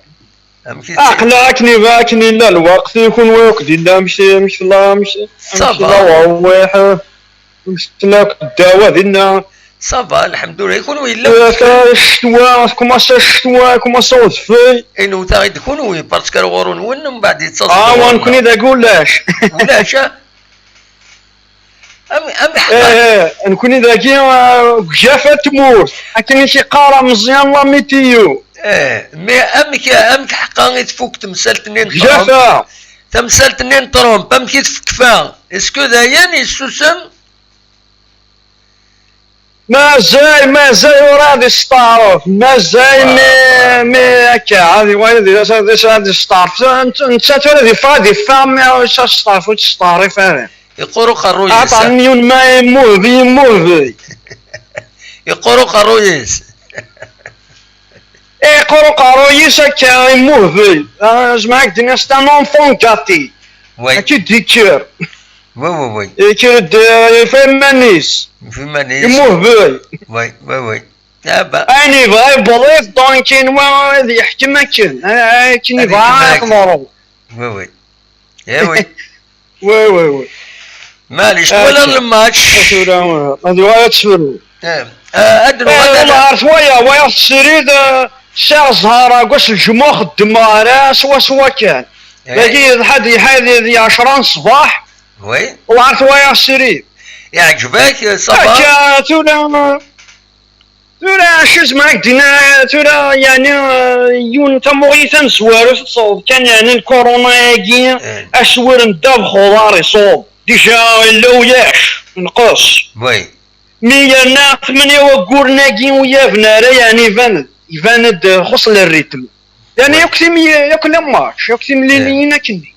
Amek i tt- Aql-aɣ akken iba, akken yella lweqt, i kunwi akk d yella, amek, amek tella, amek, amek tella ṛṛwaḥ, amek tella akk ddawa dinna. Ça va, lḥemdullah, i kunwi yella... Euh, ccetwa, commence ccetwa, commence udfel. Inewt-aɣ-id kunwi, parce que ar ɣur-nwen, mbeɛd yettaẓ... Ah, wa nekkni dagi ulac. Ulac, ah? Am, am... Eh, eh, nekkni dagi, eh, deg Jaffa tmurt. Akken i s-iqqar Meẓyan la météo. Eh, mais amek, amek ḥqa i tfuk temsalt-nni n Trump? Jaffa. Tamsalt-nni n Trump, amek i tfekfa? Est-ce que dayen yessusem? Mazal, mazal ur ad isteɛref. Mazal mi, mi akka, ad iwali di, di, ad isteɛref. Netta tura ad iffeɣ, ad iffeɣ, mi ur isteɛref, ur testeɛrif ara. Yeqqur uqerruy-is. Aṭan yiwen ma yemmud, yemmud. Yeqqur uqerruy-is. Yeqqur uqerruy-is akka, yemmud. Ah, zemreɣ ad k-d-iniɣ, c'est un enfant gâté. Oui. Akka i d-yekker. Oui, oui, oui. Yekker-d, eh, yif iman-is. Yif iman-is. Yemmud. Oui, oui, oui. Ah, bah. Ayen yebɣa yewweḍ-it, donc, yenwa ad yeḥkem akken. Ah, akken yebɣa ad yeḍru. Oui, oui. Eh oui. Oui, oui, oui. Maɛlic, twalaḍ le match. Tura, ad yuɣal ad tefru. Eh, eh, ad nuɣal, eh, ad... Wallah, ar twaya, wayeɣ tesrid, eh, sɛiɣ ẓẓher, deg wass n lǧemɛa ur xeddmeɣ ara, swaswa kan. Eh. Dagi, d ḥad, ḥad, d ɛecra n ṣṣbeḥ. Oui. Wallah, ar twaya tesrid. Iɛǧeb-ak, ça va? Akka, tura, Tura, acu zemreɣ ad k-d-iniɣ, tura, yeɛni, eh, yiwen tamuɣli tamezwarut, teṭṭfeḍ kan, yeɛni, lkuruna-agi, eh, aswir n ddabex uḍar iṣuḍ. Déjà, yella ulac, nqes. Oui. Mi yerna tmenya wagguren-agi ur yaben ara, yeɛni, iban-d, iban-d, eh, xuṣ le rythme. Yeɛni, oui, yakk timi-, yakk le match, yakk timliliyin, eh, akkenni.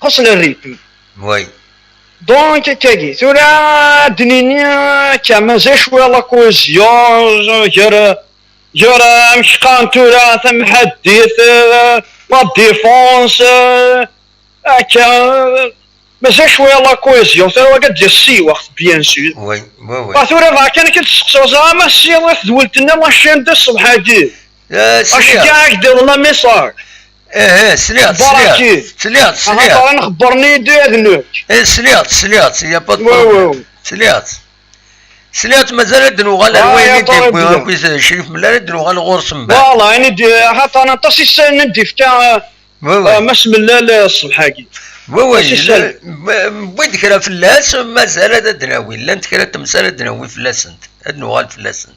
Xuṣ le rythme. Oui. Donc, akkagi, tura ad d-nini akka, mazal cwiya la cohésion, gar, gar, amek qqaren tura, tamḥaddit, eh, la défense, eh, akka, eh, mazal cwiya la cohésion, tura wagi ad d-yas s lweqt, bien sûr. Oui, oui, oui. Ah, tura bɣa kan ad k-id-steqsiɣ, ẓer ma tessineḍ tedwilt-nni la chaîne deux ṣṣbeḥ-agi. Eh, sliɣ. Aceggeɛ-ak-d iḍelli message. Eh, eh, sliɣ-tt, sliɣ-tt, sliɣ-tt, sliɣ-tt. Axaṭer nxebber-nni-d ad nekk. Eh, sliɣ-tt, sliɣ-tt, y a pas de problème. Oui, oui. Sliɣ-tt. Sliɣ-tt, mazal ad d-nuɣal ar wayen i d-yewwi akk Crif Mellal, ad d-nuɣal ɣur-s mbeɛd. Voilà, ayen i d-, axaṭer aṭas i s-, i d-ifka, oui, oui, eh, Mass Mellal, eh, ṣṣbeḥ-agi. Oui, oui, aṭas i s-, wwi-d kra fell-as, mazal ad d-nawi, llant kra n temsal ad d-nawi fell-asent, ad nuɣal fell-asent.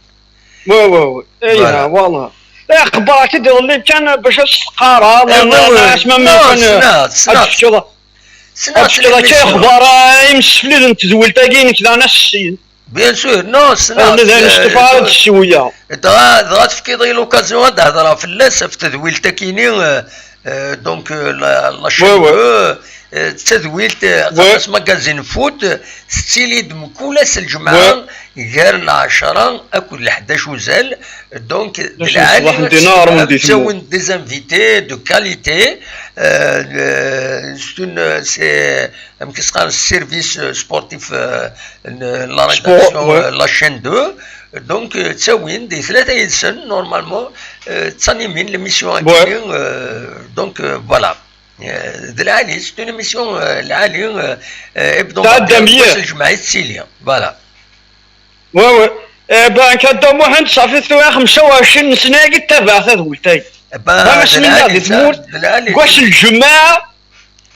Oui, oui, oui. Aywa, voilà. Eh, xebber-ak-id iḍelli kan bac ad s-teqqareḍ, eh, oui, oui, asma mi kan, eh, sneɣ-tt, ad tefkeḍ, ad tefkeḍ akka ixbar, eh, imseflid n tedwilt-agi-inek daɣen ad s-ssin. Bien sûr, non, sneɣ-tt, eh, ad d-swiya. Dɣa, dɣa tefkiḍ-iyi l'occasion ad d-hedreɣ fell-as, ɣef tedwilt-agi-ni, eh, Euh, donc, euh, la, la chaîne deux, euh, d tadwilt, euh, aṭas magazine foot, euh, tettili-d mkul ass n lǧemɛa, gar lɛecṛa akked leḥdac uzal. Donc, d lɛali, ttawin des invités de qualité. Euh, le, c'est une, c'est, amek i s-qqaren, service, euh, sportif, euh, n la rédaction, euh, la chaîne deux. Donc, euh, ttawin-d i tlata yid-sen, normalement, euh, ttanimin l'émission-agi, euh, donc, euh, voilà. Eh, d lɛali, c'est une émission, eh, lɛali, eh, eh, hebdomadaire, ass n lǧemɛa i tettili. Voilà. Oui, oui. Eh ben, Kadda Muḥend, ṣafi tura xemsa u ɛecrin n sna-agi ttabaɛeɣ tadwilt-agi. Eh ben, d lɛali, di tmurt, d lɛali. Deg wass n lǧemɛa,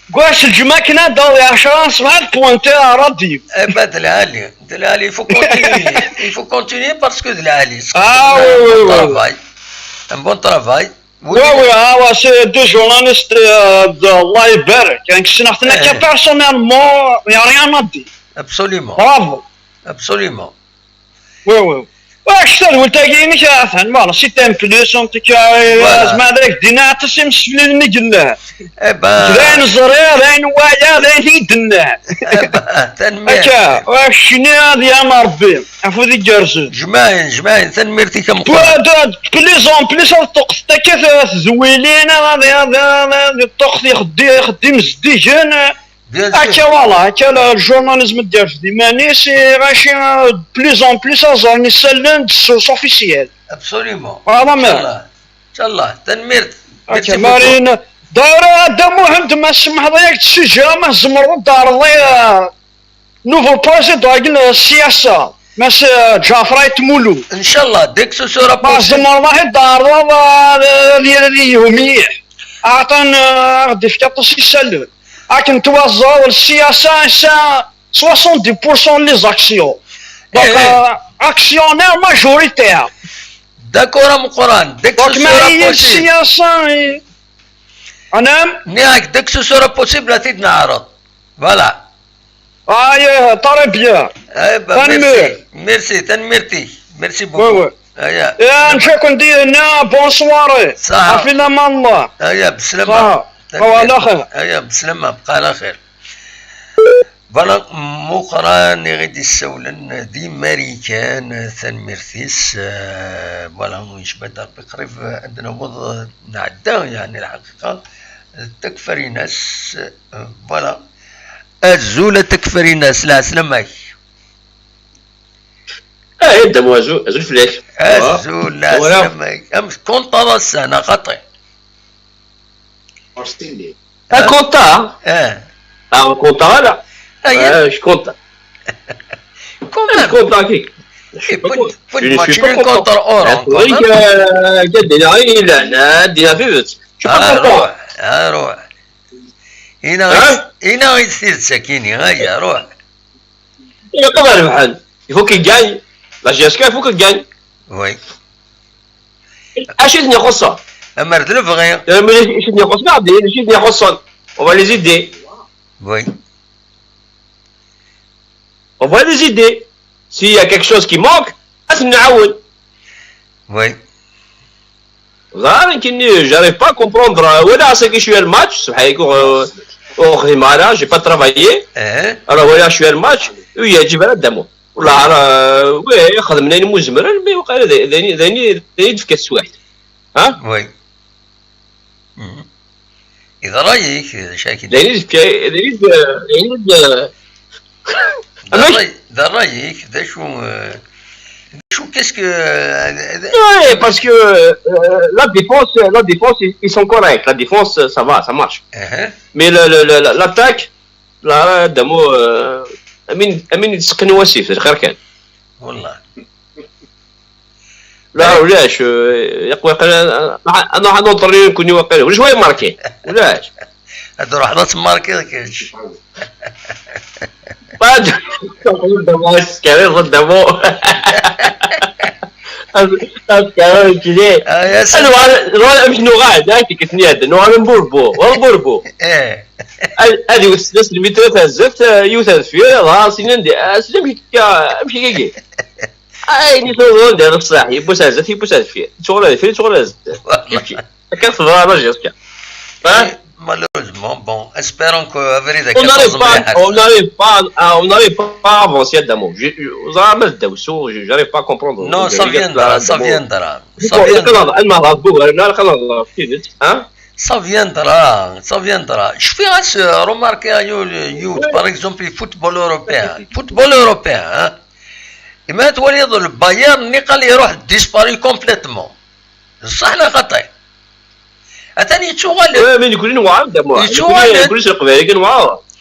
deg wass n lǧemɛa kan ad d-aweḍ ɛecra n ṣṣbeḥ ad pointer à radio. Eh ben, d lɛali, d lɛali, il faut continuer, il faut continuer parce que d lɛali. Ah, oui, oui, oui. Un bon travail. Un bon travail. Oui, oui, ah, ouais, c'est deux journalistes, euh, de, Allah يبارك. يعني, ssneɣ-ten akka personnellement, il y a rien à dire. Absolument. Bravo. Absolument. Oui, oui. Wa, kečč tadwilt-agi-inek, atan, voilà, c'est un plus, en tout cas, euh, voilà. Zma ad ak-d-iniɣ aṭas imsefliden i yellan. Eh ben. D ayen ẓriɣ, d ayen walaɣ, d ayen i d-nnan. Eh ben, tanemmirt. Akka, wa, keččini ad yaɛen Rebbi, afud igerrzen. Jmaɛin, jmaɛin, tanemmirt-ik a Meqqran. De plus en plus, ad ṭṭuqtent akka t-, tedwilin, ad, ad, ad, ad ṭṭuqet ixeddi-, ixeddim zeddigen. Bien sûr. Akka, voilà, akka, le, le journalisme d-yerfed iman-is, et ɣaci, euh, de plus en plus, ad ẓren isallen d source officielle. Absolument. Voilà, mais. Inchallah. Inchallah. Tanemmirt. Akka, merci beaucoup. Marine. D'ailleurs, a Dda Muḥend, ma tsemḥeḍ-iyi, ad k-d-ssuǧǧreɣ, ma tzemreḍ ad d-tɛerḍeḍ, euh, nouveau projet de règle, euh, siyasa. Mass, euh, Ǧaɛfer Ayt Mulud. Inchallah, dès que ce sera possible. Ma tzemreḍ ad t-id-tɛerḍeḍ, euh, ad yili yehhu mliḥ. Aɛṭan, euh, ad ɣ-d-ifk aṭas n yisallen. Akken tettwaẓẓaḍ, le siyasa, ass-a, soixante-dix pour cent les actions. Donc, eh, eh, euh, actionnaire majoritaire. D'accord, a Meqqran, dès que ce sera possible. Donc, ma yili le siyasa, eh, anam? Nniɣ-ak, dès que ce sera possible, ad t-id-neɛreḍ. Voilà. Ah, yeah, très bien. Eh ben, merci. Tanemmirt. Merci, tanemmirt-ik. Merci beaucoup. Oui, oui. Aya. Eh, nečča-ken dinna, bonne soirée. Ṣaḥa. Ɣef laman n Allah. Aya, beslama. Ṣaḥa. Tanemmirt. Ala xir. Aya, beslama, bqa ala xir. Voilà, Meqqran i ɣ-d-issawlen di Marikan, tanemmirt-is. Eh, voilà, yecba-d Rebbi qrib ad d-naweḍ, eh, nɛedda, yeɛni lḥaqiqa, d takfarinas, eh, voilà. Azul a takfarinas, lɛeslama-k. Ah, a Dda Mu, azul, azul fell-ak. Azul, lɛeslama-k. Amek kunṭaḍ ass-a, neɣ xaṭi? Ah, kunṭaḍ? Ah. Ah, kunṭaḍ, ala. Ah, je compte. Kunṭaḍ. Je compte, kik. Je ne suis pas content. Contre Oran, quand même. Ah, oui, euh, gad, il a, il a, il a, il a vu. Je suis pas content. Ah, ruḥ, ah, ruḥ. Ina, ina, ina tidet akini, aya, ruḥ. Ilaq ad rebḥen. Il faut qu'ils gagnent. La J S K, il faut qu'ils gagnent. Oui. Acu i ten-ixuṣṣen? Amer d lebɣi. Acu i ten-ixuṣṣen? Acu i ten-ixuṣṣen? On va les aider. Oui. On va les aider. S'il y a quelque chose qui manque, ad ten-nɛawen. Oui. Ẓer, nekkini, j'arrive pas à comprendre. Wala asagi cwiya le match, subḥanak, ur, ur xdimeɣ ara, j'ai pas travaillé. Eh. Alors, wala cwiya le match, ur yeɛǧib ara Dda Mu. Wala, ara, oui, xedmen ayen umi zemren, mais waqila d, d, d, d, d ayen i d-tefka teswiɛt. Ha? Oui. Mhm. Iḍra-yak, d acu akken? D ayen i d-tefka, d ayen i d, d ayen i d, d ṛṛay, d ṛṛay-ik, d acu, eh, d acu, qu'est-ce que, eh, d-, oui, parce que, euh, la défense, la défense, ils, ils sont corrects. La défense, ça va, ça marche. Uh-huh. Mais le, le, le, la, l'attaque, là, là, Dda Mu, euh, amin, amin yesseqni wasif, d lxir kan. Wallah. La, ulac, euh, yaqwa, qal, euh, ana, ana, anotri, nekkni waqila. Ulac wa yemarki. Ulac. Ad truḥeḍ ad temmarkiḍ kečč. Ad, ad, ad, ad, ad, ad, nuɣal, nuɣal amek nuɣal, d akken nuɣal n burbu, ɣer burbu. Eh. Ad, ad iwet snat lmitrat ar zdat, eh, yiwet ar deffir, dɣa sinin di, ah, sinin amek akka, amek akka. Ayen i tuḍen di ṣṣeḥ, yiwwas ar zdat, yiwwas ar deffir. Yettuɣal ar deffir, yettuɣal ar zdat. Voilà. Akka teḍra la gestion. Hein? Eh, malheureusement, bon, espérons que abrid akka. On n'arrive pas, on n'arrive pas, ah, on n'arrive pas à avancer à Dda Mu. Je, je, ẓriɣ ma d ddaw su, je, j'arrive pas à comprendre. Non, ça viendra, ça viendra. Ça viendra. Alma ɣef wugar-nni, ara xalaḍ ɣef tidet, hein? Ça viendra, ça viendra. Cfiɣ-as, euh, remarquer à yiwet, par exemple, football européen. Football européen, hein? Imi twaliḍ le Bayern, niqal iruḥ disparu complètement. Ṣṣeḥ neɣ xaṭi? Atan yettuɣal. Oui, mais nekkni newɛer, Dda Mu. Yettuɣal. Nekkni, nekkni s leqbayel kan newɛer.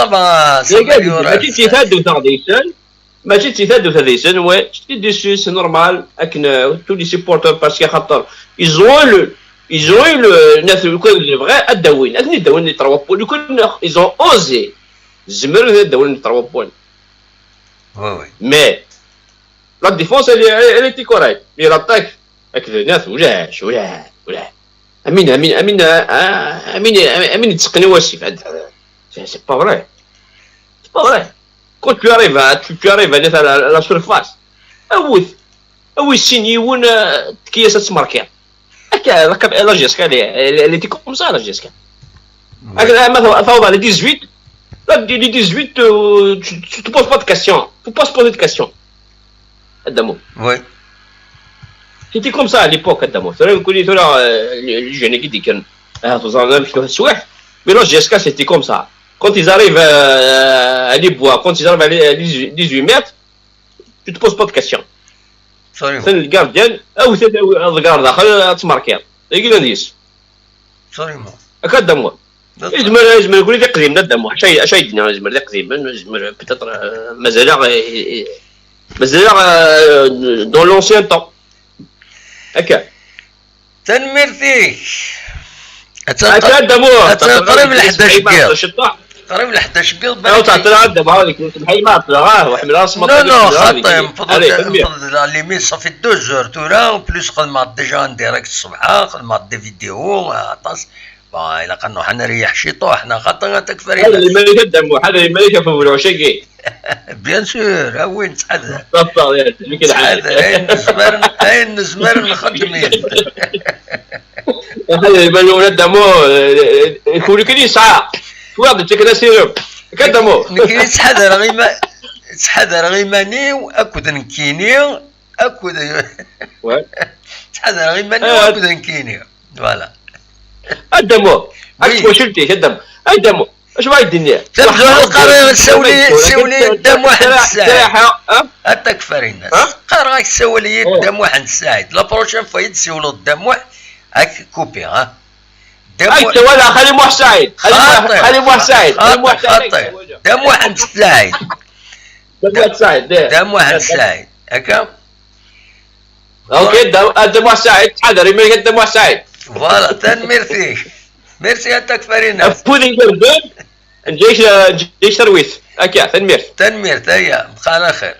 ça va, ça va, Mačči d tadut ɣer deg-sen, mačči d tadut ɣer deg-sen, ouais, c'est normal, akken euh, tous les supporters, parce que xaṭer ils ont eu le, ils ont eu le, nat, lukan bɣan ad d-awin, ad ten-id-awin les trois points, lukan ils ont osé, zemren ad d-awin les trois points. Ouais, ouais. Mais la défense, elle, est- elle était correcte. Mais l'attaque, avec les neuf, ولاش ولاش ولاش. Amin, amin, amin, amin, amin, amin, amin, amin, C'est c'est pas vrai. C'est pas vrai. Quand tu arrives à, tu, tu arrives à la, la, la surface, awi-t, awi sin yiwen, euh, tekki-as ad tmerkiḍ. Akka, la, la J S K, elle, elle, elle était comme ça, la J S K. Akka, ma taw-, taweḍ à les dix-huit, là, les dix-huit, euh, tu, tu te poses pas de questions. Faut pas se poser de questions. Adamo. Oui. C'était comme ça à l'époque, Adamo. C'est vrai que tu as, euh, les, les jeunes qui disent que, ah, vous en avez fait souhait. Mais la J S K, c'était comme ça. Quand ils arrivent, euh, à les bois, quand ils arrivent à les, à les dix-huit mètres, tu te poses pas de questions. Absolument. C'est le gardien, ah, ou c'est le gardien, ah, tu marques. Et qui l'a dit ? Absolument. Akka Adamo. Yezmer, yezmer kul d iqdim d Adamo. Acu ay, acu ay d-yenna, yezmer d iqdim, yezmer peut-être, euh, mazal-aɣ, eh, eh, mazal-aɣ, euh, dans l'ancien temps. Akka. Tanemmirt-ik. Akka Adamo. Attan qrib lḥdac n yiḍ. Qrib lḥdac n yiḍ. Aw, tɛeṭṭel Adamo, hawlik, semḥ-iyi ma ɛeṭṭleɣ, ah, ḥemmleɣ asmaṭ. Non, non, xaṭi, newweḍ-d la limite, ça fait deux heures tura, en plus xedmeɣ déjà en direct ṣṣbeḥ, xedmeɣ des vidéos, aṭas. Bon, ilaq ad nruḥ ad nreyyeḥ ciṭuḥ, neɣ xaṭi a Takfarinas. Ḥader iman-ik a Dda Muḥ, ḥader iman-ik ɣef uberruc-agi. Bien sûr, a win ttḥadar. Ttḥadar, ayen nezmer, ayen nezmer nxeddem-it. Ḥader iman-nwen a Dda Muḥ, kul kan yesɛa. Twiɣ d tikna sirum. Akka a Dda Muḥ. Nekk ttḥadareɣ ima-, ttḥadareɣ iman-iw akked nekkini, akked, ttḥadareɣ iman-iw akked nekkini. Voilà. A Dda Muḥ, ak twacult-ik, a Dda Muḥ. A Dda Muḥ, acu ara d-iniɣ? Tamezwarut qqareɣ siwel-iyi, siwel-iyi Dda Muḥend Ssaɛid. A Takfarinas. Qqareɣ-ak siwel-iyi Dda Muḥend Ssaɛid. La prochaine fois i d-siwleḍ Dda Muḥ, ad k-kupiɣ, ha? Ay, ttawaleɣ Xali Muḥ Ssaɛid. Xali Muḥ, Xali Muḥ Ssaɛid. Xaṭi, xaṭi. Dda Muḥend Ssaɛid. Dda Muḥend Ssaɛid. Dda Muḥend Ssaɛid. Akka? Ok, Dda Muḥ Ssaɛid, ttḥadar iman-ik a Dda Muḥ Ssaɛid. Voilà, tanemmirt-ik. Merci a Takfarinas. Afud igerrzen, nǧic, nǧic tarwit. Akka, tanemmirt. Tanemmirt, aya, bqa ɛla xir.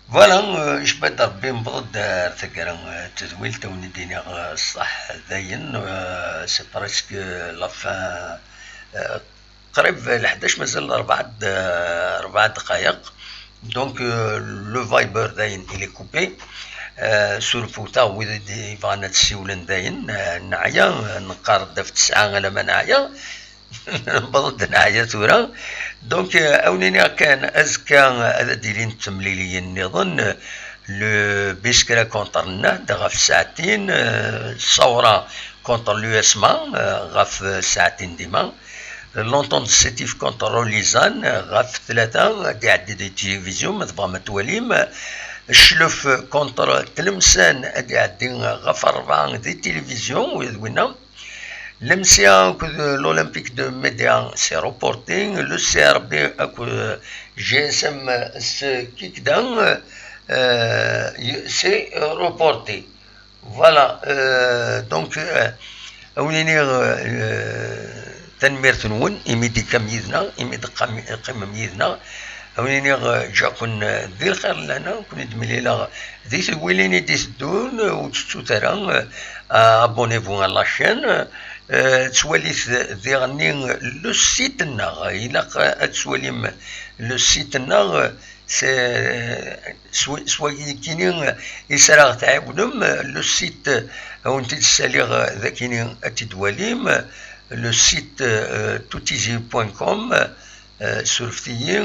Voilà, euh, icba-d Rebbi, newweḍ-d ar taggara, euh, n tedwilt, a wen-d-iniɣ, euh, ṣṣeḥ dayen, euh, c'est presque la fin, euh, qrib lḥdac, mazal rebɛa d-, rebɛa ddqayeq. Donc, euh, le Viber dayen, il est coupé. Euh, surfut-aɣ wid i d-, yebɣan ad ssiwlen dayen, euh, neɛya, euh, neqqar-d ɣef tesɛa alamma neɛya. Newweḍ-d neɛya tura. Donc, euh, a wen-iniɣ kan, azekka ad d-ilint temliliyin nniḍen, euh, le Biskra contre Nnehd ɣef ssaɛtin, euh, Ṣṣawra contre l'U S M A, euh, ɣef ssaɛtin dima. L'Entente de Sétif contre Rolizan, euh, ɣef tlata, ad d-iɛeddi di tilivizyu, ma tebɣam ad twalim. Cclef contre Tlemsan, ad d-iɛeddi ɣef rebɛa di tilivizyu, ula d winna. Lemsya akked l'Olympique de Médéa, c'est reporté. Le C R B akked G S M Skikda, euh, c'est reporté. Voilà, euh, donc, euh, a wen-iniɣ, euh, tanemmirt-nwen, imi d-teqqam yid-neɣ, imi d-teqqam-, teqqimem yid-neɣ. A wen-iniɣ, euh, ǧǧiɣ-ken, euh, di lxir llan, a wen-id-mlileɣ di tedwilin i d-iteddun, euh, ur tettut ara, euh, abonnez-vous à la chaîne, euh, ttwalit diɣenni le site-nneɣ, ilaq ad twalim le site-nneɣ, c'est, s-, s wagini i s ara ɣ-tɛiwnem, le site, a wen-t-id-ssaliɣ dakini ad t-id-twalim, le site, euh, toutizi point com, euh, surfet-iyi,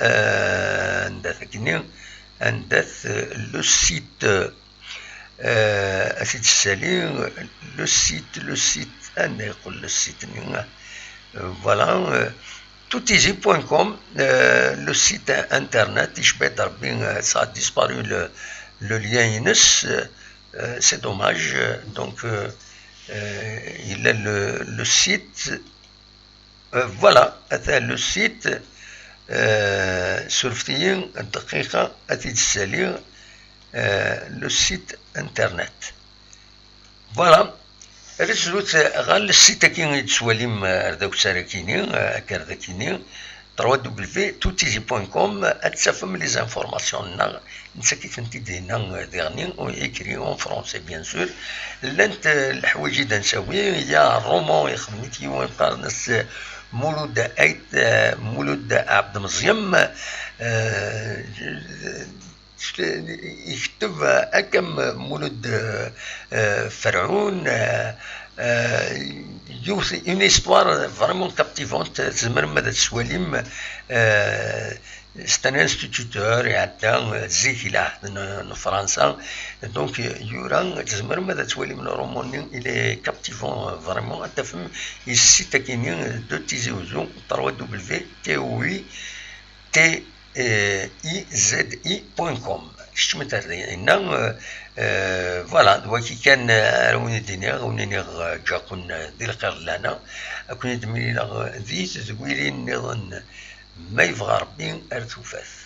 euh, anda-t akkenni, anda-t, euh, le site, euh, ad t-id-ssali, le site, le site, anda yeqqel le site-nni? Euh, voilà, euh, toutizi point com, euh, le site internet, icba-d Rebbi, euh, ça a disparu le, le lien-ines, euh, c'est dommage, donc, euh, euh, il a le, le site, euh, voilà, ata le site, euh, surfet-iyi dqiqa ad t-id-ssaliɣ, euh, le site internet. Voilà. Rezzut ɣer le site-agi i d-tettwalim, euh, ar d akessar-agi-ni, euh, akerdak-agi-ni, trois W toutizi point com, ad tafem les informations-nneɣ, nettak-itent-id dinna, euh, diɣenni, écrit en français, bien sûr. Llant, euh, leḥwayeǧ i d-nsawi, il y a un roman ixdem-it yiwen qqaren-as, euh, Mulud Ait, euh, Mulud Abd Meẓyem, euh, je- je- ikteb, euh, akka am Mulud, euh, euh, Ferɛun, euh, euh, yiwet, une histoire vraiment captivante, tzemrem ad tt-twalim, euh, c'est un instituteur, iɛedda, euh, zik i lɛehd n, n Fransa, donc, euh, yura, tzemrem ad twalim le roman-nni, il est captivant, euh, vraiment, ad tafem, il cite akini, euh, deux Tizi Ouzou, trois W T O U T I Z I point com. Kecmet ar dinna, euh, euh, voilà, d waki kan, euh, ara wen-d-iniɣ, wen-iniɣ, euh, ǧǧaɣ-ken, euh, di lxir d lehna, ad ken-id-mlileɣ, euh, di tedwilin nniḍen, ma yebɣa Rebbi, ar tufat.